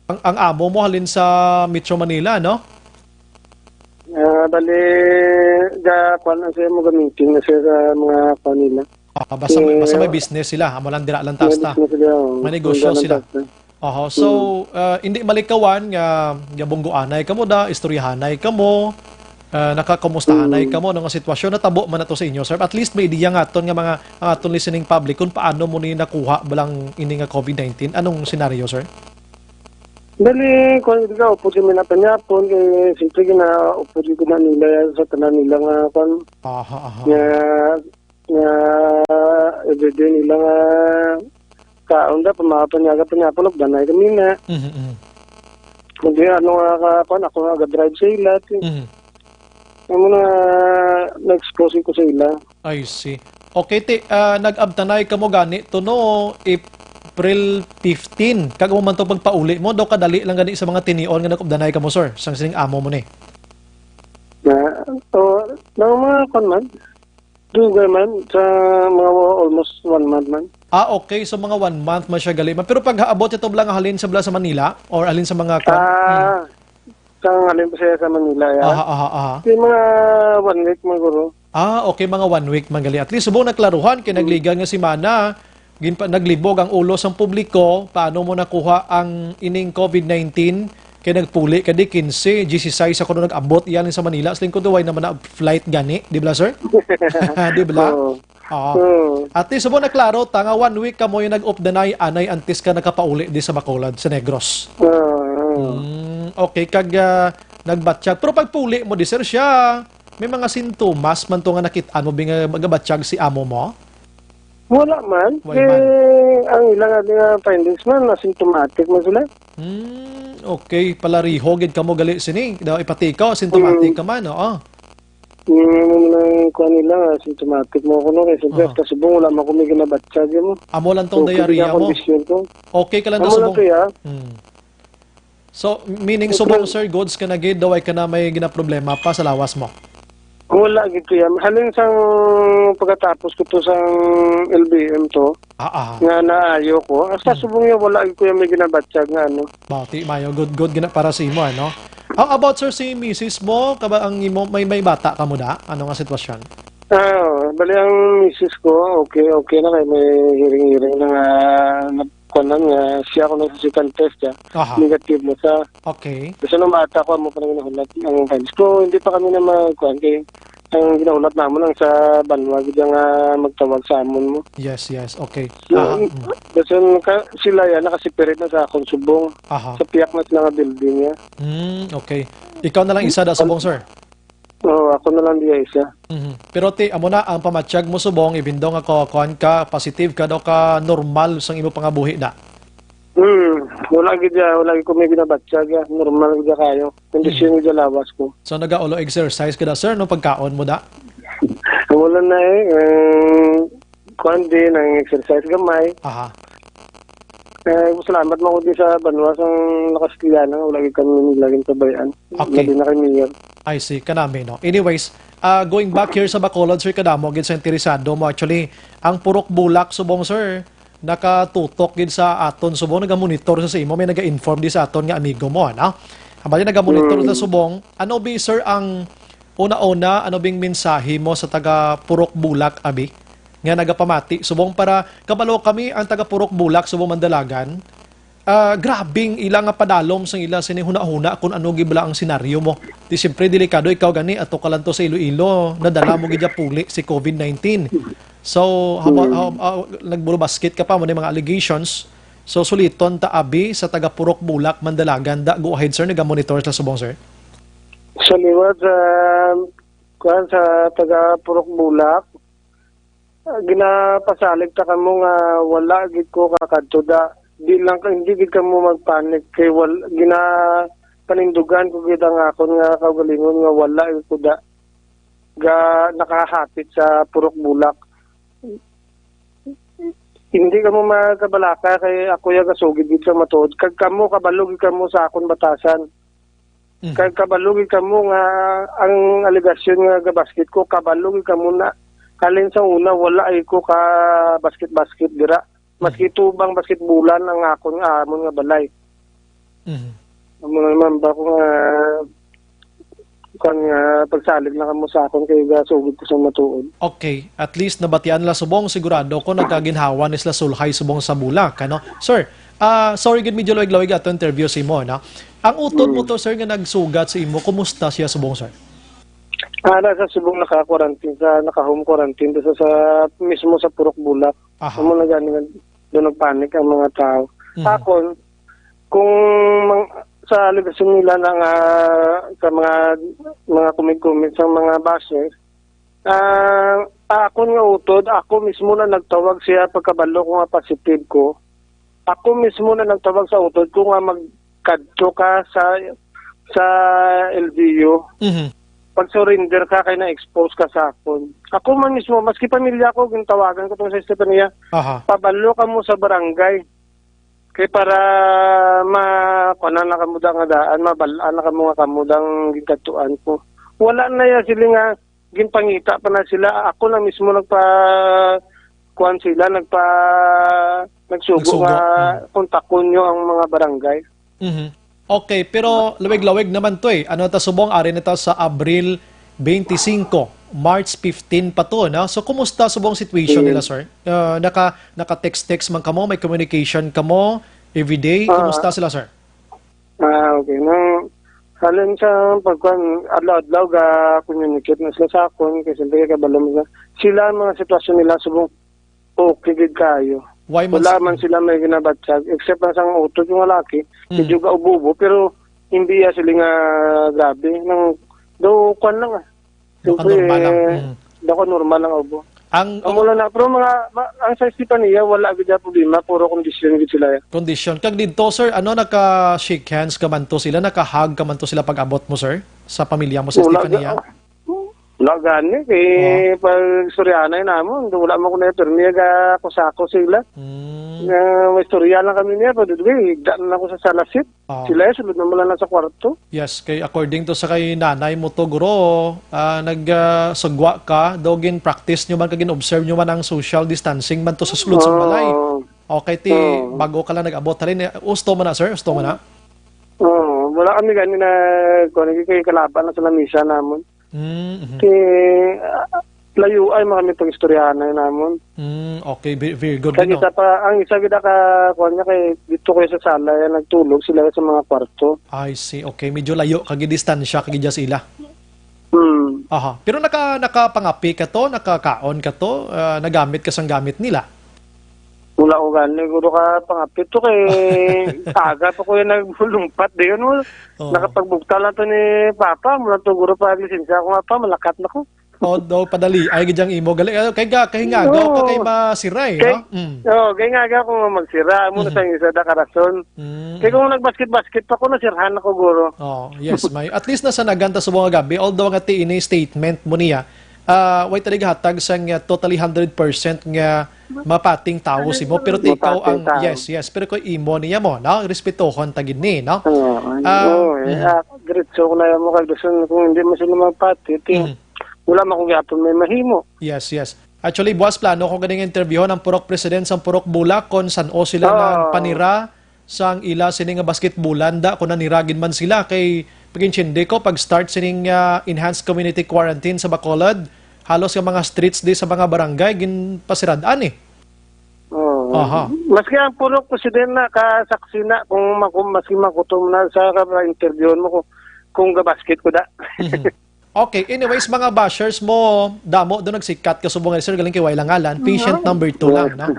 Ang, ang amo mo halin sa Metro Manila, no? Ah, bali, ga, kuwan na siya, mga meeting na siya sa mga kuwan nila. Ah, basta may, basta may Eh, business sila, amo lang dira lang may tas ta. Business sila, oh. May negosyo Wala lang sila. Tas na. Oho, so, Hmm. ah, hindi malikawan nga, nga bungguanay kamo da, istoryahanay kamo, ah, nakakumustahanay Hmm. kamo, ano nga sitwasyon, natabo man na to sa inyo, sir. At least may idea nga aton nga mga, ang aton listening public kung paano mo ni nakuha balang ini nga covid nineteen. Anong senaryo, sir? Dali, kung hindi ka, upod kami na panyapon, kay siyempre gina-, upod ko na nila yan sa tanan nila nga, kwan, Aha, aha. nga, nga everyday nila nga kaon da, pamapanyaga, panyapon, nagdanay kami na. Mhm, mhm. Hindi, ano nga, ka, kwan, ako nga ga-drive sa ila, ti. Mhm. Amo na, na-expose ko sa ila. I see. Okay, ti, ah, nag-abtanay kamo gani to no April fifteen. Kag amo man to pagpauli mo, daw kadali lang gani sa mga tinion nga nag-abtanay kamo, sir, sang sining amo mo ni. Na, o, na mga kwan man. Dugay man, sa mga wa-, almost one month man. Ah, okay. So, mga one month man siya gali man. Pero paghaabot ito bala nga halin sa, bala sa Manila or halin sa mga kwan? Ah, Hmm. Sa halin pa siya sa Manila, ya. Aha, aha, aha. Di mga one week man guro. Ah, okay, mga one week man gali. At least, subong naklaruhan kay Hmm. nagligan nga semana, ginpa-, naglibog ang ulo sang publiko, paano mo nakuha ang ining covid nineteen? Kay nagpuli ka di, quince, dieciséis ako nung nag-abot yan sa Manila. Sa lingkod, way naman na flight gani, di ba, sir? Di ba? Oo. Oo. Oo. At least, subong naklaro ta nga one week ka mo yung nag-updanay, anay antes ka nakapauli di sa Bacolod, sa Negros. Oo, oo. Mm, okay, kag, ah, nagbatyag. Pero pagpuli mo di, sir, siya, may mga sintomas man to nga nakit-an mo, bi nga magabatyag si amo mo? Wala man. Wala man. Eh, ang ilang nga, nga findings man, asymptomatic man sila. Hmm, okay. Palariho gid kamo gali sini. Daw ipati ikaw, asymptomatic Mm. ka man, oo. Yung, yung, yung kuha nila, asymptomatic mo ako, no? Kaya siyempre, Aha. hasta subong, wala man ko may ginabatyag mo. Amo lang tong Okay, diarrhea kaya mo. Kondisyon ko. Okay ka lang Amo to lang subong. To, ya. Hmm. So, meaning Okay. subong, sir, goods ka na gid, daw ay ka na may ginaproblema pa sa lawas mo? Wala gid, kuya. Halin sang pagkatapos ko to sang L B M to, Ah, ah. nga naayo ko. Hasta Hmm. subong niya, wala gid, kuya, may ginabatyag nga ano. Bati, mayo. Good, good gina para sa imo, ano? How about, sir, si misis mo? Kaba ang imo, may, may bata ka mo da? Ano nga sitwasyon? Ah, oo. Bali, ang misis ko, okay, okay na kay may hearing-hearing na nga, na, kuwan na nga, siya ako na sa second test, ya. Aha. Negative na sa Okay. Kasi nung bata ko, amo pa nang ginahulat ang files ko. Hindi pa kami na mag-, kuwan, kay ang ginahulat namon ang sa banwa, gid nga magtawag sa amon mo. Yes, yes. Okay. So, Ah, mm. basta nung ka-, sila yan, nakaseparate na sa akong subong. Aha. Sa piyak na sila nga building niya. Mm, okay. Ikaw na lang isa da subong, sir? Oo, ako na lang diya isa. Mhm. Pero ti, amo na, ang pamatyag mo subong, even though nga ko, kuwan ka, positive ka daw ka, normal sang imo pangabuhi na? Hmm, wala gid ya, wala gid ko may binabatyag ya. Normal gid ya kayo. Kondisyon Hmm. gid ya lawas ko. So, nagaulo exercise ka da, sir, no? Pagkaon mo da? Wala na eh. Eh, kuwan din, ang exercise gamay. Aha. Eh, salamat mo ko din sa banwa sang nakastilyanan. Wala gid kami nila gintabayaan. Okay. Labi na kay Mayor. I see. Kanami, no? Anyways, ah, going back here sa Bacolod, sir, kadamo gid sa interesado mo. Actually, ang Purok Bulak, subong, sir, nakatutok gid sa aton subong, nagamonitor sa, sa imo, may naga-inform di sa aton nga amigo mo, ano? Ang bali, nagamonitor sa Mm. subong. Ano bi, sir, ang una-una, ano bing mensahe mo sa taga Purok Bulak, abi? Nga nagapamati subong para kabalo kami ang taga Purok Bulak, subong Mandalagan. Ah, grabing ila nga padalom sang ila sini huna-huna kung ano gid bala ang senaryo mo. Di siyempre, delikado ikaw gani, ato ka lang to sa Iloilo, nadala mo gid ya puli si covid nineteen. So, haba-, Mm. ha-, ah, nagbulubasket ka pa mo ni mga allegations. So, suliton ta abi sa taga Purok Bulak, Mandalagan. Da, go ahead, sir. Naga-monitor sa subong, sir. Sa liwat sa, kuwan, sa taga Purok Bulak, ah, ginapasalig ta kamo nga wala gid ko kakadto da. Di lang ka, hindi gid kamo magpanik kay wal-, ginapanindugan ko gid ang akon nga kaugalingon nga wala gid ko da ga nakahapit sa Purok Bulak. Hindi kamo magkabalaka kay ako ya gasugid gid sa matuod. Kag kamo, kabalo gid kamo sa akon batasan. Mhm. Kag kabalo gid kamo nga ang alegasyon nga gabasket ko, kabalo gid kamo na halin sa una wala ay ko ka basket-basket dira. Maski Mhm. tubang basketbulan ang akon nga amon nga balay. Mhm. Amo naman ba ko nga Kwan nga, pagsalig lang kamo sa akon kay gasugid ko sa matuod. Okay, at least nabatian nila subong, sigurado ko nagkaginhawa ni sila sulhay subong sa bulak, ano? Sir, ah, sorry gid, medyo lawig-lawig ato interview sa imo, no? Ang utod mo Mm. to, sir, nga nagsugat sa imo, kumusta siya subong, sir? Ah, nasa subong naka-quarantine, sa, naka-home quarantine, sa, sa mismo sa Purok Bulak. Aha. Amo na gani nga doon nagpanik ang mga tao. Mhm. Akon, kung mang-, sa alegasyon nila na nga, sa mga, mga kumig-kumig sa mga bashers, ah, akon nga utod, ako mismo na nagtawag siya pagkabalo ko nga positive ko. Ako mismo na nagtawag sa utod ko nga magkadto ka sa, sa L G U. Mhm. Pag-surrender ka kay na-expose ka sa akon. Ako man mismo, maski pamilya ko, gintawagan ko tong sa Estefania. Aha. Pabalo ka mo sa barangay. Kay para ma-, kuanan na kamo da nga daan, mabal-an na kamo nga kamo dang gikadtuan ko. Wala na ya sila nga ginpangita pa na sila. Ako na mismo nagpa-, kuan sila, nagpa-, nagsugo Nagsugo, nga mm. kontakon nyo ang mga barangay. Mhm. Okay, pero lawig-lawig naman to eh. Ano ta subong, ari na ta sa Abril twenty-five, March fifteen pa to, no? So, kumusta subong situation Mm. nila, sir? Ah, naka, naka-text-text man kamo, may communication kamo everyday? Ah. Kumusta sila, sir? Ah, okay. Nang, halin sa pagkuan, adlaw-adlaw ga communicate na sila sa akon, kasi siyempre kabalo mo sila. Sila ang mga sitwasyon nila subong okay gid kayo. Why man Wala sa man sila may ginabatyag, except na sang utod yung lalaki, Mm. medyo gaubo-ubo, pero hindi ya sila nga grabe. Nang, daw, kwan lang ah. Daw ka Siyempre, normal lang. Mm. daw ka normal lang ubo. Ang, Amo lang na, pero mga, ma-, ang sa Estefania, wala gid ya problema, puro kondisyon gid sila ya. Kondisyon. Kag dito, sir, ano, naka-shake hands ka man to sila, naka-hug ka man to sila pag-abot mo, sir? Sa pamilya mo sa Wala Estefania? ga-, wala gani, kay Oo. pag istoryahanay namon, wala man ko na pirmi, ga kusako sila. Mm. Nga may istorya lang kami niya, pero dugay, higda na ako sa salasit. Oo. Sila, eh, sulod na mo lang sa kwarto. Yes, kay according to sa kay nanay mo to, guro, ah, nag, ah, sugwa ka, daw gin-practice nyo man, kag gin-observe nyo man ang social distancing man to sa sulod sa balay. Oo. Okay, ti, Oo. bago ka lang nag-abot. Halin, eh, usto mo na, sir? Usto mo na? Oo, wala kami gani na, kuwan, kay kalaban na sa lamisa namon. Mm, mhm. Kay, ah, layo ay mga may pag-istoryahanay namon. Mm, okay, ve-, very good Kag din, no? isa pa, ang isa gid ka, kuwan niya, kay dito kayo sa sala, yan, nagtulog sila sa mga kwarto. I see. Okay, medyo layo kag distansya kag dya sa ila. Hmm. Aha. Pero naka-, nakapangapi ka to, nakakaon ka to, ah, nagamit ka sang gamit nila? Wala ko gani, guro ka pangapit to kay aga pa ko yung naglumpat. Di yun mo, Oo. nakapagbugta lang to ni Papa, mula to guro pa lisensya ko nga pa, malakat na ko. Oh, daw padali. Ay, gid ang imo. Gali, ah, kay ga-, kay nga, Oo. ka kay masiray, Kay, no? Mm. oo, kay nga ako nga magsira, amo na Mhm. sa isa da karason. Mm. Kay kung nagbasket-basket pa ko, nasirhan ako, guro. Oh, yes, may. At least nasanagan ta sa mga gabi, although nga ti ini statement mo niya, ah, way tali hatag sang, ah, totally hundred percent nga mapating tawo si mo, pero ti ikaw Mapating ang, tawo. yes, yes, pero kung imo niya mo, no? Respetohon ta gid ni, no? Oo, Ah, oo, eh, mhm. ah, diretso ko na mo kag dason kung hindi mo sila magpati, ti, Mhm. wala man ko gyapon may mahimo. Yes, yes. Actually, buwas plano ko ganing interviewon ang purok president sang Purok Bulak kon san-o sila Oo. nagpanira sang ila sini nga basketbulan, da, kon nanira gid man sila. Kay pag-intindi ko, pag-start sining, ah, enhanced community quarantine sa Bacolod, halos nga mga streets di sa mga barangay ginpasirad-an eh. Oo. Aha. Maski ang purok president na kasaksi na kung maku-, maski makutom na sa ka-, interviewon mo kung, kung gabasket ko da. Mhm. Okay, anyways, mga bashers mo, damo doon nagsikat ka subong nga, sir, galing kay Wailang Alan, patient Mhm. number two lang, na?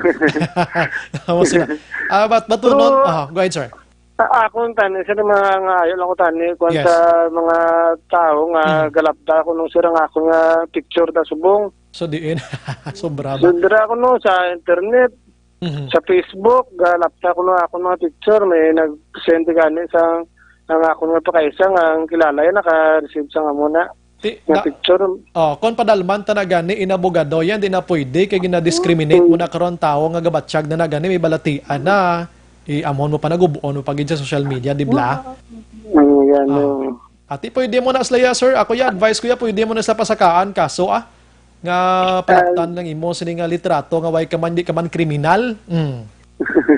Tama sila. Ah, but, but Pero, no, ah, go ahead, sir. a-, akon tani, sir, mga nga ayo lang ko tani, kung Yes. sa mga tao nga Mhm. galapda ko nung sir ang ako nga picture na subong. So, diin, sobra ba? Sundra ko no, sa internet, Mhm. sa Facebook, galapda ko no, ako mga picture, may nag-send gani sa, ang ako nga pakaisa nga ang kilala yan, naka-receive sa nga muna. Ti-, nga na-, picture. Oh, kon padalman ta na gani, in abogado yan, di na pwede, kay gina-discriminate mo na karon tawo nga gabatyag na na gani, may balatian na, i-amon mo pa, nagubon mo pa gid sa social media, di bla? Ano yan, Ah. oh. Ati, pwede mo na sila, ya, sir. Ako, ya, advice ko, ya, pwede mo na sila pasakaan kaso, ah, nga palaptan lang imo sini nga litrato nga way ka man, di ka man kriminal. Mm.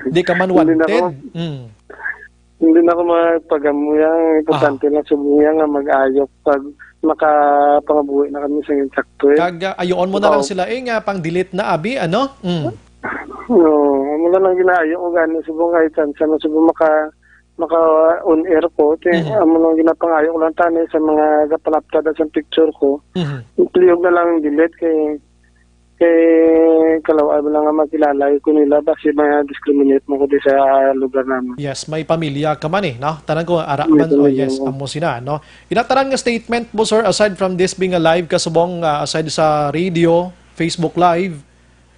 Di ka man Hindi na wanted. ako. Mm. Hindi na ako magpagamo yan. Importante lang subong yan nga mag-ayok pag makapangabuhi na kami sa insakto, eh. Kag, ah, ayoon mo na lang sila, eh, nga pang-delete na, abi, ano? Mm. No, amo na lang ginaayo ko gani, subong kay chance na subong maka, maka on air ko. Ti, amo lang ginapangayo ko lang tani sa mga gapalapta da sa picture ko. Mhm. Lihog na lang delete kay, kay kalaw-an lang nga makilala ko nila, basi ma-discriminate mo ko di sa lugar namin. Yes, may pamilya ka man eh, no? Tanan ko, ara man, oh, yes, amo sina, no? Inatanan nga statement mo, sir, aside from this being a live, kasubong, ah, aside sa radio, Facebook Live,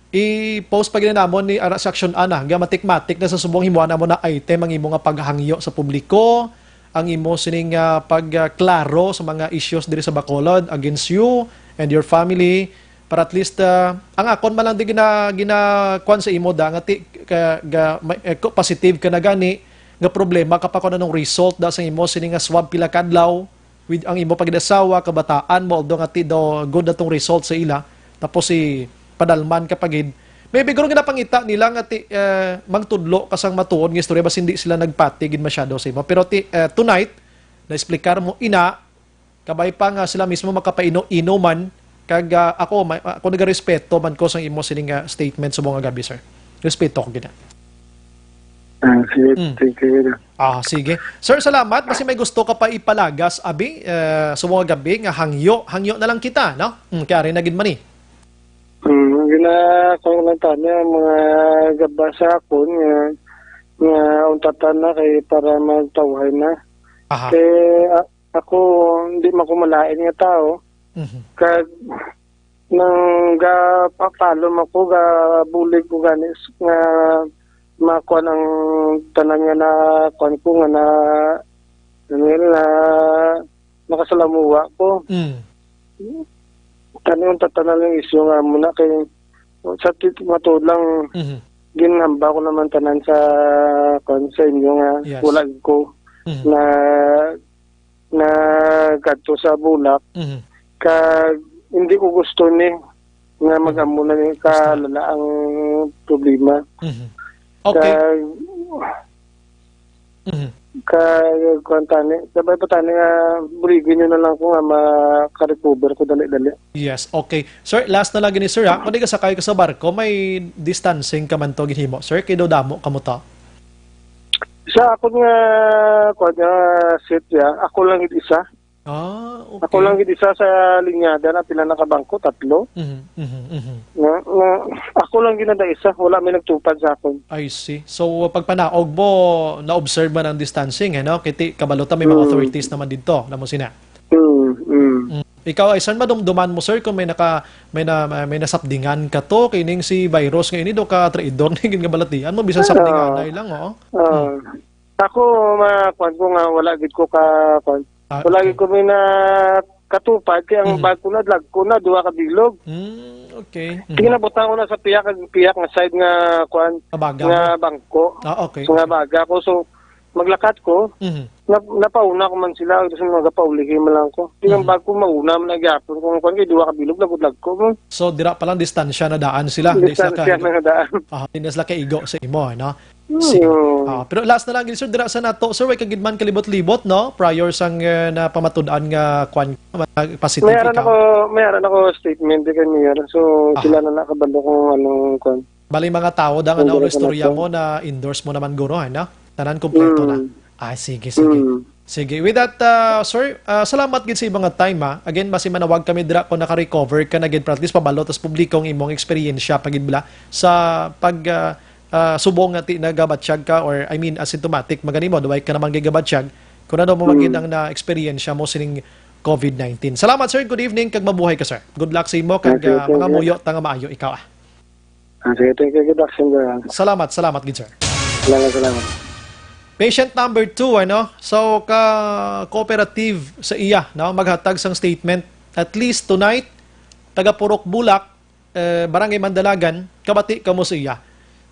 i-post pa gid namon ni ara section ana, nga matik-matik na sa subong himuan namo na item ang imo nga paghangyo sa publiko, ang imo sining, ah, pagklaro sa mga issues diri sa Bacolod against you and your family, para at least, ah, ang akon man lang di gina-, ginakuan sa imo da nga ti-, ka, ga, may, eh, ko-, positive ka na gani nga problema ka pa kung anong result da sa imo sini nga swab pila ka adlaw, with ang imo pagid-asawa, kabataan mo, although nga ti daw good na tong result sa ila, tapos si padalman ka pa gid. Maybe guro ginapangita nila nga ti, eh, magtudlo ka sang matuod nga istorya, basi hindi sila nagpati gid masyado sa imo. Pero ti, eh, tonight, na-explicar mo ina, kabay pa nga sila mismo makapaino-ino man, kag, ah, ako, ma-, ako nagarespeto man ko sang imo sining, ah, statement subong nga gabi, sir. Respeto ko gid na. Ah, sige, Mm. thank you, Kuya. Ah, sige. Sir, salamat. Basi may gusto ka pa ipalagas, abi, eh, subong nga gabi nga hangyo, hangyo na lang kita, no? Mm, kay ari na gid man ni. Mm, gina-, kuwan lang tani, ang mga gaba sa akon nga, nga untatan na kay para magtawhay na. Aha. Kay, ah, ako, hindi man ko malain nga tao. Mhm. Kag nang ga-follow man ko, gabulig ko gani s-, nga makuan ang tanan nga na kuan ko, nga na, ano yun, na nakasalamuha ko. Mm. Kani ang tatanan ng isyu nga muna kay sa ti-, matuod lang, Mhm. ginhamba ko naman tanan sa, kuan, sa inyo nga Yes. wala ko Mhm. na, na kadto sa Bulak. Mhm. Kag hindi ko gusto ni nga mag-amo na ni Basta. kalala ang problema. Mhm. Okay. Kag Mhm. Kag, kuwan tani, sabay pa tani nga, buligin nyo na lang ko nga maka-recover ko dali-dali. Yes, okay. Sir, last na lang gini, sir, ha? Kung di ka sakay ka sa barko, may distancing ka man to ginhimo, sir? Kay daw damo ka mo to. Sa akon nga, kuwan nga, seat, ya, ako lang gid isa. Ah, okay. Ako lang gid isa sa linyada na pila na ka bangko, tatlo. Mhm, mhm, mhm. Nga, nga, ako lang gid na isa, wala may nagtupad sa akon. I see. So, pagpanaog mo, na-observe man ang distancing, eh, no? Kay ti-, kabalo ta may mga Mm. authorities naman dito, alam mo sina. Mm, mm. Mm. Ikaw, ay, saan madumduman mo, sir, kung may naka-, may na-, may nasapdingan ka to, kining si virus nga ini, do ka traidor na yung balatian mo, bisan Ah. sapdinganay lang, oh. Ah. Mm. Ako, ma-, kuwan ko nga, wala gid ko ka, kuwan. Ah, Wala okay. gid ko may nakatupad, kaya ang Mhm. bag ko na, dagko na, duha ka bilog. Mm, okay. Mhm. Sige na, butang ko na sa piyak, ang piyak nga side nga, kuwan, Kabaga nga mo? bangko. Ah, okay, Nga okay. baga ko. So, maglakat ko, Mhm. na, napauna ko man sila, gusto mo, nagapauli kayo man lang ko. Sige, ang Mhm. bag ko, mauna man ang gyapon. Kung kuwan, kay duha ka bilog, lagod-lagko mo. So, dira pa lang, distansya na daan sila. Di sila Distansya kaigo. na daan. Ah, di na sila kaigo sa imo, no? Sige. Oo. Ah, pero last na lang gid, sir, dira sa nato, sir, way ka gid man kalibot-libot, no? Prior sang, eh, napamatud-an nga kwan, positive May aran ikaw. ako, may aran ako statement di kay Mayor. So, Aha. sila na nakabalo kung anong kwan. Bali, mga tao da nga Kung dira sa naistorya nato. mo, na-endorse mo naman, guro, eh, no? Tanan kompleto na. Mm. Ah, sige, sige. Mm. Sige, with that, ah, sir, ah, salamat gid sa imong time, ah. Again, basi manawag kami dira kung naka-recover ka na gid, pero at least pabalo tas publiko ang imong eksperyensya pa gid bala sa pag, ah, ah, subong nga ti-, nagabatyag ka, or, I mean, asymptomatic, magani mo, duway ka naman gigabatyag, kung ano mo man gid Mm. ang na-eksperyensya mo sining covid nineteen. Salamat, sir. Good evening, kag mabuhay ka, sir. Good luck sa imo, kag, Okay, ah, thank mga you. muyo ta nga maayo ikaw, ah. Ah, sige, thank you, good action, sir. Salamat, salamat gid, sir. Salamat, salamat. Patient number two, ano? So, ka cooperative sa iya, no? Maghatag sang statement. At least tonight, taga Purok Bulak, eh, Barangay Mandalagan, kabati kamo sa iya.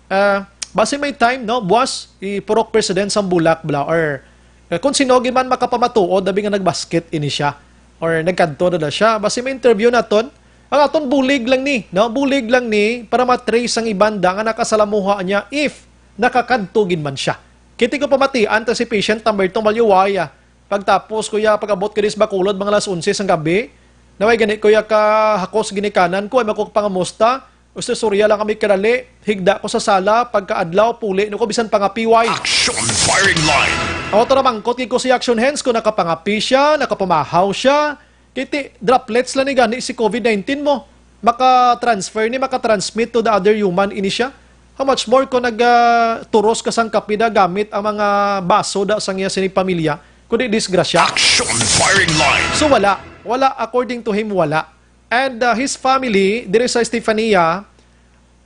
Ah, basi may time, no? Buwas, i Purok President sang Bulak, bla, or, eh, kung sino gid man makapamatuod, abi nga nagbasket ini siya, or nagkadto na, na siya. Basi may interview naton, ang aton bulig lang ni, no? Bulig lang ni para ma-trace ang iban da nga nakasalamuha niya if nakakadto gid man siya. Kiti ko pamatian ta si patient number two maliway, ah. Pagtapos, kuya, pag-abot ko diri sa Bacolod, mga alas onse sang gabi, na way gani, kuya, ka hakos ginikanan ko, ay makukpangamusta. Usto, istorya lang kami kadali. Higda ko sa sala, pagkaadlaw, puli na ko, bisan pangapi way. Action firing line. Ako to namangkot gid ko si Action Hands kung nakapangapi siya, nakapamahaw siya. Kay ti, droplets lang ni gani si covid nineteen mo. Maka-transfer ni, maka-transmit to the other human ini siya. How much more kung nag, ah, turos ka sang kape da gamit ang mga baso da sang iya sini pamilya, kundi disgrasya. Action firing line. So wala, wala, according to him, wala. And, ah, his family diri sa Estefanía,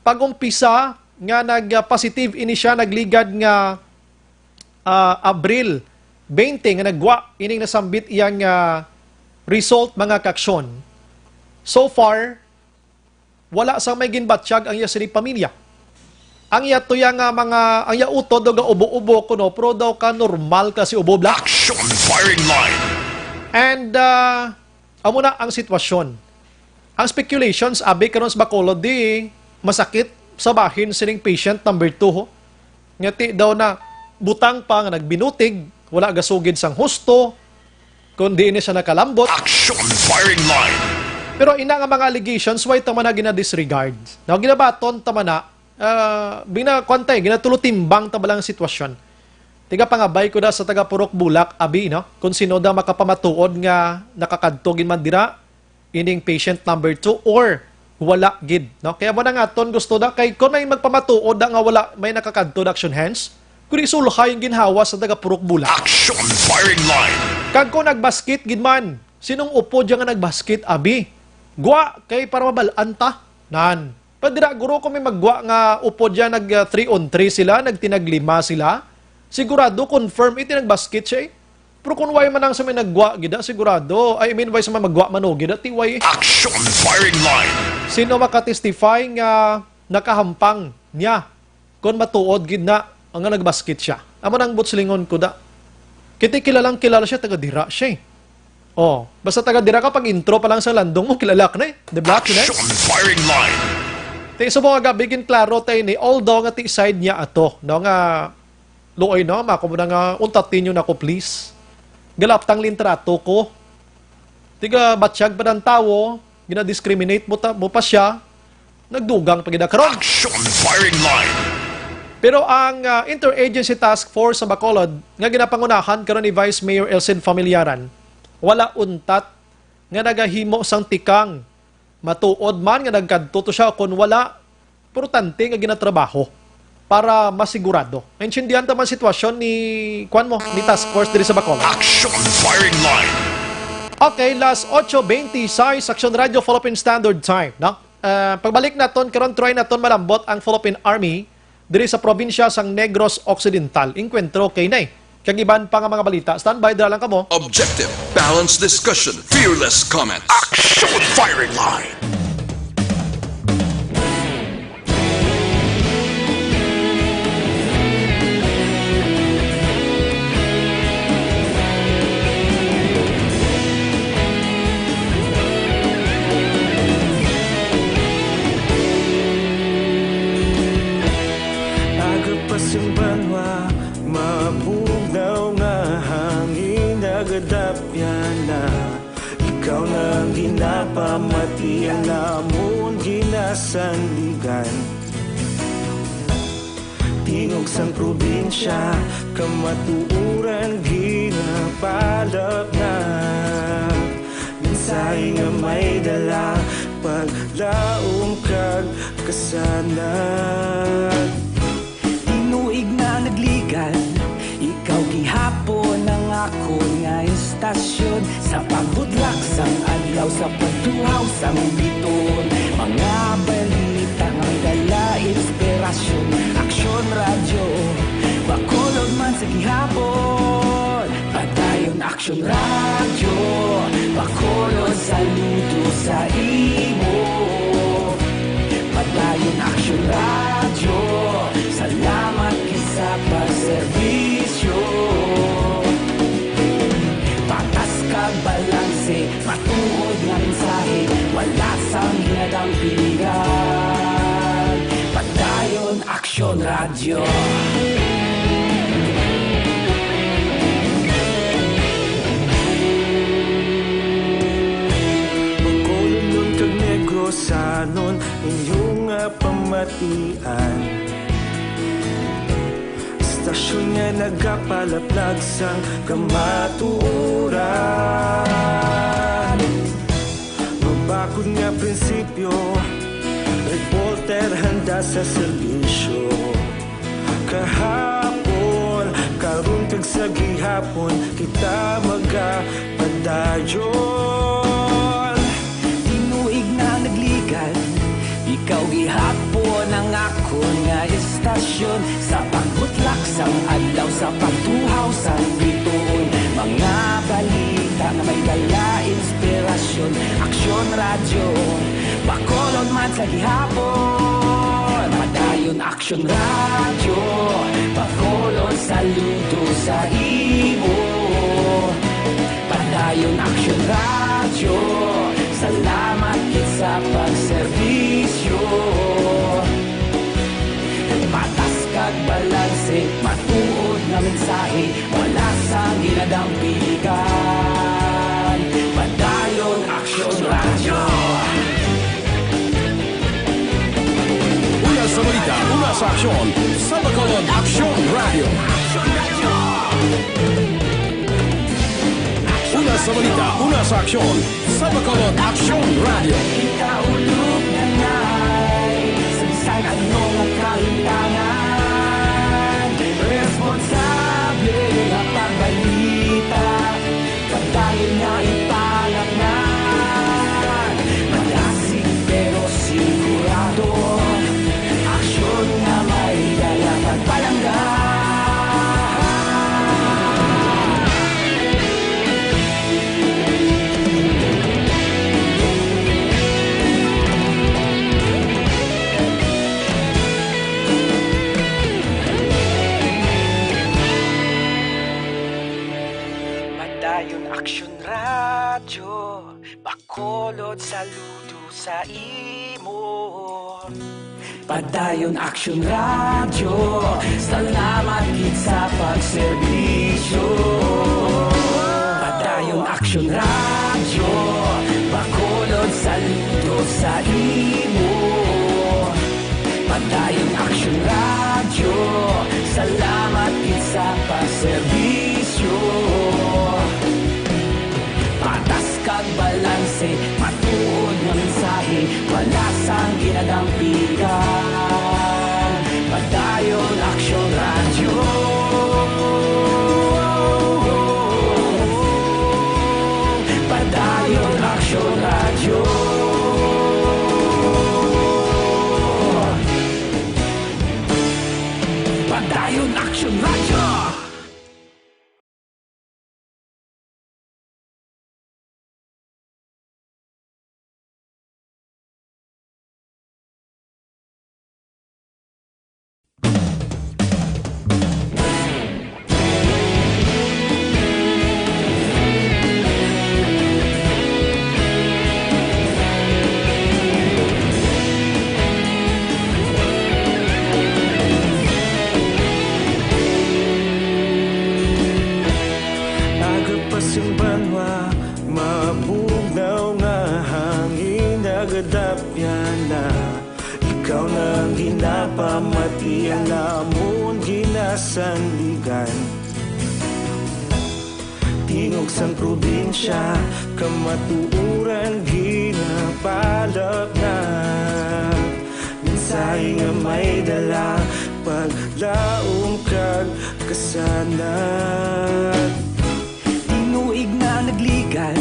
pag-umpisa nga nag, ah, positive ini siya, nagligad nga, ah, Abril twenty nga nagwa ining nasambit iyang, ah, result, mga kaaksyon. So far, wala sang may ginbatyag ang iya sini pamilya. Ang iya tuya nga mga, ang iya utod nga ubo-ubo kuno, pero daw ka normal ka si ubo, bla. Action firing line. And, ah, amo na ang sitwasyon. Ang speculations, abi, karon sa Bacolod, di masakit sa bahin sining patient number two, ho. Nga ti daw na butang pa nga nagbinutig, wala gasugid sang husto, kundi ini siya nakalambot. Action firing line. Pero ina nga mga allegations, why ta man na gina-disregard? Now, ginabaton ta man na, ah, bina-, kuwan ta, eh, ginatulutimbang ta ba lang ang sitwasyon? Tiga pangabay ko da sa taga Purok Bulak, abi, no? Kung sino da makapamatuod nga nakakadto gid man dira, ining patient number two or wala gid, no? Kaya mo na nga ton gusto da, kay kung may magpamatuod da nga wala may nakakadto da Action Hands, kundi sulhay ang ginhawa sa taga Purok Bulak. Action firing line. Kag kung nagbaskit gid man, sinong upod ya nga nagbaskit, abi? Gwa, kay para mabal-an ta. Nan. Padira, guro, kung may maggwa nga upod ya, nag, ah, three on three sila, nagtinaglima sila, sigurado, confirm, iti nagbaskit siya, eh. Pero kung way man ang sa may naggwa gid, ah, sigurado. I mean, way sa may maggwa man, oh, gid, ah, ti way. Action firing line. Sino makatestify nga nakahampang niya? Kon matuod gid na nga nagbaskit siya. Amo nang butslingon ko da. Kiti kilalang kilala siya, taga dira siya, eh. Oh, basta taga dira ka, pag intro pa lang sa landong mo, kilala ka na, eh. The Black, yun, eh. Action firing line. Ti, sa mga gabi, gin klaro tayo ni, although nga ti side niya ato, no, nga luoy, no, mako mo na nga, untatin niyo na ko, please. Galaptang lintrato ko. Tiga batyag pa ng tawo, gina-discriminate mo, ta, mo pa siya, nagdugang pa gid karon. Action firing line. Pero ang, ah, Interagency Task Force sa Bacolod nga ginapangunahan karon ni Vice Mayor Elcid Familiaran, wala untat nga nagahimo sang tikang, matuod man nga nagkadto to siya, kon wala, importante nga ginatrabaho para masigurado. Naintindihan ta man sitwasyon ni, kuwan mo, ni Task Force diri sa Bacolod. Action firing line. Okay, las ocho veintiséis, Action Radio, Philippine Standard Time, no? Ah, pagbalik naton karon, try naton malambot ang Philippine Army diri sa probinsya sang Negros Occidental. Inkwentro kay nay kag iban pa nga mga balita. Standby, dira lang kamo. Objective, balanced discussion, fearless comments. Action firing line. Agapas ang banwa, mabugnaw nga hangin, nagadapyan na. Ikaw na ang ginapamati, ang amon ginasandigan. Tingog sang probinsya, kamatuoran ginapalapnag. Mensahe nga may dala, paglaom kag kasanag. Tinuig na nagligad, ikaw gihapon ang akon nga istasyon. Sa pagbudlak sang adlaw, sa pagtuhaw sang biton, mga balita nga dala inspirasyon. Aksyon Radyo, Bacolod man sa gihapon. Padayon Aksyon Radyo, Bacolod, saludo sa imo. Padayon Aksyon Radyo, salamat gid sa pagserbisyo. Patas kag balanse, matuod nga mensahe, wala sang hinadampingan. Padayon Aksyon Radyo. Inyo nga pamatian, istasyon nga nagapalaplag sang kamatuoran. Mabakod nga prinsipyo, reporter handa sa serbisyo. Kahapon, karon, kag sa gihapon, kita magapadayon. Tinuig na nagligan, ikaw gihapon ang akon nga istasyon. Sa pagbutlak sang adlaw, sa pagtuhaw sang bituon, mga balita nga may dala inspirasyon. Aksyon Radyo, Bacolod man sa gihapon. Padayon Aksyon Radyo, Bacolod, saludo sa imo. Padayon Aksyon Radyo, salamat gid sa pagserbisyo. Patas kag balanse, matuod nga mensahe, wala sang ginadampigan. Padayon Aksyon Radyo. Una sa balita, una sa aksyon, sa Bacolod Aksyon Radyo. Una sa balita, una sa aksyon, sa Bacolod Aksyon Radyo. Kita ulog na nay, sa bisan ano nga kalimtangan, responsable nga pagbalita. Padayon nga ipangatnan, madasig pero sigurado. Aksyon nga may dala kag palangga. Padayon Aksyon Radyo, Bacolod, saludo sa imo. Padayon Aksyon Radyo, salamat gid sa pagserbisyo. Padayon Aksyon Radyo, Bacolod, saludo sa imo. Padayon Aksyon Radyo, salamat gid sa pagserbisyo. Patas kag balanse, matuod nga mensahe, wala sang ginadampigan. Padayon Aksyon Radyo. Padayon Aksyon Radyo. Padayon Aksyon Radyo. Aga pa sing banwa, mabugnaw nga hangin nagadapyan na. Ikaw na ang ginapamatian namon, ginasandigan. Tingog sang probinsya, kamatuoran ginapalapnag. Mensahe nga may dala, paglaom kag kasanag. Tinuig na nagligan,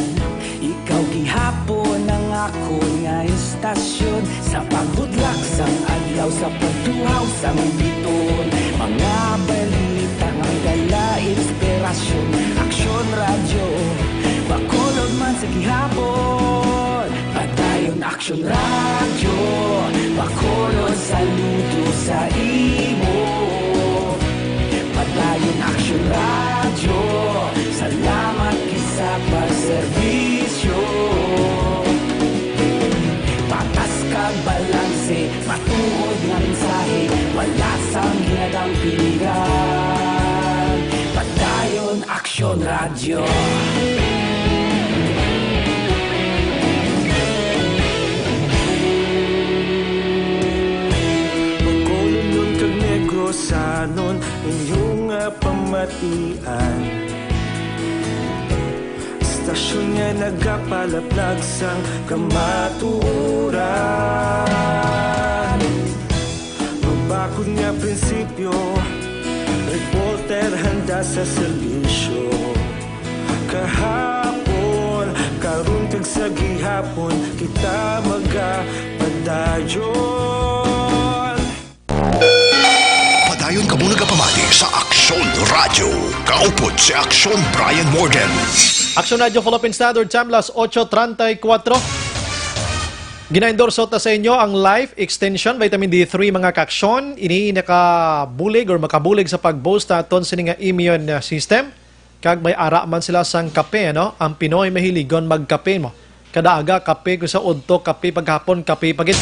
ikaw gihapon ang akon nga istasyon. Sa pagbutlak sang adlaw, sa pagtuhaw sang bituon, mga balita nga dala inspirasyon. Aksyon Radyo, Bacolod man sa gihapon. Padayon Aksyon Radyo, Bacolod, saludo sa imo. Padayon Aksyon Radyo, salamat gid sa pagserbisyo. Patas kag balanse, matuod nga mensahe, wala sang ginadampigan. Padayon Aksyon Radyo. Anon inyong nga pamatian? Stasyon nga nagapalaplag sang kamatuoran. Magbakod nga prinsipyo, reporter handa sa serbisyo. Kahapon, karon kag sa gihapon, kita magapadayon. Padayon kamo nagapamati sa Aksyon Radyo. Kaupod si Aksyon Brian Morgan. Aksyon Radyo Philippine Standard Time, las ocho treinta y cuatro. Gina-endorso ta sa inyo ang Life Extension Vitamin D three, mga kaaksyon. Ini nakabulig or makabulig sa pag-boost naton sini nga immune system. Kag may ara man sila sang kape, ano? Ang Pinoy mahiligon magkape mo. Kada aga kape, kung sa udto kape, paghapon kape pa gid.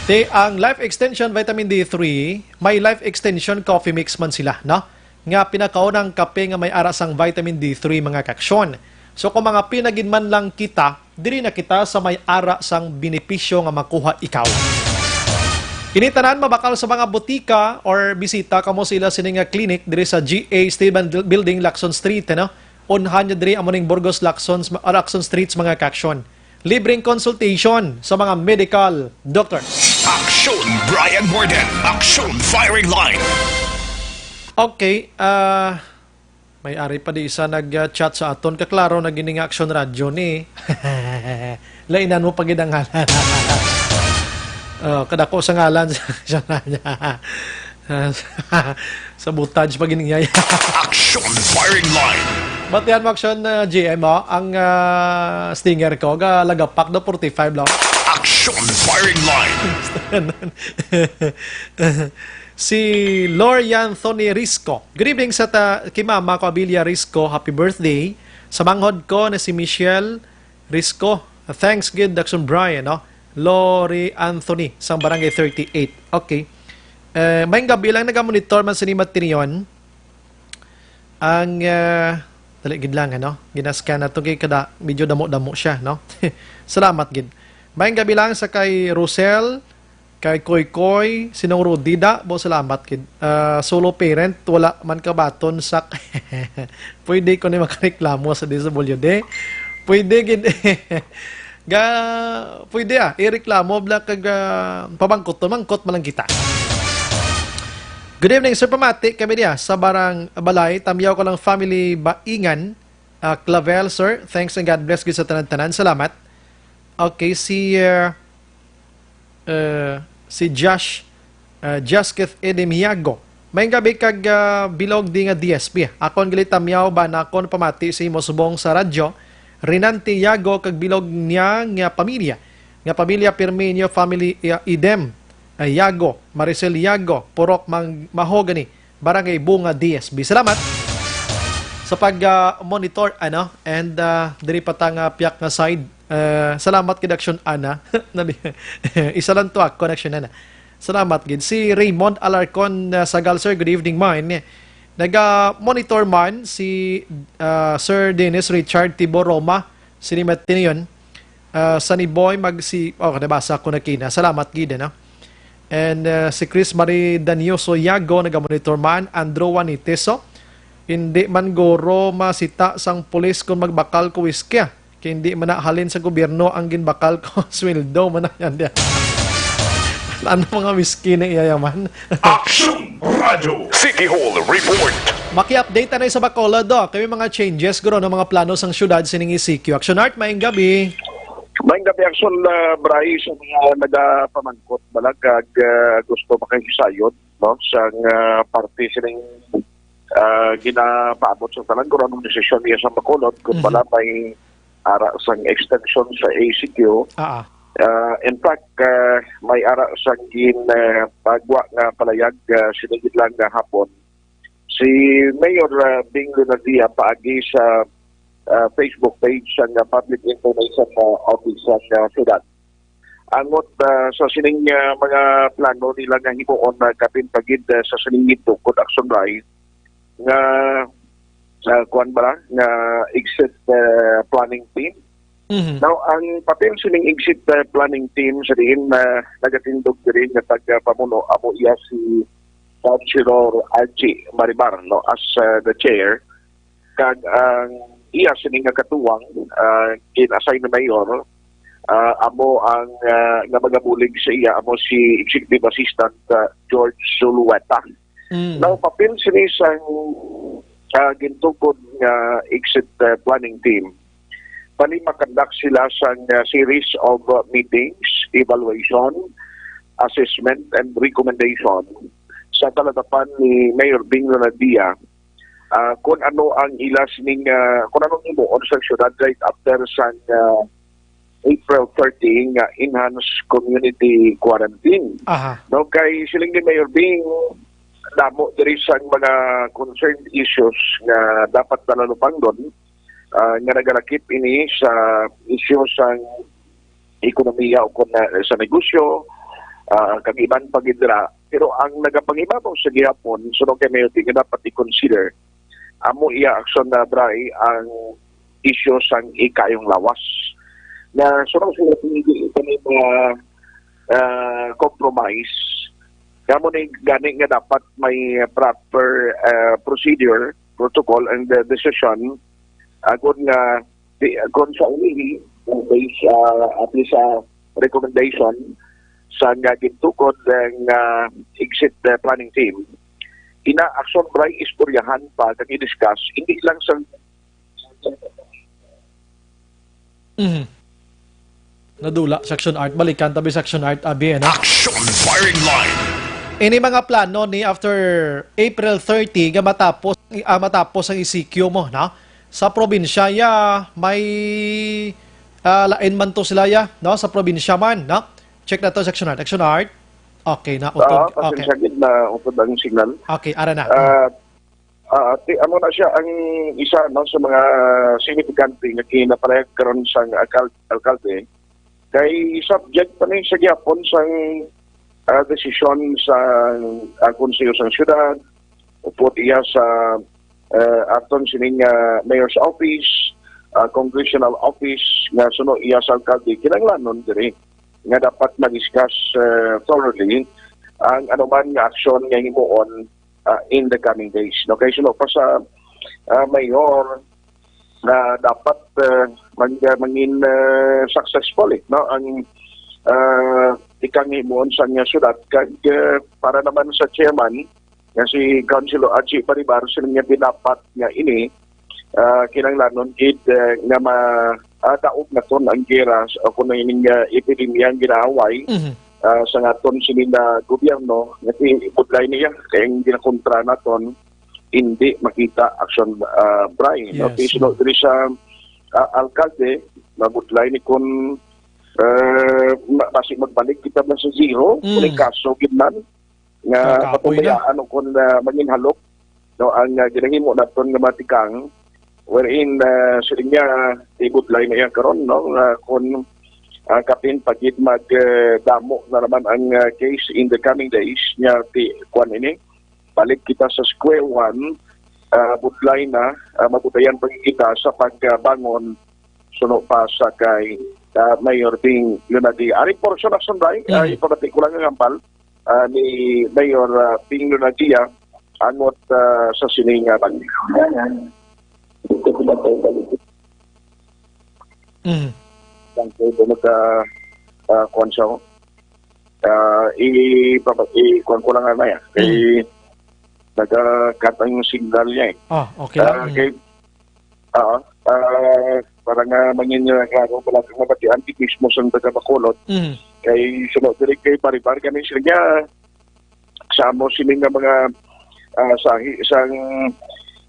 Ti ang Life Extension Vitamin D three, may Life Extension Coffee Mix man sila, no? Nga pinakaunang kape nga may ara sang vitamin D three, mga kaaksyon. So kung mga pinagin man lang kita, diri na kita sa may ara sang benepisyo nga makuha ikaw. Ini tanan mabakal sa mga botika or bisita kamo sila sini nga clinic diri sa G A Esteban Building, Lacson Street, ano? Unhan nyo diri amo ning Burgos Lacson, Lacson Street, mga kaaksyon. Libreng consultation sa mga medical doctor. Aksyon Brian Morgan. Aksyon Firing Line. Okay, ah, may ari pa di isa nag-chat sa aton. Kaklaro na gini nga Aksyon Radyo ni. Lainan mo pa gid ang ngalan. Oh, kadako sa ngalan sa, sa, sabotage pa gini niya. Aksyon Firing Line. Batian mo, Aksyon, uh, G M, oh, ang uh, stinger ko, ga lagapak do forty-five lang. Aksyon Firing Line. Si Lori Anthony Risco. Good evening sa ta, kay Mama ko, Abilia Risco. Happy birthday. Sa manghod ko na si Michelle Risco. Thanks gid, Dakson Brian, no? Lori Anthony, sang Barangay thirty-eight. Okay. Eh, may gabi lang nagamonitor man sini Matinion. Ang, eh, dali gid lang, ano? Ginascan nato kay kada medyo damo-damo siya, no? Salamat gid. May gabi lang sa kay Rosel, kay Koy Koy, Sinong Rudy da, bo salamat gid. Ah, solo parent, wala man kabaton sa pwede ko ni makareklamo sa D S W D. Pwede gid. Ga, pwede ah, ireklamo bla kag ah, pamangkot, mangkot man lang kita. Good evening, Sir Pamati. Kami diya sa barang balay, Tamyaw ko lang family Baingan, ah, Clavel, sir. Thanks and God bless gid sa tanan-tanan. Salamat. Okay, si uh, uh, si Josh uh, Jasketh Edim Yago. May gabi kag uh, bilog di nga D S P. Akon gali tamyaw ba nakon pamati sa imo subong sa radyo. Rinante Yago kag bilog niya nga pamilya. Nga pamilya Firminio family uh, Idem, uh, Yago, Maricel Yago, Purok Mang Mahogany, Barangay Bunga D S B. Salamat sa pag uh, monitor, ano, and uh, diri pa ta nga piyak nga side. Uh, salamat gid Action Ana. Isa lang to ako, Action Ana. Salamat gid. Si Raymond Alarcon uh, Sagal, sir, good evening man. Naga-monitor man si uh, Sir Dennis Richard Tibo Roma, sini Matinion. Uh, Sunny Boy, mag si, oh, nabasa ko na kina. Salamat gid, no? And uh, si Chris Marie Danioso Yago, naga-monitor man. Andrew Juaniteso, hindi man guro masita sang pulis kung magbakal ko whisky. Kay hindi man na halin sa gobyerno ang ginbakal ko. Sweldo man na yan diyan. Ano mga whisky na iyayaman? Action Radio City Hall Report. Maki-update na sa Bacolod, do. Kami mga changes, guro, ng mga plano sang syudad sining E C Q. Action Art, maayong gabi. Maayong gabi, Action, uh, Bryce, sa mga nagapamangkot, balag, kag uh, gusto makahisayon, no, sang uh, parte sining uh, ginapaabot sa tanan kung anong desisyon niya sa Bacolod, kung mm-hmm. Wala may ara sang extension sa E C Q. Ah, ah. Uh, in fact, uh, may ara sang gin uh, pagwa nga palayag uh, sinigit lang nga hapon si Mayor uh, Bing Lunardia paagi sa uh, Facebook page sang uh, Public Information uh, Office sa uh, syudad. Angot uh, sa sining uh, mga plano nila nga himuon uh, kapin pagid uh, sa sining tukod action line nga uh, kuan ba nga exit uh, planning team. Mm-hmm. Now, ang papel sining exit uh, planning team sa diin uh, nagatindog diri nga tag uh, pamuno amo iya si Councilor Angie Maribar, no, as, uh, the chair, kag ang iya sini nga katuwang, uh, gin-assign ni Mayor, uh, amo ang, uh, nga magabulig sa iya amo si Executive Assistant, uh, George Zulueta. Mm. Now, papel sini sang, uh, gintukod nga exit, uh, planning team. Bali, makandak sila sang, uh, series of, uh, meetings, evaluation, assessment, and recommendation sa kalatapan ni Mayor Bing Leonardia, ah, kung ano ang ila sining, ah, kung ano ang himuon sa syudad right after sang, ah, April thirty nga enhanced community quarantine. Aha. No, kay siling ni Mayor Bing, damo diri sang mga concerned issues nga dapat palalupangdon, ah, nga nagalakip ini sa isyu sang ekonomiya o kon, ah, sa negosyo, ah, kag iban pa gid dira. Pero ang nagapangibabaw sa gihapon, suno kay Mayor Bing, nga dapat i-consider amo iya aksyon na, Bri, ang isyu sang ikayong lawas. Na suno sa hindi ito ni mga, ah, compromise. Kamo ni gani nga dapat may proper, ah, procedure, protocol, and, ah, decision agod nga di, kung sa uli, uh, based, uh, at least sa recommendation sa nga gintukod ang, uh, exit, uh, planning team, ina aksyon, Bri, istoryahan pa kag i-discuss, hindi lang sa Mhm. Nadula sa Action Art. Balikan tabi sa Action Art, abi, ano? Action Firing Line. Ini mga plano ni after April thirty nga matapos, ah, matapos ang E C Q mo, no? Sa probinsya, ya, may, ah, lain man to sila, ya, no? Sa probinsya man, no? Check na to sa Action Art. Action Art. Okay, na utod. Ah, okay. Pasensya gid na utod ang signal. Okay, ara na. Ah, ah, ti-, amo na siya ang isa, no, sa mga sinifikante nga kinapalahag karon sang alkal-, alkalde. Kay subject pa ni sa gihapon sang, ah, desisyon sa, ah, Konseho sang Siyudad, upod iya sa, ah, aton sining, ah, Mayor's Office, ah, Congressional Office, nga suno iya sa alkalde, kinahanglanon diri nga dapat ma-discuss, ah, thoroughly ang anuman nga aksyon nga himuon, ah, in the coming days. No, kay suno pa sa, ah, mayor, nga dapat, ah, mag-, mangin, ah, successful, eh, no, ang, ah, ikang himuon sa nga syudad kag, ah, para naman sa chairman nga si Councilor Archie Baribar, sila nga pinapat nga ini, ah, kinahanglanon gid, ah, nga ma-, ah, daog naton ang gera sa, o kung ining, ah, epidemya ang ginaaway, Mhm. ah, sa ngaton sini nga gobyerno, nga ibudlay niya kay ang ginakontra naton hindi makita action, ah, Bri, no? Yes. Kay suno diri sa, ah, alkalde, mabudlay ni kun, ah, ma-, basi magbalik kita na sa zero, Mm. kung may kaso gid man, nga Kakapoy na. pabayaan o kung, ah, manginhalok, no, ang, ah, ginahimo naton nga mga tikang, wherein, ah, sa linya, ibudlay na yan karon, no, nga kung, ah, kapin pa gid mag, ah, damo na naman ang, ah, case in the coming days, nga ti-, kuwan ini, balik kita sa square one, ah, budlay na, ah, mabudayan pa gid kita sa pagbangon suno pa sa kay, ah, Mayor Bing Leonadia. Ari, portion of Sunday, Mm. ah, ipamati ko lang ang hambal, ah, ni Mayor, ah, Bing Leonadia, angot, ah, sa sining, ah, bag-. Yan, yan. Gusto ko ba tayo balik? Mm. Lang po ito magka, ah, kuwan siya, oh. Ah, i-, papa-, i-, kuwan ko lang, ano, yan. Kay Mm. nagka-cut ang signal niya, eh. Ah, okay lang. Ah, Mm. kay, ah, ah, para nga mangin-, nga klaro, wala kang mabatian, di mismo sa taga Bacolod. Mm. Kay suno diri kay Baribar, kami sila niya, sa amo sini nga mga, ah, sa hi-, sang,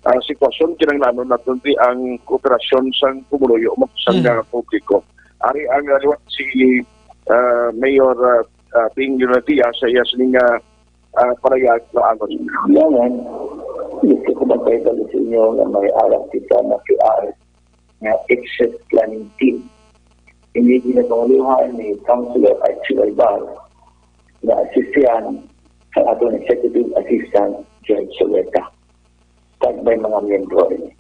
ah, sitwasyon, kinahanglanon naton di ang kooperasyon sang pumuluyo mo, sang, Mm. ah, publiko. Ari ang, ah, liwat si, ah, Mayor, ah, ah, Bing Leonadia sa iya sini nga, ah, parayag nga angot. Yan, yan. Gusto ko magpahibalo sa inyo nga may arang kita na Q R nga exit planning team. Ini ginapangulohan ni Councilor Archie Baribar, nga assist yan sa aton Executive Assistant George Soleta. Kag may mga miyembro ini.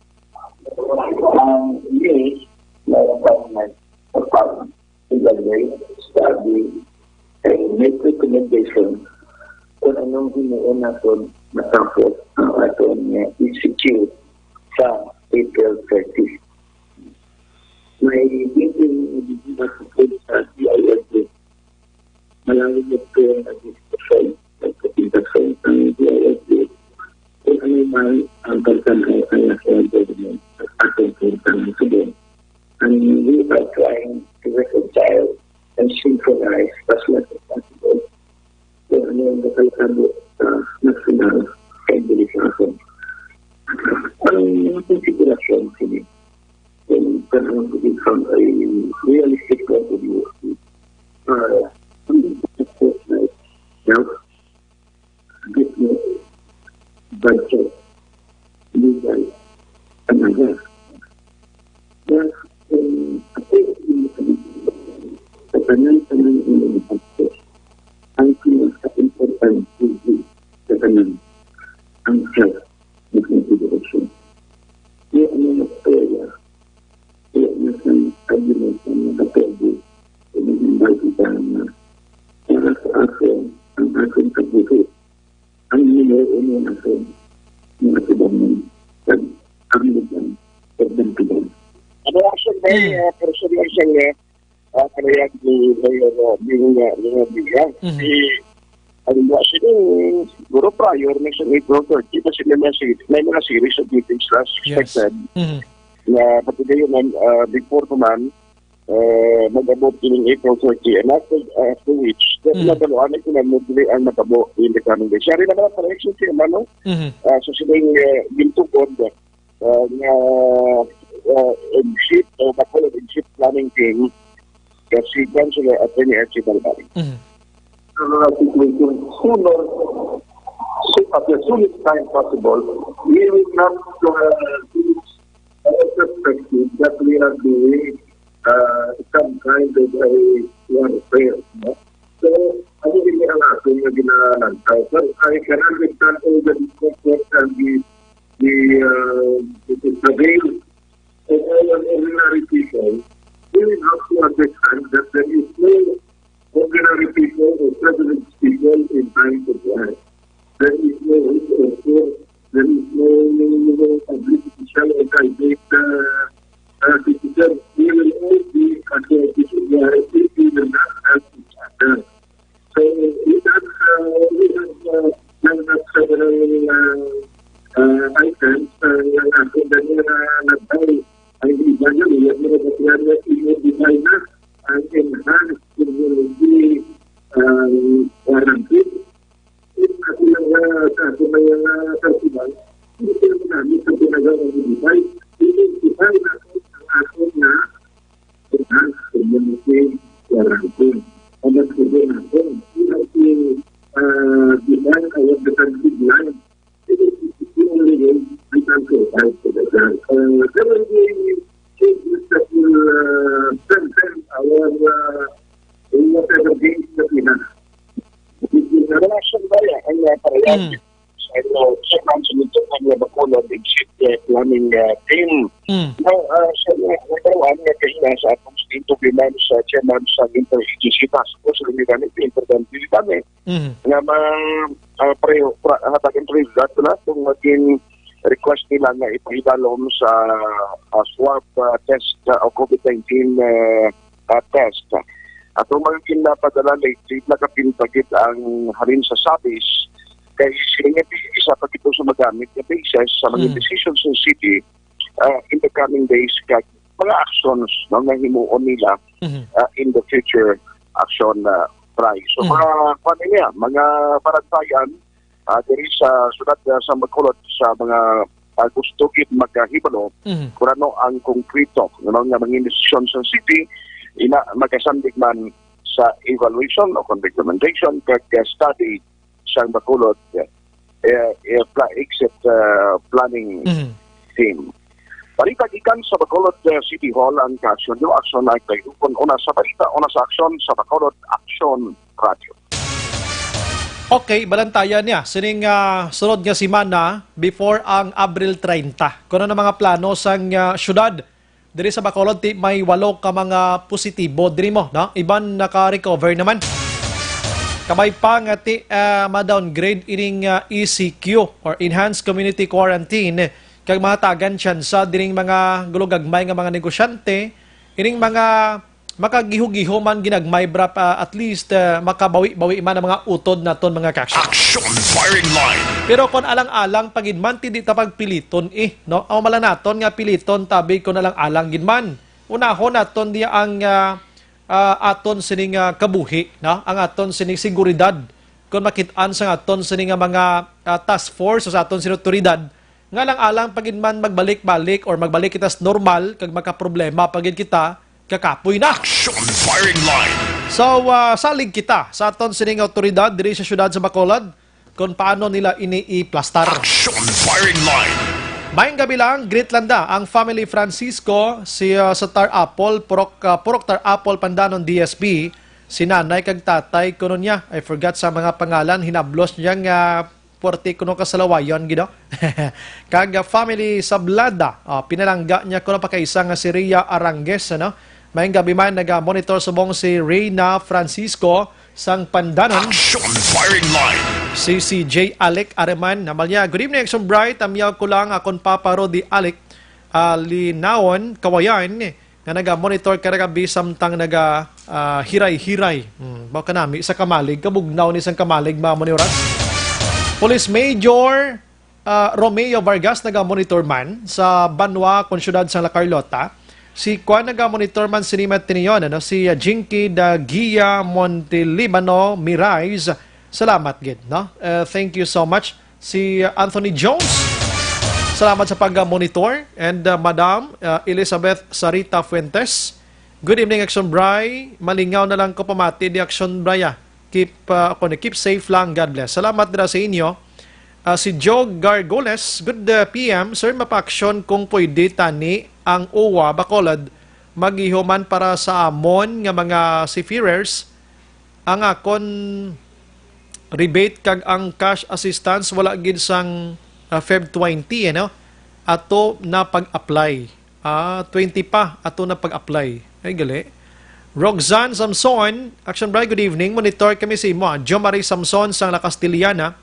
Ang ini, may appointment, pag-evaluate, study, and make recommendation kung anong himuon naton matapos ang aton nga E C Q sa April thirty. May meeting nga sa D I L G. Malawig ito ang diskusyon sa presentasion sang D I L G kung ano man ang pagtanaw sa national government at atong pagtanaw sa doon. And we are trying to reconcile and synchronize as much as possible kung ano ang nakatabo sa national and sa aton. Ang mga konsiderasyon sini, kung kanang from a realistic point of view, uh, ang business na health, business, budget, legal, and other. Kaya, um, ako, sa tanan-tanan ng mga factors, ang pinaka-importante sa tanan, ang health ng konsiderasyon. Kaya ang mga pera, kaya na sa argument ng mga pwede, kung hindi ba kita na para sa akin, ang aking kabuhi, ang numero uno natin, mga tubangan, kag ang lugar, pagbantugan. Ano ang sundin, Mm. uh, personal sa, uh, uh, panayag ni Mayor, uh, Bing, uh, Bing, uh, Bing, uh, Mhm. si, ano ba, siguro, siguro prior na sa April thirty, kasi may mga, se- may mga series of meetings na Yes. expected Mhm. na pati kayo man, uh, before pa man, uh, mag-abot ining April thirty, and after, uh, after which, that Mm. mabaluan na kung ano dili ang matabo in the coming days. Yari naman ang correction siya, mano? Mhm. Uh, sa sining, uh, gintukod, uh, nga, uh, exit o Bacolod exit planning team, uh, si Councilor Attorney Archie Balbari. Mhm. Uh, situation sooner, so at the soonest time possible, we will not, uh, lose our perspective that we are doing, uh, some kind of a warfare, no? So, ano ini ang aton nga ginalantaw? So, I can understand all the discomfort and the, the, uh, the travail of our ordinary people. We will have to understand that there is no ordinary people or privileged people in times of war. There is no rich or poor. There is no, no, no, no public official or private, uh, uh, citizen. We will all be at the office of war if we will not help each other. So, we have, uh, we have, uh, lined up several, uh, uh, items, uh, nga aton na nga nagdal. Ang iba na, we have mga baterya na, we have design na, ang enhanced community, um, warranty. Kung ako lang, ah, sa ako may, ah, personal, hindi ko naman namin sa ginagawa ng device. Identify na po ang ako na enhanced community quarantine. Ang mas ko din ako, hindi ako, ah, design our defensive line. It is the only way we can survive together. Uh, there will be changes that will, uh, strengthen our, uh, whatever gains that we have. Wala siyang daya ang, uh, parehas. Mm. Sa, uh, sa Council nito ang, uh, Bacolod Exit, uh, Planning, uh, Team. Mm. Now, uh, sa, uh, nagkaroon nga kaina sa atong sa interview man sa chairman sa Interagency Task Force, ang importante, importante, Mhm. nga ma-, ah, pre-, pra-, hatagan prioridad na kung maging request nila nga ipahidalom sa, ah, swab, ah, test, ah, o COVID nineteen, ah, ah, test. Ato mga ginapadala lately, nakapinta gid ang halin sa Sabis, kay sila nga di isa pa gid sa magamit nga basis sa mga Mhm. decisions sa city, ah, in the coming days, kag mga actions, no, nga himuon nila, Mhm. ah, in the future action, ah, price. So, Mhm. mga, kuwan niya, mga baranggayan, ah, diri sa siyudad, ah, sa Bacolod, sa mga, ah, gusto gid makahibalo, Mhm. kung ano ang konkreto, no, nga mga desisyon sa city, ina, makasandig man sa evaluation o kung recommendation kag, ah, study sang Bacolod, eh, eh, pla-, exit, ah, planning Mhm. team. Balita gikan sa Bacolod, eh, City Hall, ang kaaksyon nyo, aksyon na kay Hukon una sa balita, una sa aksyon sa Bacolod Aksyon Radio. Okay, balantayan niya. Sining, ah, sunod nga semana, before ang Abril treinta. Kung ano mga plano sang, ah, syudad, diri sa Bacolod, ti may walo ka mga positibo diri mo, no? Iban naka-recover naman. Kabay pa nga ti, ah, ma-downgrade ining, ah, E C Q or Enhanced Community Quarantine, kag mahatagan tsansa dining mga gulogagmay nga mga negosyante, ining mga makagiho-giho man ginagmay, bra, pa, at least, ah, makabawi-bawi man ang mga utod naton, mga ka-action. Action Firing Line. Pero kon alang-alang pa gid man, ti di ta pagpiliton, eh, no? Amo man lang naton nga piliton, tabi, kon alang-alang gid man. Unahon naton diya ang, ah, ah, aton sining, ah, kabuhi, no? Ang aton sining seguridad. Kon makit-an sa aton sining nga mga, ah, task force o sa aton sining awtoridad, nga alang-alang pa gid man magbalik-balik or magbalik kita sa normal kag makaproblema pa gid kita, kakapoy na. Action Firing Line. So, ah, salig kita sa aton sining awtoridad diri sa siyudad sa Bacolod kon paano nila ini iplastar. Action Firing Line. Maayong gabi lang, greet lang da ang family Francisco, si, ah, sa Tar Apple, Purok, ah, Purok Tar Apple, Pandanon, D S B, si nanay kag tatay, kuno niya, I forgot sa mga pangalan, hinablos niya nga puwerte kuno ka salawayon, gid, no? Kag, ah, family Sablada, ah, pinalangga niya kuno pa kaisa nga si Ria Arangues, ano? Maayong gabi man, naga-monitor subong si Reyna Francisco sang Pandanon. Action Firing Line. Si, si J Alec Areman, namal niya, "Good evening, Action Bright. Tamyaw ko lang akon Papa Rudy Alec, ah, Linaon, Kawayan, nga naga-monitor kada gabi samtang naga, ah, hiray-hiray." Hmm, mao kanami sa kamalig, kabugnaw ni sang kamalig, mga monitor. Police Major, ah, Romeo Vargas naga-monitor man sa banwa kon siyudad sang La Carlota. Si Kwan naga-monitor man sini, Matinion, ano, si, ah, Jinky da Guia Montelibano Mirais. Salamat gid, no? Eh, thank you so much. Si, ah, Anthony Jones, salamat sa pag-monitor. And, ah, Madam, ah, Elizabeth Sarita Fuentes, "Good evening, Action Bri. Malingaw na lang ko pamati di, Action Bri, ah. Keep, ah, ako ni, keep safe lang. God bless." Salamat dira sa inyo. Ah, si Joe Gargoles, "Good, ah, P M. Sir, mapa-action kung pwede tani ang uwa, Bacolod, mag-iho man para sa amon nga mga seafarers. Ang akon rebate kag ang cash assistance wala gid sang, ah, Feb twenty, ano? Ato na pag-apply." Ah, twenty pa, ato na pag-apply. Ay, gali. Roxanne Samson, "Action Bri, good evening. Monitor kami sa imo, ah." Jo Marie Samson sang La Castellana.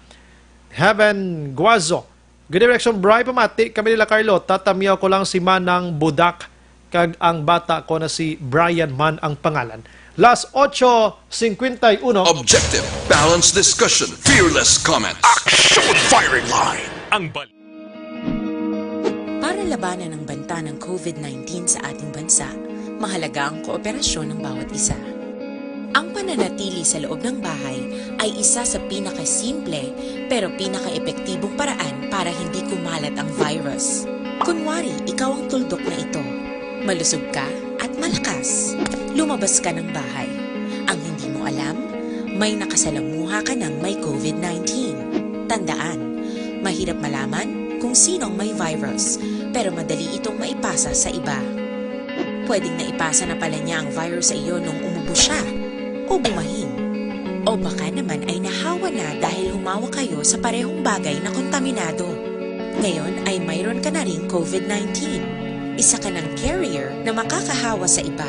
Heaven Guazo, "Good evening, Action Bri. Pamati kami nila Carlota. Tamyaw ko lang si Manang Budak kag ang bata ko na si Brian man ang pangalan." Las ocho cincuenta y uno. Objective, balanced discussion, fearless comment. Action Firing Line. Ang bal- Para labanan ang banta ng COVID nineteen sa ating bansa, mahalaga ang kooperasyon ng bawat isa. Ang pananatili sa loob ng bahay ay isa sa pinakasimple pero pinakaepektibong paraan para hindi kumalat ang virus. Kunwari, ikaw ang tuldok na ito. Malusog ka at malakas. Lumabas ka ng bahay. Ang hindi mo alam, may nakasalamuha ka ng may COVID nineteen. Tandaan, mahirap malaman kung sino ang may virus, pero madali itong maipasa sa iba. Pwedeng naipasa na pala niya ang virus sa iyo nung umubo siya o bumahin. O baka naman ay nahawa na dahil humawak kayo sa parehong bagay na kontaminado. Ngayon ay mayroon ka na ring COVID nineteen. Isa ka ng carrier na makakahawa sa iba.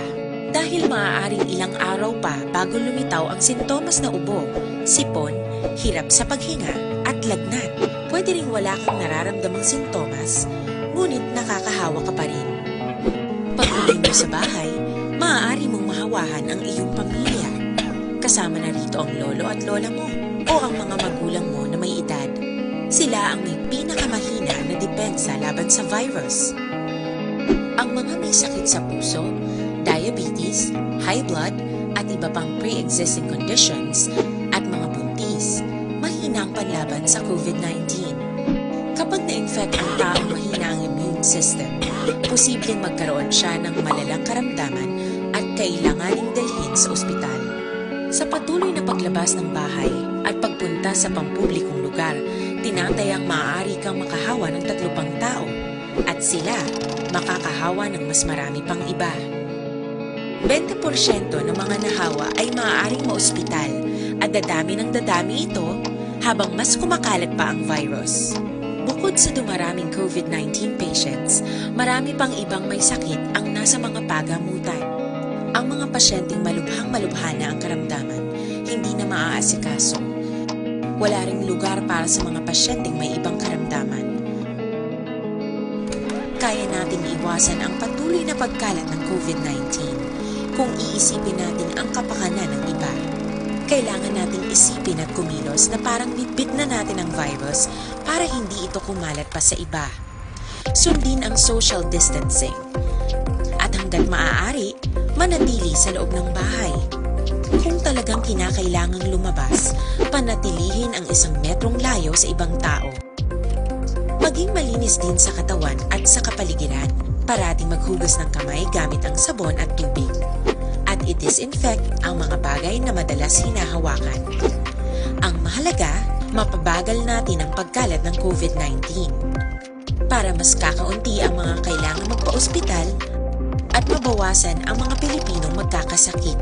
Dahil maaaring ilang araw pa bago lumitaw ang sintomas na ubo, sipon, hirap sa paghinga, at lagnat. Pwede ring wala kang nararamdamang sintomas, ngunit nakakahawa ka pa rin. Pag-uwi mo sa bahay, maaari mong mahawahan ang iyong pamilya. Kasama na rito ang lolo at lola mo o ang mga magulang mo na may edad. Sila ang may pinakamahina na depensa laban sa virus. Ang mga may sakit sa puso, diabetes, high blood, at iba pang pre-existing conditions, at mga buntis, mahina ang panlaban sa COVID nineteen. Kapag na-infect ang taong mahina ang immune system, posibleng magkaroon siya ng malalang karamdaman at kailanganing dalhin sa ospital. Sa patuloy na paglabas ng bahay at pagpunta sa pampublikong lugar, tinatayang maaari kang makahawa ng tatlo pang tao at sila makakahawa ng mas marami pang iba. Bente porsyento ng mga nahawa ay maaaring maospital at dadami ng dadami ito habang mas kumakalat pa ang virus. Bukod sa dumaraming COVID nineteen patients, marami pang ibang may sakit ang nasa mga pagamutan. Ang mga pasyenteng malubhang-malubha na ang karamdaman, hindi na maaasikaso. Wala ring lugar para sa mga pasyenteng may ibang karamdaman. Kaya nating iwasan ang patuloy na pagkalat ng COVID nineteen kung iisipin natin ang kapakanan ng iba. Kailangan nating isipin at kumilos na parang bitbit na natin ang virus para hindi ito kumalat pa sa iba. Sundin ang social distancing. At hanggat maaari, manatili sa loob ng bahay. Kung talagang kinakailangang lumabas, panatilihin ang isang metrong layo sa ibang tao. Maging malinis din sa katawan at sa kapaligiran. Parating maghugas ng kamay gamit ang sabon at tubig. At i-disinfect ang mga bagay na madalas hinahawakan. Ang mahalaga, mapabagal natin ang pagkalat ng COVID nineteen para mas kakaunti ang mga kailangang magpa-ospital at mabawasan ang mga Pilipinong magkakasakit.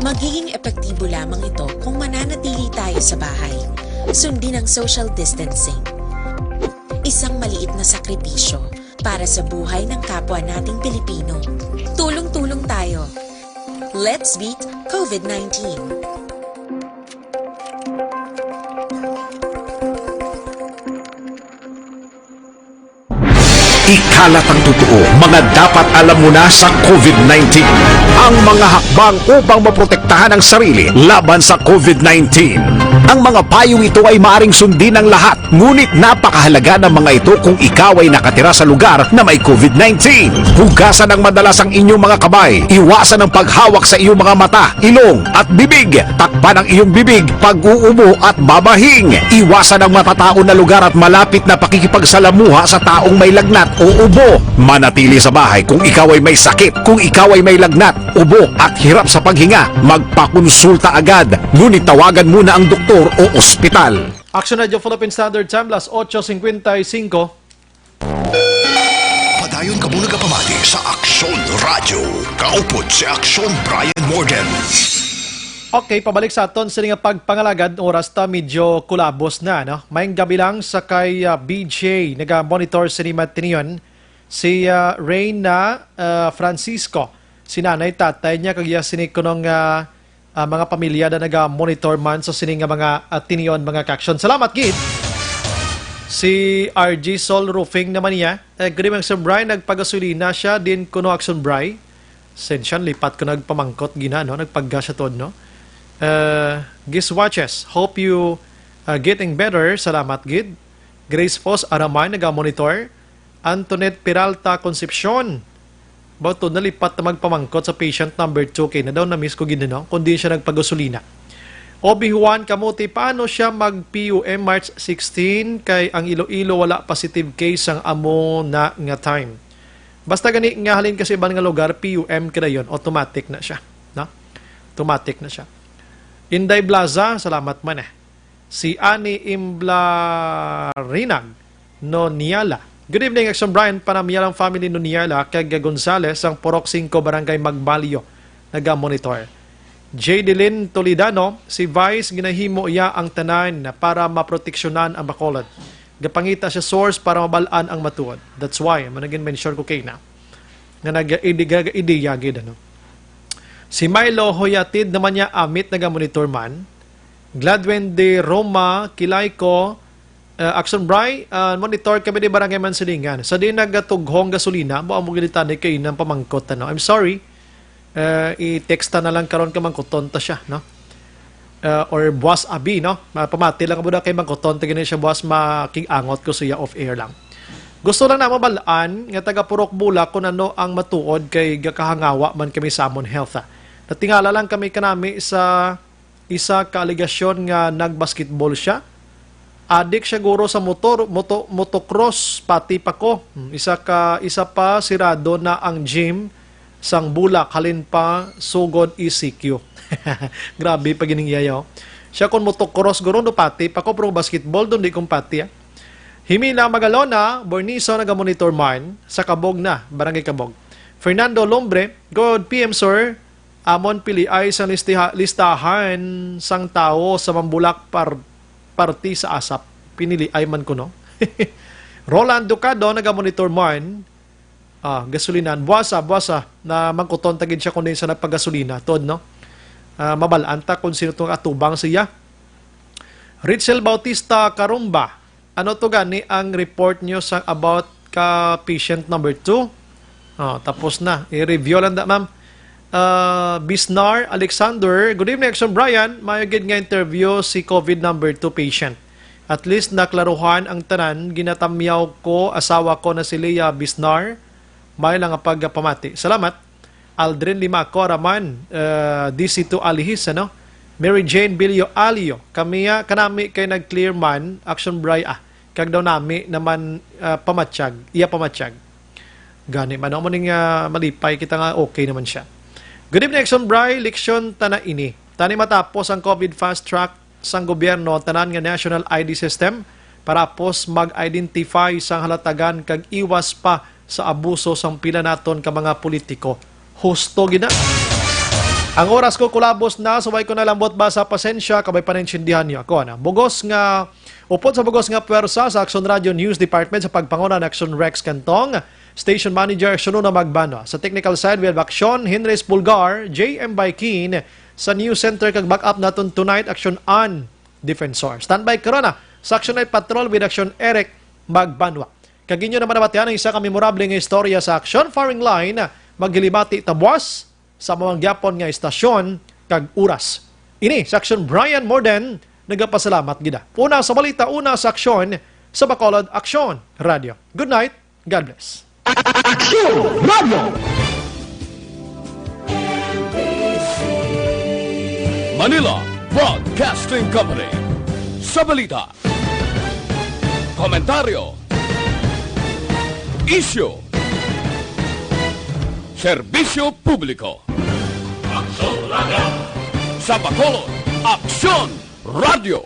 Magiging epektibo lamang ito kung mananatili tayo sa bahay. Sundin ang social distancing. Isang maliit na sakripisyo para sa buhay ng kapwa nating Pilipino. Tulong-tulong tayo. Let's beat COVID nineteen. Ikalat ang totoo, mga dapat alam mo na sa COVID nineteen. Ang mga hakbang upang maprotektahan ang sarili laban sa COVID nineteen. Ang mga payong ito ay maaring sundin ng lahat, ngunit napakahalaga ng mga ito kung ikaw ay nakatira sa lugar na may COVID nineteen. Hugasan ng madalas ang inyong mga kamay, iwasan ang paghawak sa iyong mga mata, ilong, at bibig. Takpan ang iyong bibig pag-uubo at babahing. Iwasan ang matataon na lugar at malapit na pakikipagsalamuha sa taong may lagnat o ubo. Manatili sa bahay kung ikaw ay may sakit, kung ikaw ay may lagnat, ubo, at hirap sa paghinga. Magpakonsulta agad, ngunit tawagan muna ang doktor o ospital. Action Radio Philippine Standard Time, las ocho cincuenta y cinco. Padayon kamo nagapamati sa Aksyon Radyo. Kaupod si Aksyon Brian Morgan. Okay, pabalik sa aton sini nga pagpangalagad, oras ta medyo kulabos na, no? Maayong gabi lang sa kay ah, B J, naga-monitor sini matinion, si ah, Reyna ah, Francisco, si nanay, tatay niya, kag iya sini kunong ah, ah, mga pamilya na naga-monitor man sa sini nga mga ah, tinion, mga ka-aksyon. Salamat gid. Si R G Sol Roofing naman niya, eh, Grimang Sir Brian, nagpagasolina siya din kuno, Action Bry. Sensyan, lipat ko nagpamangkot gina, no? Nagpagga siya tuod, no? Uh, Gis Watches, hope you uh, getting better. Salamat gid. Grace Fos Aramay, naga-monitor. Antoinette Peralta Concepcion, bato nalipat na magpamangkot sa patient number two kay na daw na-miss ko gid, no? Kundi siya nagpagasolina. Obi Juan Kamuti, paano siya mag P U M March sixteen kay ang Iloilo wala positive case sang amo na nga time? Basta gani nga halin ka sa iban nga lugar, P U M ka dayon, automatic na siya, no? Automatic na siya. Inday Blaza, salamat man eh. Si Ani Imblarinag Noniala. Good evening, Action Brian, panamyalang family Noniala kag Gonzales, ang Purok Singko, Barangay Magbalyo, naga-monitor. J D Lynn Toledano, si Vice, ginahimo iya ang tanan para maproteksyonan ang Bacolod. Gapangita siya source para mabal-an ang matuod. That's why, managin mention ko kay na nga nag-ideya gid, ano. Si Milo Hoyatid naman niya, amit, naga-monitor man. Gladwin de Roma, Kilayko, uh, Action Bry, uh, monitor kami di Barangay Mansilingan. Sa di nagatughong gasolina, mo amo gilitan ni kay nang pamangkot, ano. I'm sorry. Uh, i-text ta na lang karon kay mangkuton ta siya, no? Uh, or Buwas Abi, no? Ma- Pamati lang mo na kay mangkuton ta gini siya, Buwas, makig-angot ko siya off air lang. Gusto lang na mabal-an nga taga Purok Bula kung ano ang matuod kay gakahangawa man kami sa amon health, ah. Natingala lang kami kanami sa isa ka alegasyon nga nagbasketball siya. Adik siya guro sa motor, moto, motocross, pati pa ko. Hmm, isa ka isa pa sirado na ang gym sang Bulak halin pa sugod E C Q. Grabe pa gining iya, oh. Siya kon motocross guro, no, pati pa ko, pero basketball, doon di kong pati, ah. Himina Magalona, Borniso, naga-monitor man sa Kabog na, Barangay Kabog. Fernando Lombre, good P M, sir. Amon piliay sang listiha, listahan sang tawo sa Mambulak par, parti sa ASAP. Piniliay man kuno. Roland Ducado, naga-monitor man. Ah, gasolinan. Buwasa, buwasa. Na mangkuton ta gid siya kung diin sa nagpagasolina. Tuod, no? Ah, mabal-an ta kung sino tong atubang siya. Richel Bautista Carumba, ano to gani ang report nyo sa about ka patient number two? Oh, tapos na. I-review lang da, ma'am. Ah, Bisnar Alexander, good evening, Action Brian. Mayo gid nga interview si COVID number two patient. At least naklaruhan ang tanan. Ginatamyaw ko, asawa ko na si Leah Bisnar. May lang nga pagpamati. Salamat. Aldrin Limaco Araman, uh, D C two Alihis, ano? Mary Jane Bilio Alio, kami, ah, kanami kay nag-clear man, Action Bri, ah, kag daw nami naman, ah, pamatyag, iya pamatyag. Gani man, amo ning, ah, malipay kita nga okay naman siya. Good evening, Action Bri, leksyon ta na ini. Tani matapos ang COVID fast track sang gobyerno, tanan nga national I D system, para pos mag-identify sang halatagan kag iwas pa sa abuso sang pila naton ka mga politiko. Husto gid na. Ang oras ko kulabos na, subay ko na lambot ba sa pasensya, kabay panintindihan niyo ako, ano? Bugos nga, upod sa bugos nga pwersa sa Action Radio News Department sa pagpanguna ni Action Rex Cantong, Station Manager Action Una Magbanwa. Sa technical side, we have Action Henry Pulgar, J M Baikin, sa News Center kag backup naton tonight, Action An Defensor. Standby karon na sa Action Night Patrol with Action Eric Magbanwa. Kag inyo naman nabatian ang isa ka memorable nga istorya sa Action Firing Line, maghilibati ta buas sa mga gyapon nga istasyon kag oras. Ini sa Action Brian Morden, nagapasalamat gid. Una sa balita, una sa aksyon sa Bacolod Action Radio. Good night, God bless. Action Radio. Manila Broadcasting Company. Sa balita, komentaryo, isyu, serbisyo publiko. Action Radio. Sa Bacolod, Action Radio.